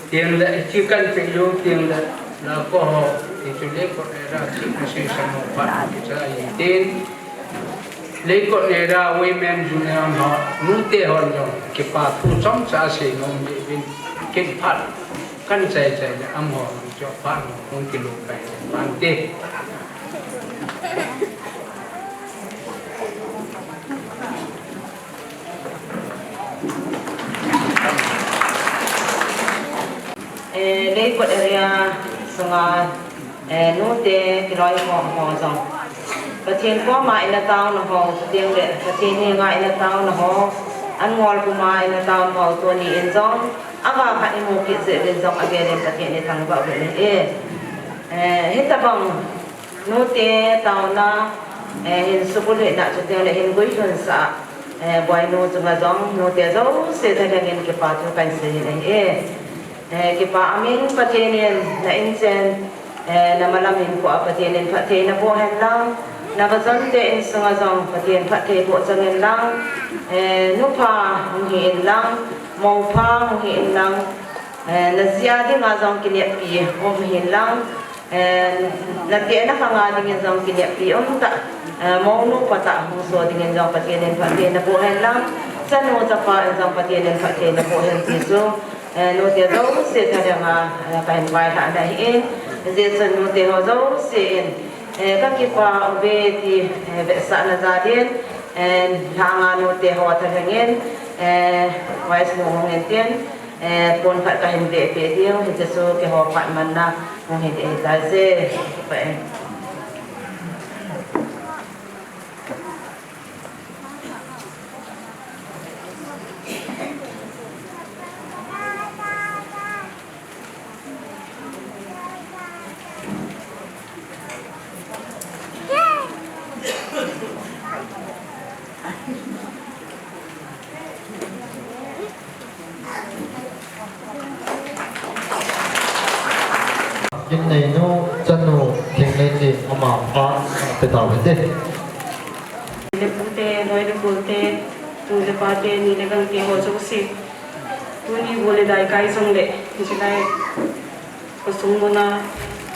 Tin le hiche kan pe u tin le la ko ho ti chu le ko era chi ko si sa mo pa ki cha i tin. Leikot Nera Women Union ho, nute hon jong, kipa thu chomcha sei nom diuvin, kin phat, kan chai chai le, amaho, chu phat, hung kilu pai, pante. Eh, Leikot area sunga, eh, nute kiloi mo ho jong. Pathen koma ina taona ho, chuteng le Pathen henga ina taona ho, an ngol puma ina taona ho, tuni in jong, ava khat imu kit jeh uvin jong, avel in Pathen ithangvah uvin ahi. Eh, hitabang nute taona, eh, hin sukul hina chuteng le hin guilhun sa, eh, boinu chunga jong, nute jouse thalheng in kipa thu kan sei in ahi. Eh, kipa umin Pathen in na inchen, eh, na malam hinkhoa Pathen in phatthei naboh hen lang, na vajonte insunga jong Pathen phatthei boh chang hen lang, eh, nupha hung hi in lang, moupha hung hi in lang, eh, na jia dinga jong kineppi hung hi in lang, eh, na tehna khanga dingin jong kineppi um tah, eh, mounu pa tah hung so dingin jong Pathen in phatthei naboh hen lang, chanu chapa in jong Pathen in phatthei naboh hen ti chu, eh, nute jouse thalheng a, eh, kahin vailhah na ahin, hijeh chun nute ho jouse in, eh, kakipa uve ti, eh, vetsahna jal in, eh, lhanga nute ho thalheng in, eh, vice nu hung in tin, eh, pon khat kahin vepeh diu, hiche chu keiho phat manna hung hi ding ahitai je. Ginneinu chanu Thingneithem ama phat pe tau hite. Le pute, loi le golte, nu le pate, ni le gangte ho jouse. Tuni bu le dai kai jongle, hiche lai khosung muna,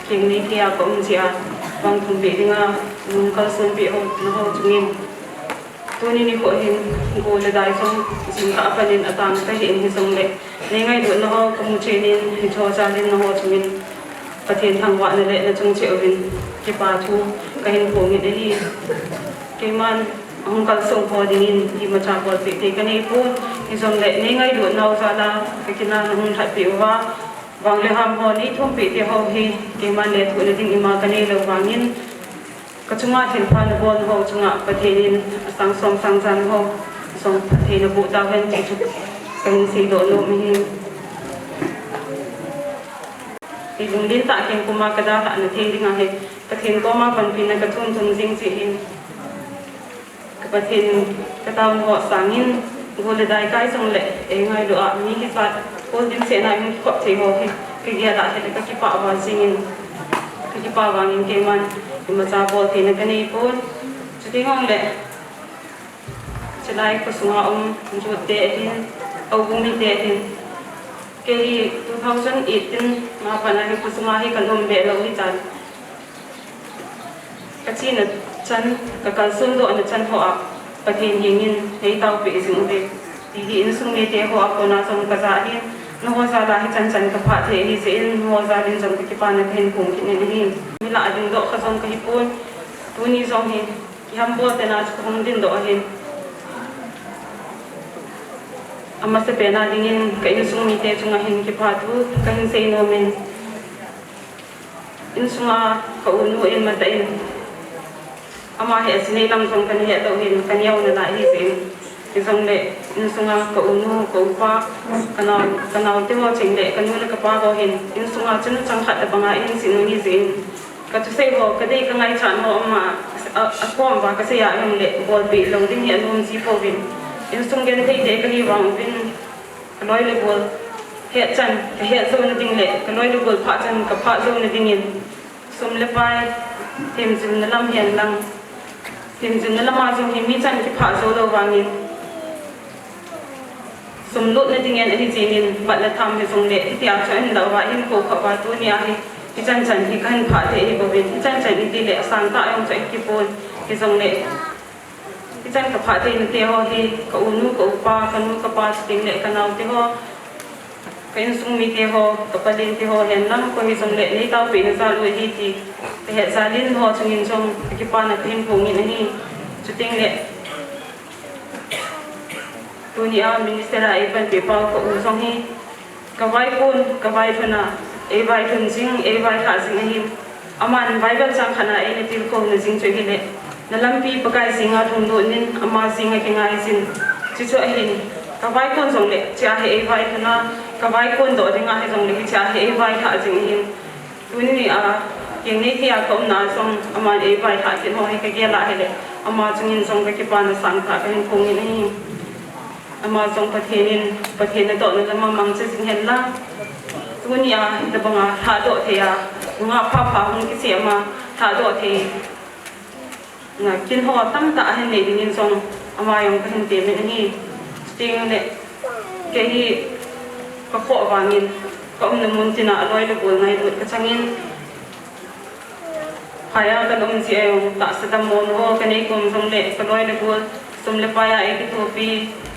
keng nei thei a ka um jeh a, vang thumpeh dinga, nung kalsonpeh ho, naho chungin. Tuni nikho hin, bu le dai jong, jingkah a panin atang tahih in hijongle, nei ngailutna ho, kamu chen in, hicheho jal in naho chungin, Pathen thangvahna le nachung cheh uvin, kipa thu, kahin phong in ahi. Keiman, ahung kalsong ho dingin, imacha bolpeh thei kanei pon, hijongle, nei ngailutnau jal a, kakinah nahung lhatpeh uva, vang le ham ho, nei thumpeh thei ho hi, keiman lethuhna ding ima kanei lou vangin, kachunga thilpha nabol ho chunga, Pathen in asang som sang jan ho, som phatthei naboh tauhen ti chu, kahin seidoh nom ahi. Ilunglen tah keng puma kadalhah na thei dinga hi, Pathen koma panpina kathum thum jing cheh in, ka Pathen kataona ho sangin, gol le dai kai jongle, eingailu a mi hijat, kol dimset na in kop thei ho hi, kagel a hile kakipah val jingin, kakipah vangin keiman, imacha bol theina kanei pon. Chuti jongle, chulai khosunga um, Jute ahin, houbung mite ahin, kei hi two thousand eighteen ma pat a hi khosunga hi kaum be lou hitan. Kachena chan, kakalson dohna chan hoa, Pathen hengin, neitaopeh jing uve. Ti hi insung mite hoa kona jong kaja ahin, nangho jal a hichan chan kaphah thei ahi jeh in, nangho jal in jong kakipana kahin phong kit in ahi. Mi lah a dingdoh kha jong kahipon, tuni jong hi, kihambol tena chu kahung dingdoh ahin. Amasapen a dingin, ka insung mite chunga hin kipathu kahin seinom in. Insunga ka unu in matah in, ama hi achinei lam jong kana het lou hin, kaneo nalai ahi jeh in. Hijongle, insunga ka unu, ka upa, kanao, kanaote ho cheng le, kanu le kapa ho hin, insunga chun chang khat tabanga eihin seinom ahi jeh in. Kathusei ho, kadei kangaichat ho ama, a, akom uva kasei a jongle, bolpeh lou ding hi anom ji pouvin. Insung genthei te kahi vang uvin, kaloi le gol hetchan kahet jouna ding le, kaloi le gol phahchan kaphah jouna dingin, sum le pai, themjilna lam hen lang, themjilna lama jong hi michan kiphah jou lou vangin, sum lutna dingin ahi jengin, bat le tham hijongle, hitia chu ahin lah uva, ahin kou kha uva, tunia hi, hichan chan hi kahin phah thei ahi bouvin, hichan chan itile, asangtah jong chu ahi kipon, hijongle, hichan kaphah theina te ho hi, ka unu, ka upa, kanu, kapa, chuteng le, kanaote ho, ka insung mite ho, ka palente ho, hen lang koi hijongle, neitaopeh na jal u ahi ti, kahet jal in ho chungin jong, kakipana kahin phong in ahi, chuteng le, tunia minister a eipanpeh pau ka u jong hi, kavaikon, kavailhun a, eivailhun jing, eivailhah jing ahin. Aman Bible chang khat a eina tilkhouna jing chu ahile, na lampi Pakai jenga lhunglut in, ama jenga kingai jin. Chuchu ahin, kavaikon jongle, hichea hi eivailhun a, kavaikondoh dinga hijongle, hichea hi eivailhah jing ahin. Tunia, keng nei thei a kaumna a jong, aman eivailhah kit ho hi kagel a hile, ama chungin jong kakipana sangtah kahin phong in ahi. Ama jong Pathen in, Pathen nadohna lama mangcha jing hen lang. Tunia, hitabanga lhahdoh thei a, nungah phapha hung kisem a, lhahdoh thei na kin ho tamtah ahin nei dingin jong, ama jong kahin temin ahi. Chuteng le, kei hi kakhoh vangin, kaumna mun tina aloi le gol ngailut kachangin, phaiya kana um jeh a jong, tahsa dammona ho kanei kom jongle, kaloi le gol, sum le pai a eikithopi,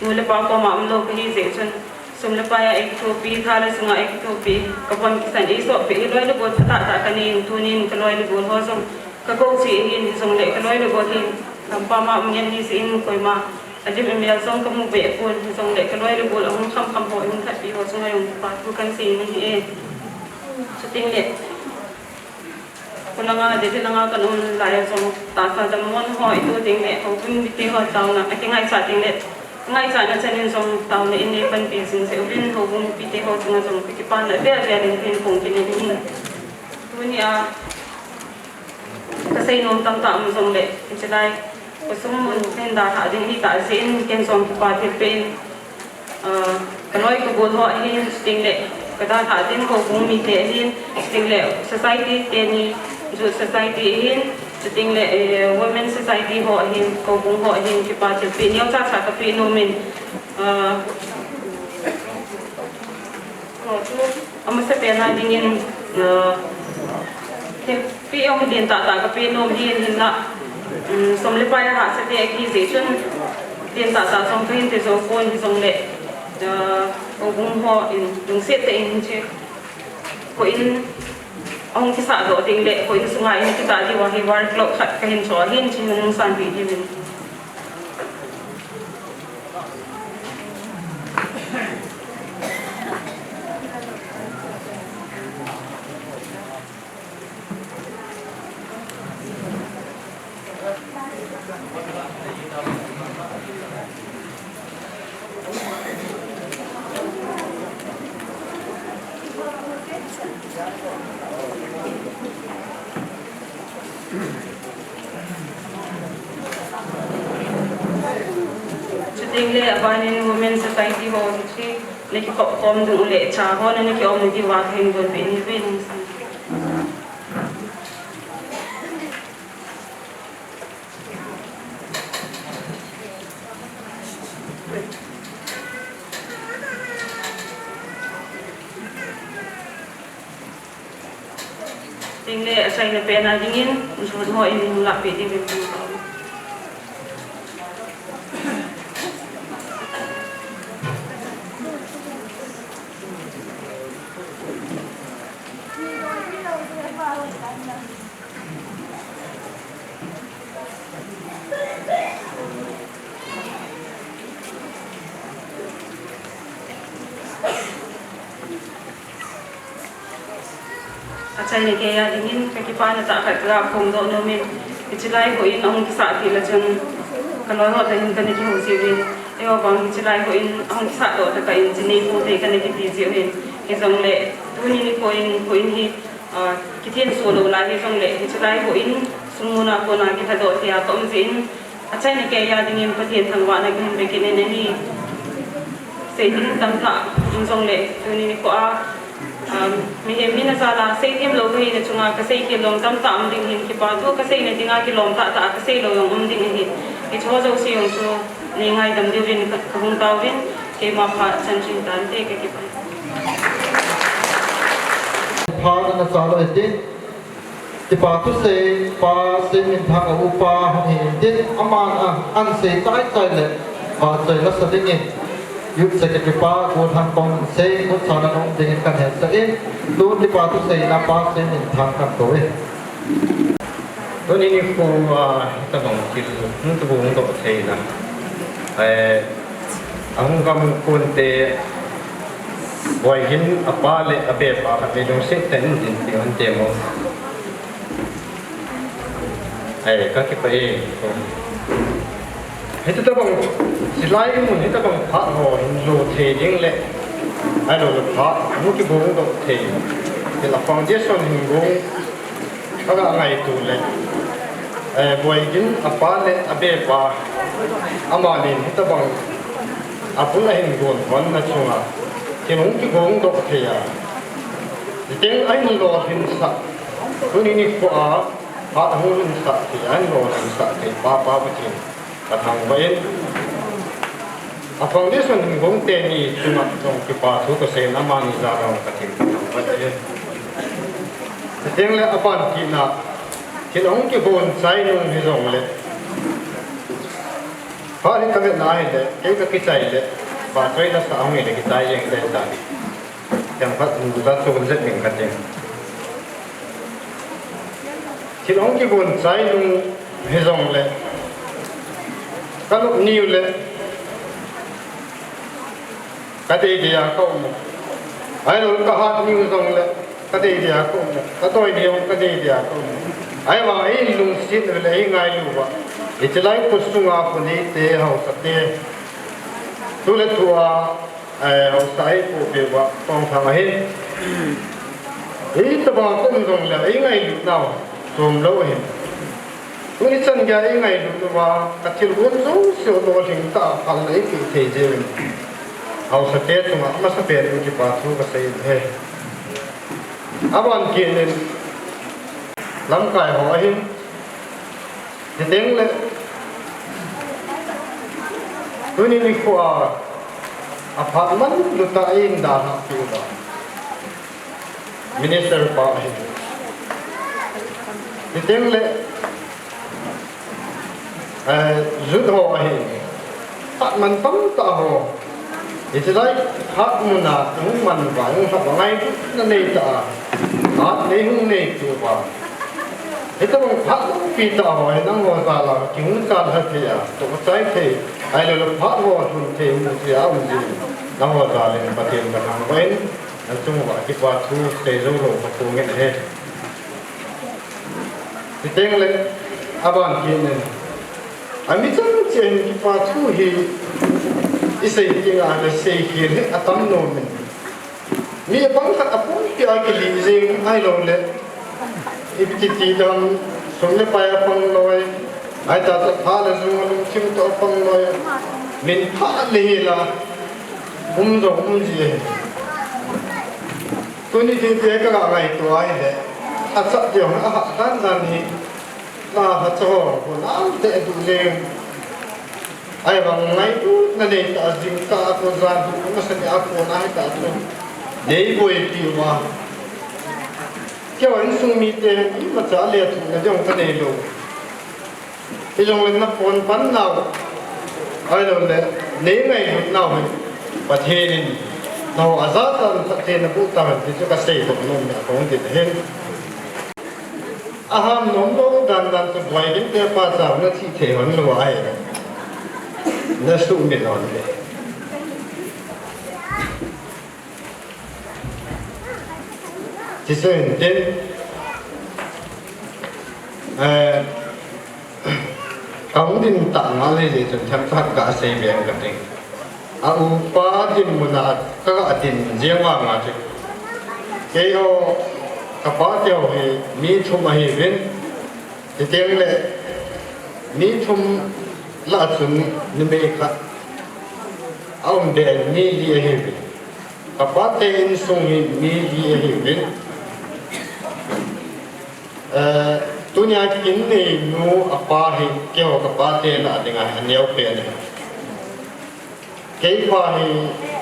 nu le pa koma umlou kahi jeh chun, sum le pai a eikithopi, tha le sunga eikithopi, kavon kisan eisohpeh hi loi le gol phatah tah kanei in, tunin kaloi le gol ho jong kakou cheh ahin, hijongle kaloi le gol hi gampam a um ngen ahi jeh in, koima alim amel jong kamu be pon, hijongle kaloi le gol ahung khamkham ho, ahung thatpi ho chunga jong kipathu kahin sei in ahi e. Chuteng le, khulanga, Delhi langa kana um lai a jong, tahsa dammona ho ito teng le, houbung mite ho taona, akingaichat teng le, ngaichatna chan in jong taona in neipanpi jing jeh uvin, houbung mipite ho chunga jong kakipana avel vel in kahin phong kit in ahi. Tunia, kaseinom tamtah um jongle, hiche lai, khosung mun kahin dalhah ding ahitah jeh in, ken jong kipa thilpeh in, ah, kaloi kagol ho ahin, chuteng le, kadalhah ding houbung mite ahin, chuteng le, society teni, youth society ahin, chuteng le, eh, women society ho ahin, houbung ho ahin, kipa thilpeh neocha cha kapeh nom in, ah, amasapen a dingin, ah, thilpeh jong dintah tah kapeh nom ahin, hinla, um, sum le pai a hahsatah ahi jeh chun, dintah tah jong kahin ti jou pon, hijongle, ah, houbung ho in lungset tah in hiche, kho in ahung kisahdoh teng le, kho in sunga in kitah diu ahi, wall clock khat kahin choh ahin, hiche hung sanpeh diuvin. Tin le abanin Women Society ho hiche, na kikop khom ding u le cha ho na, na kiom na diu va hin gon pe ni ve nang san. Tin le achaina pen a dingin, Jun ho in hung lah peh diuvin tin. Achaina kei a dingin kakipana tah khat kaga phongdoh nom in, hiche lai houin ahung kisah kit le chun, kaloi ho toh hin kana kihouji uvin. Eiho vang hiche lai houin ahung kisah doh tah kah in, chinei pou thei kana kiti ji uvin. Hijongle, tuni nikho in, houin hi, ah, kithenso lou lai hijongle, hiche lai houin sum muna kona kilhadoh thei a kaum jeh in, achaina kei a dingin Pathen thangvahna kahin pe kit in ahi. Sei ding tamtah um jongle, tuni nikho a, um, mihem hina jal a seithem lou kahi na chunga kaseikhel jong tamtah um ding ahin, kipathu kaseina dinga kilom tahtah a kasei lou jong um ding ahi. Hicheho jouse jong chu nei ngaidam diuvin ka, kahung taovin, keima phat chan chu hitante, kakipah. Phat ana cha lou hite. Kipa thusei pa Seiminthang a upa hung hi in tin, aman a, ahin sei chai chai le, vahchoi lasa dingin Youth Secretary pa Gollhangkong in sei, khutsan a um dingin kahin hetsah in, tun kipa thusei na pa Seiminthang kahin kou e. Tuni nikho a, hitabang thil hung kibol doh theina, eh, ahung gam konte, Boigin apa le abepa khat vei lungset tah in dinpi hon temo. Ai, kakipah e. Hitabang, hilai mun hitabang phat ho hin jo thei ding le, ahilou le phat hung kibol doh thei, hila foundation hin gong, kaga ngaito le, eh, Boigin apa le abepa, amanin hitabang abul ahin gon hon na chunga, thil hung kigong doh thei a, chuteng ahin lolhinsah, tuni nikho a, phat ahung lhinsah thei a, ahin lolhinsah thei pa, Pa Pathen kathangvah in, a foundation hin gong teni chunga jong kipa thu kasei in, amani jal a jong Pathen kathangvah in. Chuteng le aban kit na, thil ahung kibon chai nung hijongle, phat hi kavet na hile, kei kakichai le, vahchoi lasa ahung hile kichai jeng le tan. Themkhat hung du ta chu hung jet ning kating. Thil ahung kibon chai nung hijongle, kanop niu le, kadei dei a kaum u. Ahilou le kahat niu jongle, kadei dei a kaum u. Katoi niu, kadei dei a kaum u. Ahivang eilungset u le eingailu uva, hiche lai khut sunga khonei te, haosa te, tu le tua, eh, haosa hi pu pe uva, Tongthang ahin. Hitabang kaum jongle, eingailutnau chom lou ahin. Tuni chan geiya eingailut uva, kathil gon jouse lolhing tah a phal eipeh thei jeh uvin, haosa te chunga amasapen in kipa thu kasei in ahi. Aban kit in, lamkai ho ahin, chuteng le, tuni nikho a, aphat manlu tah a eidalhah peh uva, Minister pa ahin. Chuteng le, eh, youth ho ahin. Phat man tamtah ho. Hiche lai phat muna, hung man uva, hung lhah uva, ngailutna neitah a, phat nei hung neipeh uva, hitabang phat lampi tah ho hi nangho jal a kihung chalha thei a, tohchai thei, ahilou le phat ho lhun thei mu thei a um jeh in, nangho jal in Pathen kathangvah in, nachung uva kipa thu seijou lou kaphong in ahi. Chuteng le, aban kit in, ami chang cheh in kipa thu hi isei teng le seikhel hi atam nom in, mi apang khat apumpi a kilih jeng ahilou le, ipi ti ti dam, sum le pai apang loi, ahita chu pha le jung a lungthim toh apang loi, Min pha le hi la, um jong um ji e. Tuni tin te ka ga ngaito ai le, a cha ti jong a ha dan dan hi, la ha cha ho, ko na te du le. Ai vang ngaito na nei ta jing ka ko ja du, ma sa ni a ko na hi ta tu. Nei boi pi wa. Kei insung mite, imacha le thu na jong ka nei lou. Hijongle na pon pan nau, ahilou le, nei ngailut nau hi, Pathen in, nau ajat a na Pathen na bu ta hen, ti chu ka sei doh nom nia, kong tin hen. A ham nom lou dan dan chu buai din te pa cha na chi thei hon lou ahi. Na sumil hon le. Ti chu hin tin, eh, ka hung din ta ngal hi jeh chun themkhat ka sei ve ka ting. A upa dinmun a ka ga din jeng vang a chu. Keiho, ka pa teu hi mi thum ahi uvin. Ti teng le, mi thum lah chun numei khat a um be mi li ahi uvin. Ka pa te insung hi mi li ahi uvin. Eh, tunia kin nei nu a pa hi keiho ka pa te na ding a neo pen ahi. Kei pa hi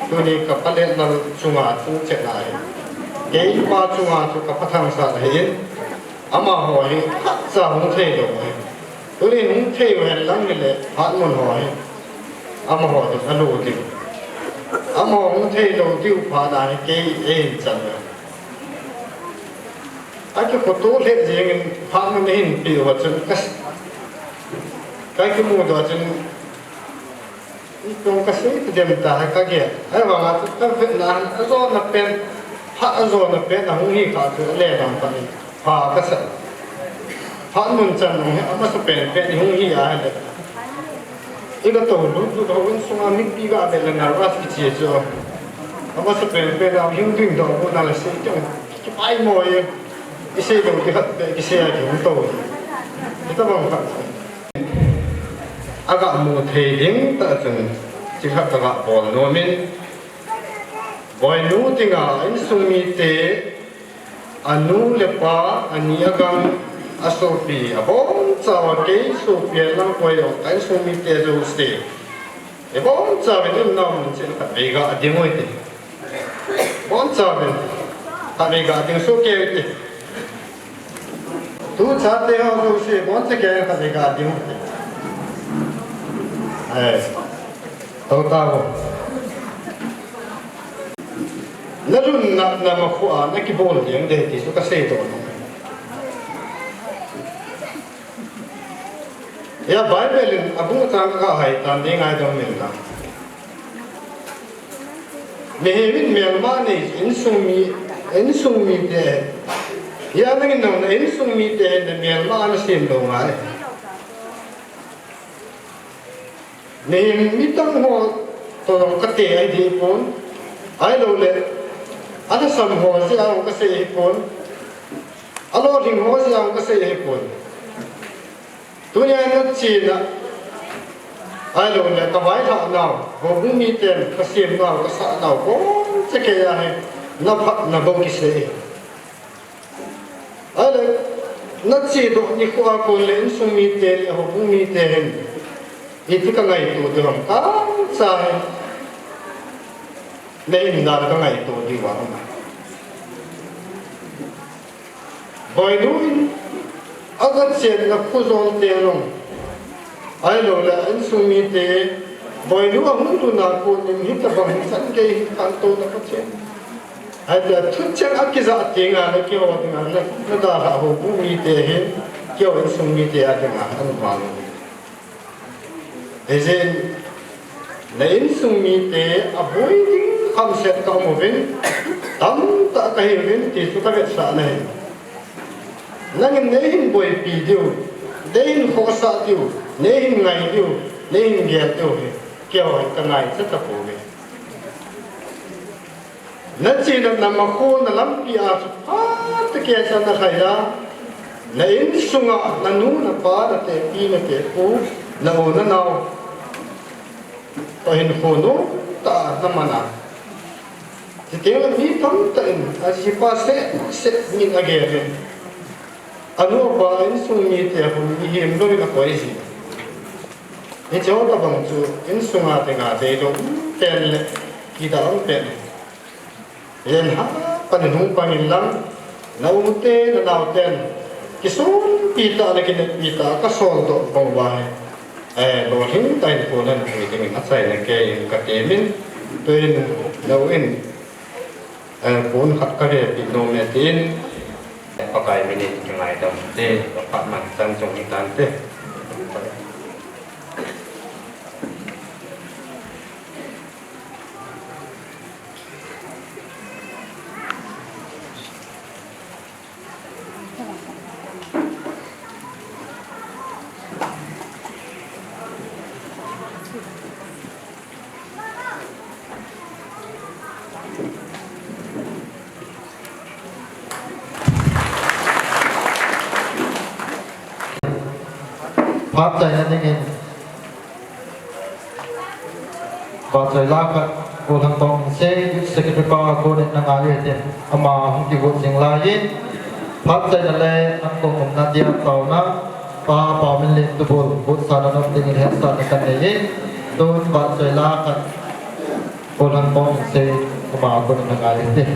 tuni ka pa le nal chunga chung chet na hi. Kei pa chunga chu ka pa thang sa hi in. Amaho hi khat cha hung thei lou hi. Tuni hung thei u hen lang hi le phat mun ho hi. Amaho chu a lu ding. Amaho hung thei lou diu phat na hi kei e hin chan. A ki photo le jing in phat mun hin pi wa chun ka, ka ki mu do chun Itong ka sei ti dem ta hai ka ge. Hai vang a chu ka vet na han a zo na pen, pha a zo na pen a hung hi kha chu le lam pa ni. Pha ka sa. Pha mun chan nung hi a masa pen pen hung hi a le. I ka to lu lu do un sung a mi pi ga be le nervous ki chi chu. A masa pen pen a hung ding do bu na le sei ti ki pai mo ye. I sei do ki hat pe ki sei a ki hung to. Ita bang ka. A ga mu thei ding ta chun, chi khat ka ga bol nom in. Boinu dinga insung mite, a nu le pa, a ni a gang, a sopi, a boncha a kei sopi a lang koi ong, ka insung mite jouse. E boncha ve nun na mun chen khat vei ga ding oi te. Boncha ve. Khat vei ga ding so ke te. Tu chate ho jouse boncha ke khat vei ga ding. Ai. To ta ho. Na lun na, na ma khu a, na ki bol ding de ti su ka sei to. Ya Bible in a bu ta ka hai ta ni ngai dong min na. Mihem in melma nei, insung mi, insung mite. Ya nangin nong na insung mite na melma na sem lou ngai. Mihem mi tang ho to dong ka te ai di pon. Ai lou le. A na sam ho si a ka sei pon. A lo ding ho si a ka sei pon. Tunia na china, ai lo le ka vaihah nau, houbung miten ka sem nau, ka sah nau, boncha kei a hi, na phat na bou kisei. Ai le, na chedoh nikho a kon le insung mite le houbung mite hin, iti ka ngaito diu ham ka cha hin, na hinna ka ngaito diu ham. Boinu in a ga chenna khu jong te jong. Ai lo le, insung mite, Boinu a hung tuna khu nin hitabang hin san kei hi kan to na ka chen. Ai ta thu chen a kija te nga na ki ho nga na, na da ha houbung mite hin, ki ho insung mite a te nga an ma lo. Hijeh in, na insung mite a boi ding khamset ka um uvin, tamtah ka hi uvin, ti chu ka vetsahna ahi. Nangin nei hin boipi diu, nei hin khohsah diu, nei hin ngai diu, nei hin gel diu hi, keiho hin ka ngaicha tapouve. Na chena na makho na lampi a chu phat kei cha na khai a, na insunga na nu, na pa, na tepi, na tepu, na u, na nao. Ahin khonu ta na mana. Chuteng le mi tamtah in, ajipa seh, seh min agel in. Anu apa insung mite hung mihem lou in akoi ji. Hiche ho tabang chu insunga dinga deilou pen le kidang pen. Len ha pan in hung pang in lang, na u te, na nao ten, kisonpi tah le kineppi tah kasol doh bang uva hi. Eh, lolhing tah in pon ahin pui ding in achaina kei in katem in, tuin na u in, eh, pon khat kavepi nom e tin, Pakai min in kingaidam te, Pakai man chan chung hitan te. Phat chaina dingin, phat choi la khat, Pu Lhangtong Ingsei, Youth Secretary pa a konin na ngai u hitin, ama hung kigot jing lai in, phat chaina le an kong umna dia taona, Pa Paominlen tubul, botsahna nom dingin hetsahna kanei in, tun phat choi la khat, Pu Lhangtong Ingsei, ama a konin na ngai u hitin.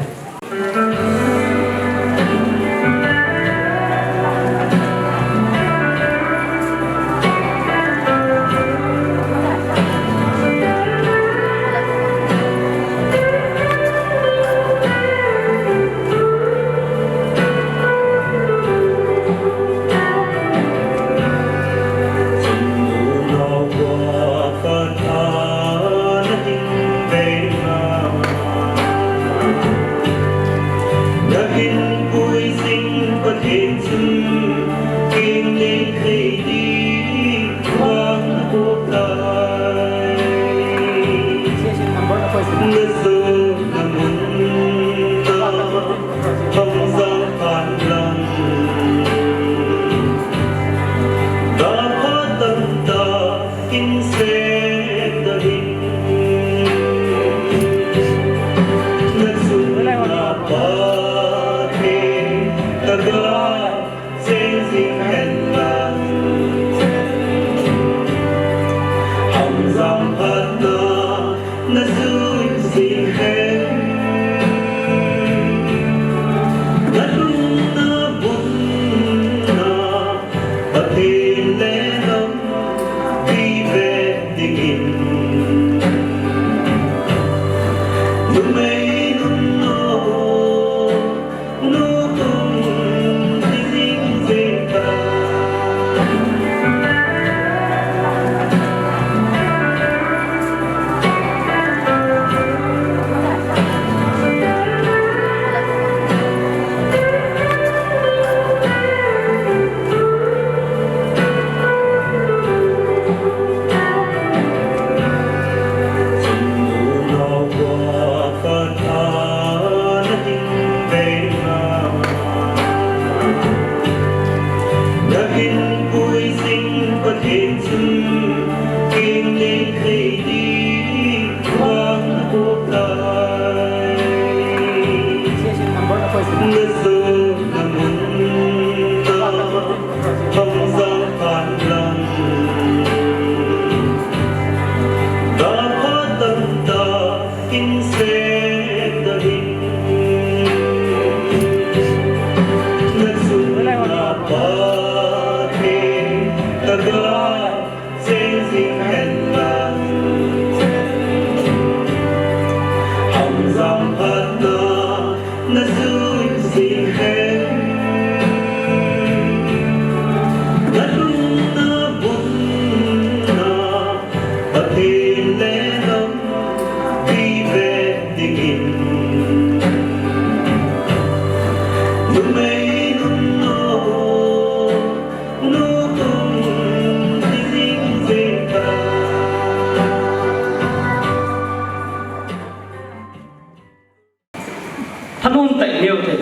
Thanom tah in neo te,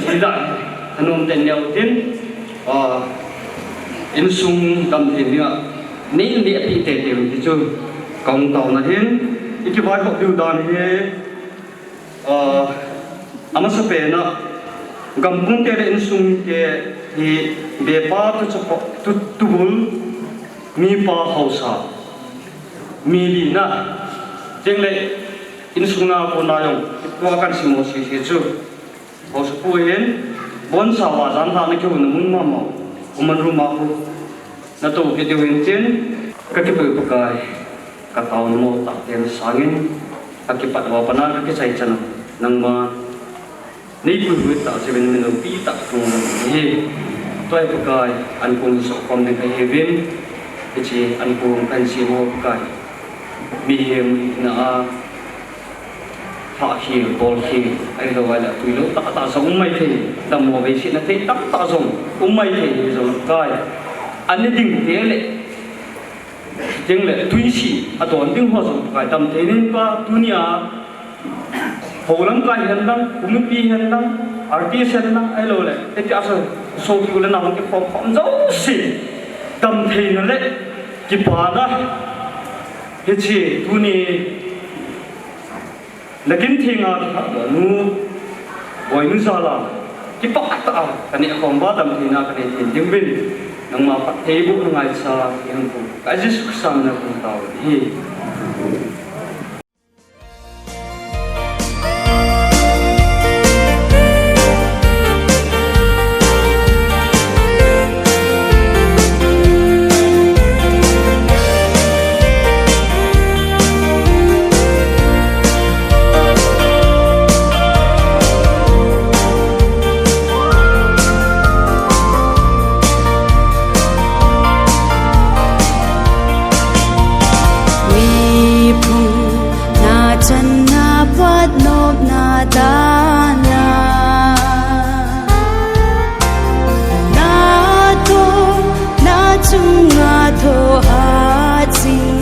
thanom tah in neo tin, ah, insung damthei dinga, nei in ding api teitei u ti chu, kahung taona hin, Kivaihop diu dan hi, ah, amasapen a, gampung te le insung te hi bepa tu chapa, tu, tubul, mipa haosa, mi lina, cheng le insung na kona jong, tua kan sim u sese chu. Haosapu hin, bonsa uva janhi na kihou na mun mama, common room a khu, na tou kit diu hin tin, ka kipah Pakai, ka taona mo tah ten sangin, ka kipat uva pat na ka kichai chan u, nangma, nei puihui tah jeh uvin min loupi tah kong hi, tua hi Pakai, ankong sohkhom ding kahiuvin, hiche ankong kan sem u Pakai, mihem na a, Hahkhel, bolkhel, ahilou, ahilou, tuilou tahtah jong um maithei, dammo veisetna thei tahtah jong um maithei, hijong Pakai. Ani ding te le, ding le, tuisi, adon ding ho jong Pakai, damthei nin Pakai, tunia, hou lamkai hen lang, committee hen lang, artist hen lang, ahilou le, hitia so, sopi u le nao kikhom khom jouse, damtheina le, kipana, hiche, tuni, Na kin thenga kilhahdoh nu, boinu jal a, kipah tah a, ka neh khom uva damtheina ka nei theina ding uvin, nangma phattheibohna ngaichat in, ka Jesu Christa min a kong tao ahi. Miphung na channa patnopna dana, na toh, na chunga thoh a ching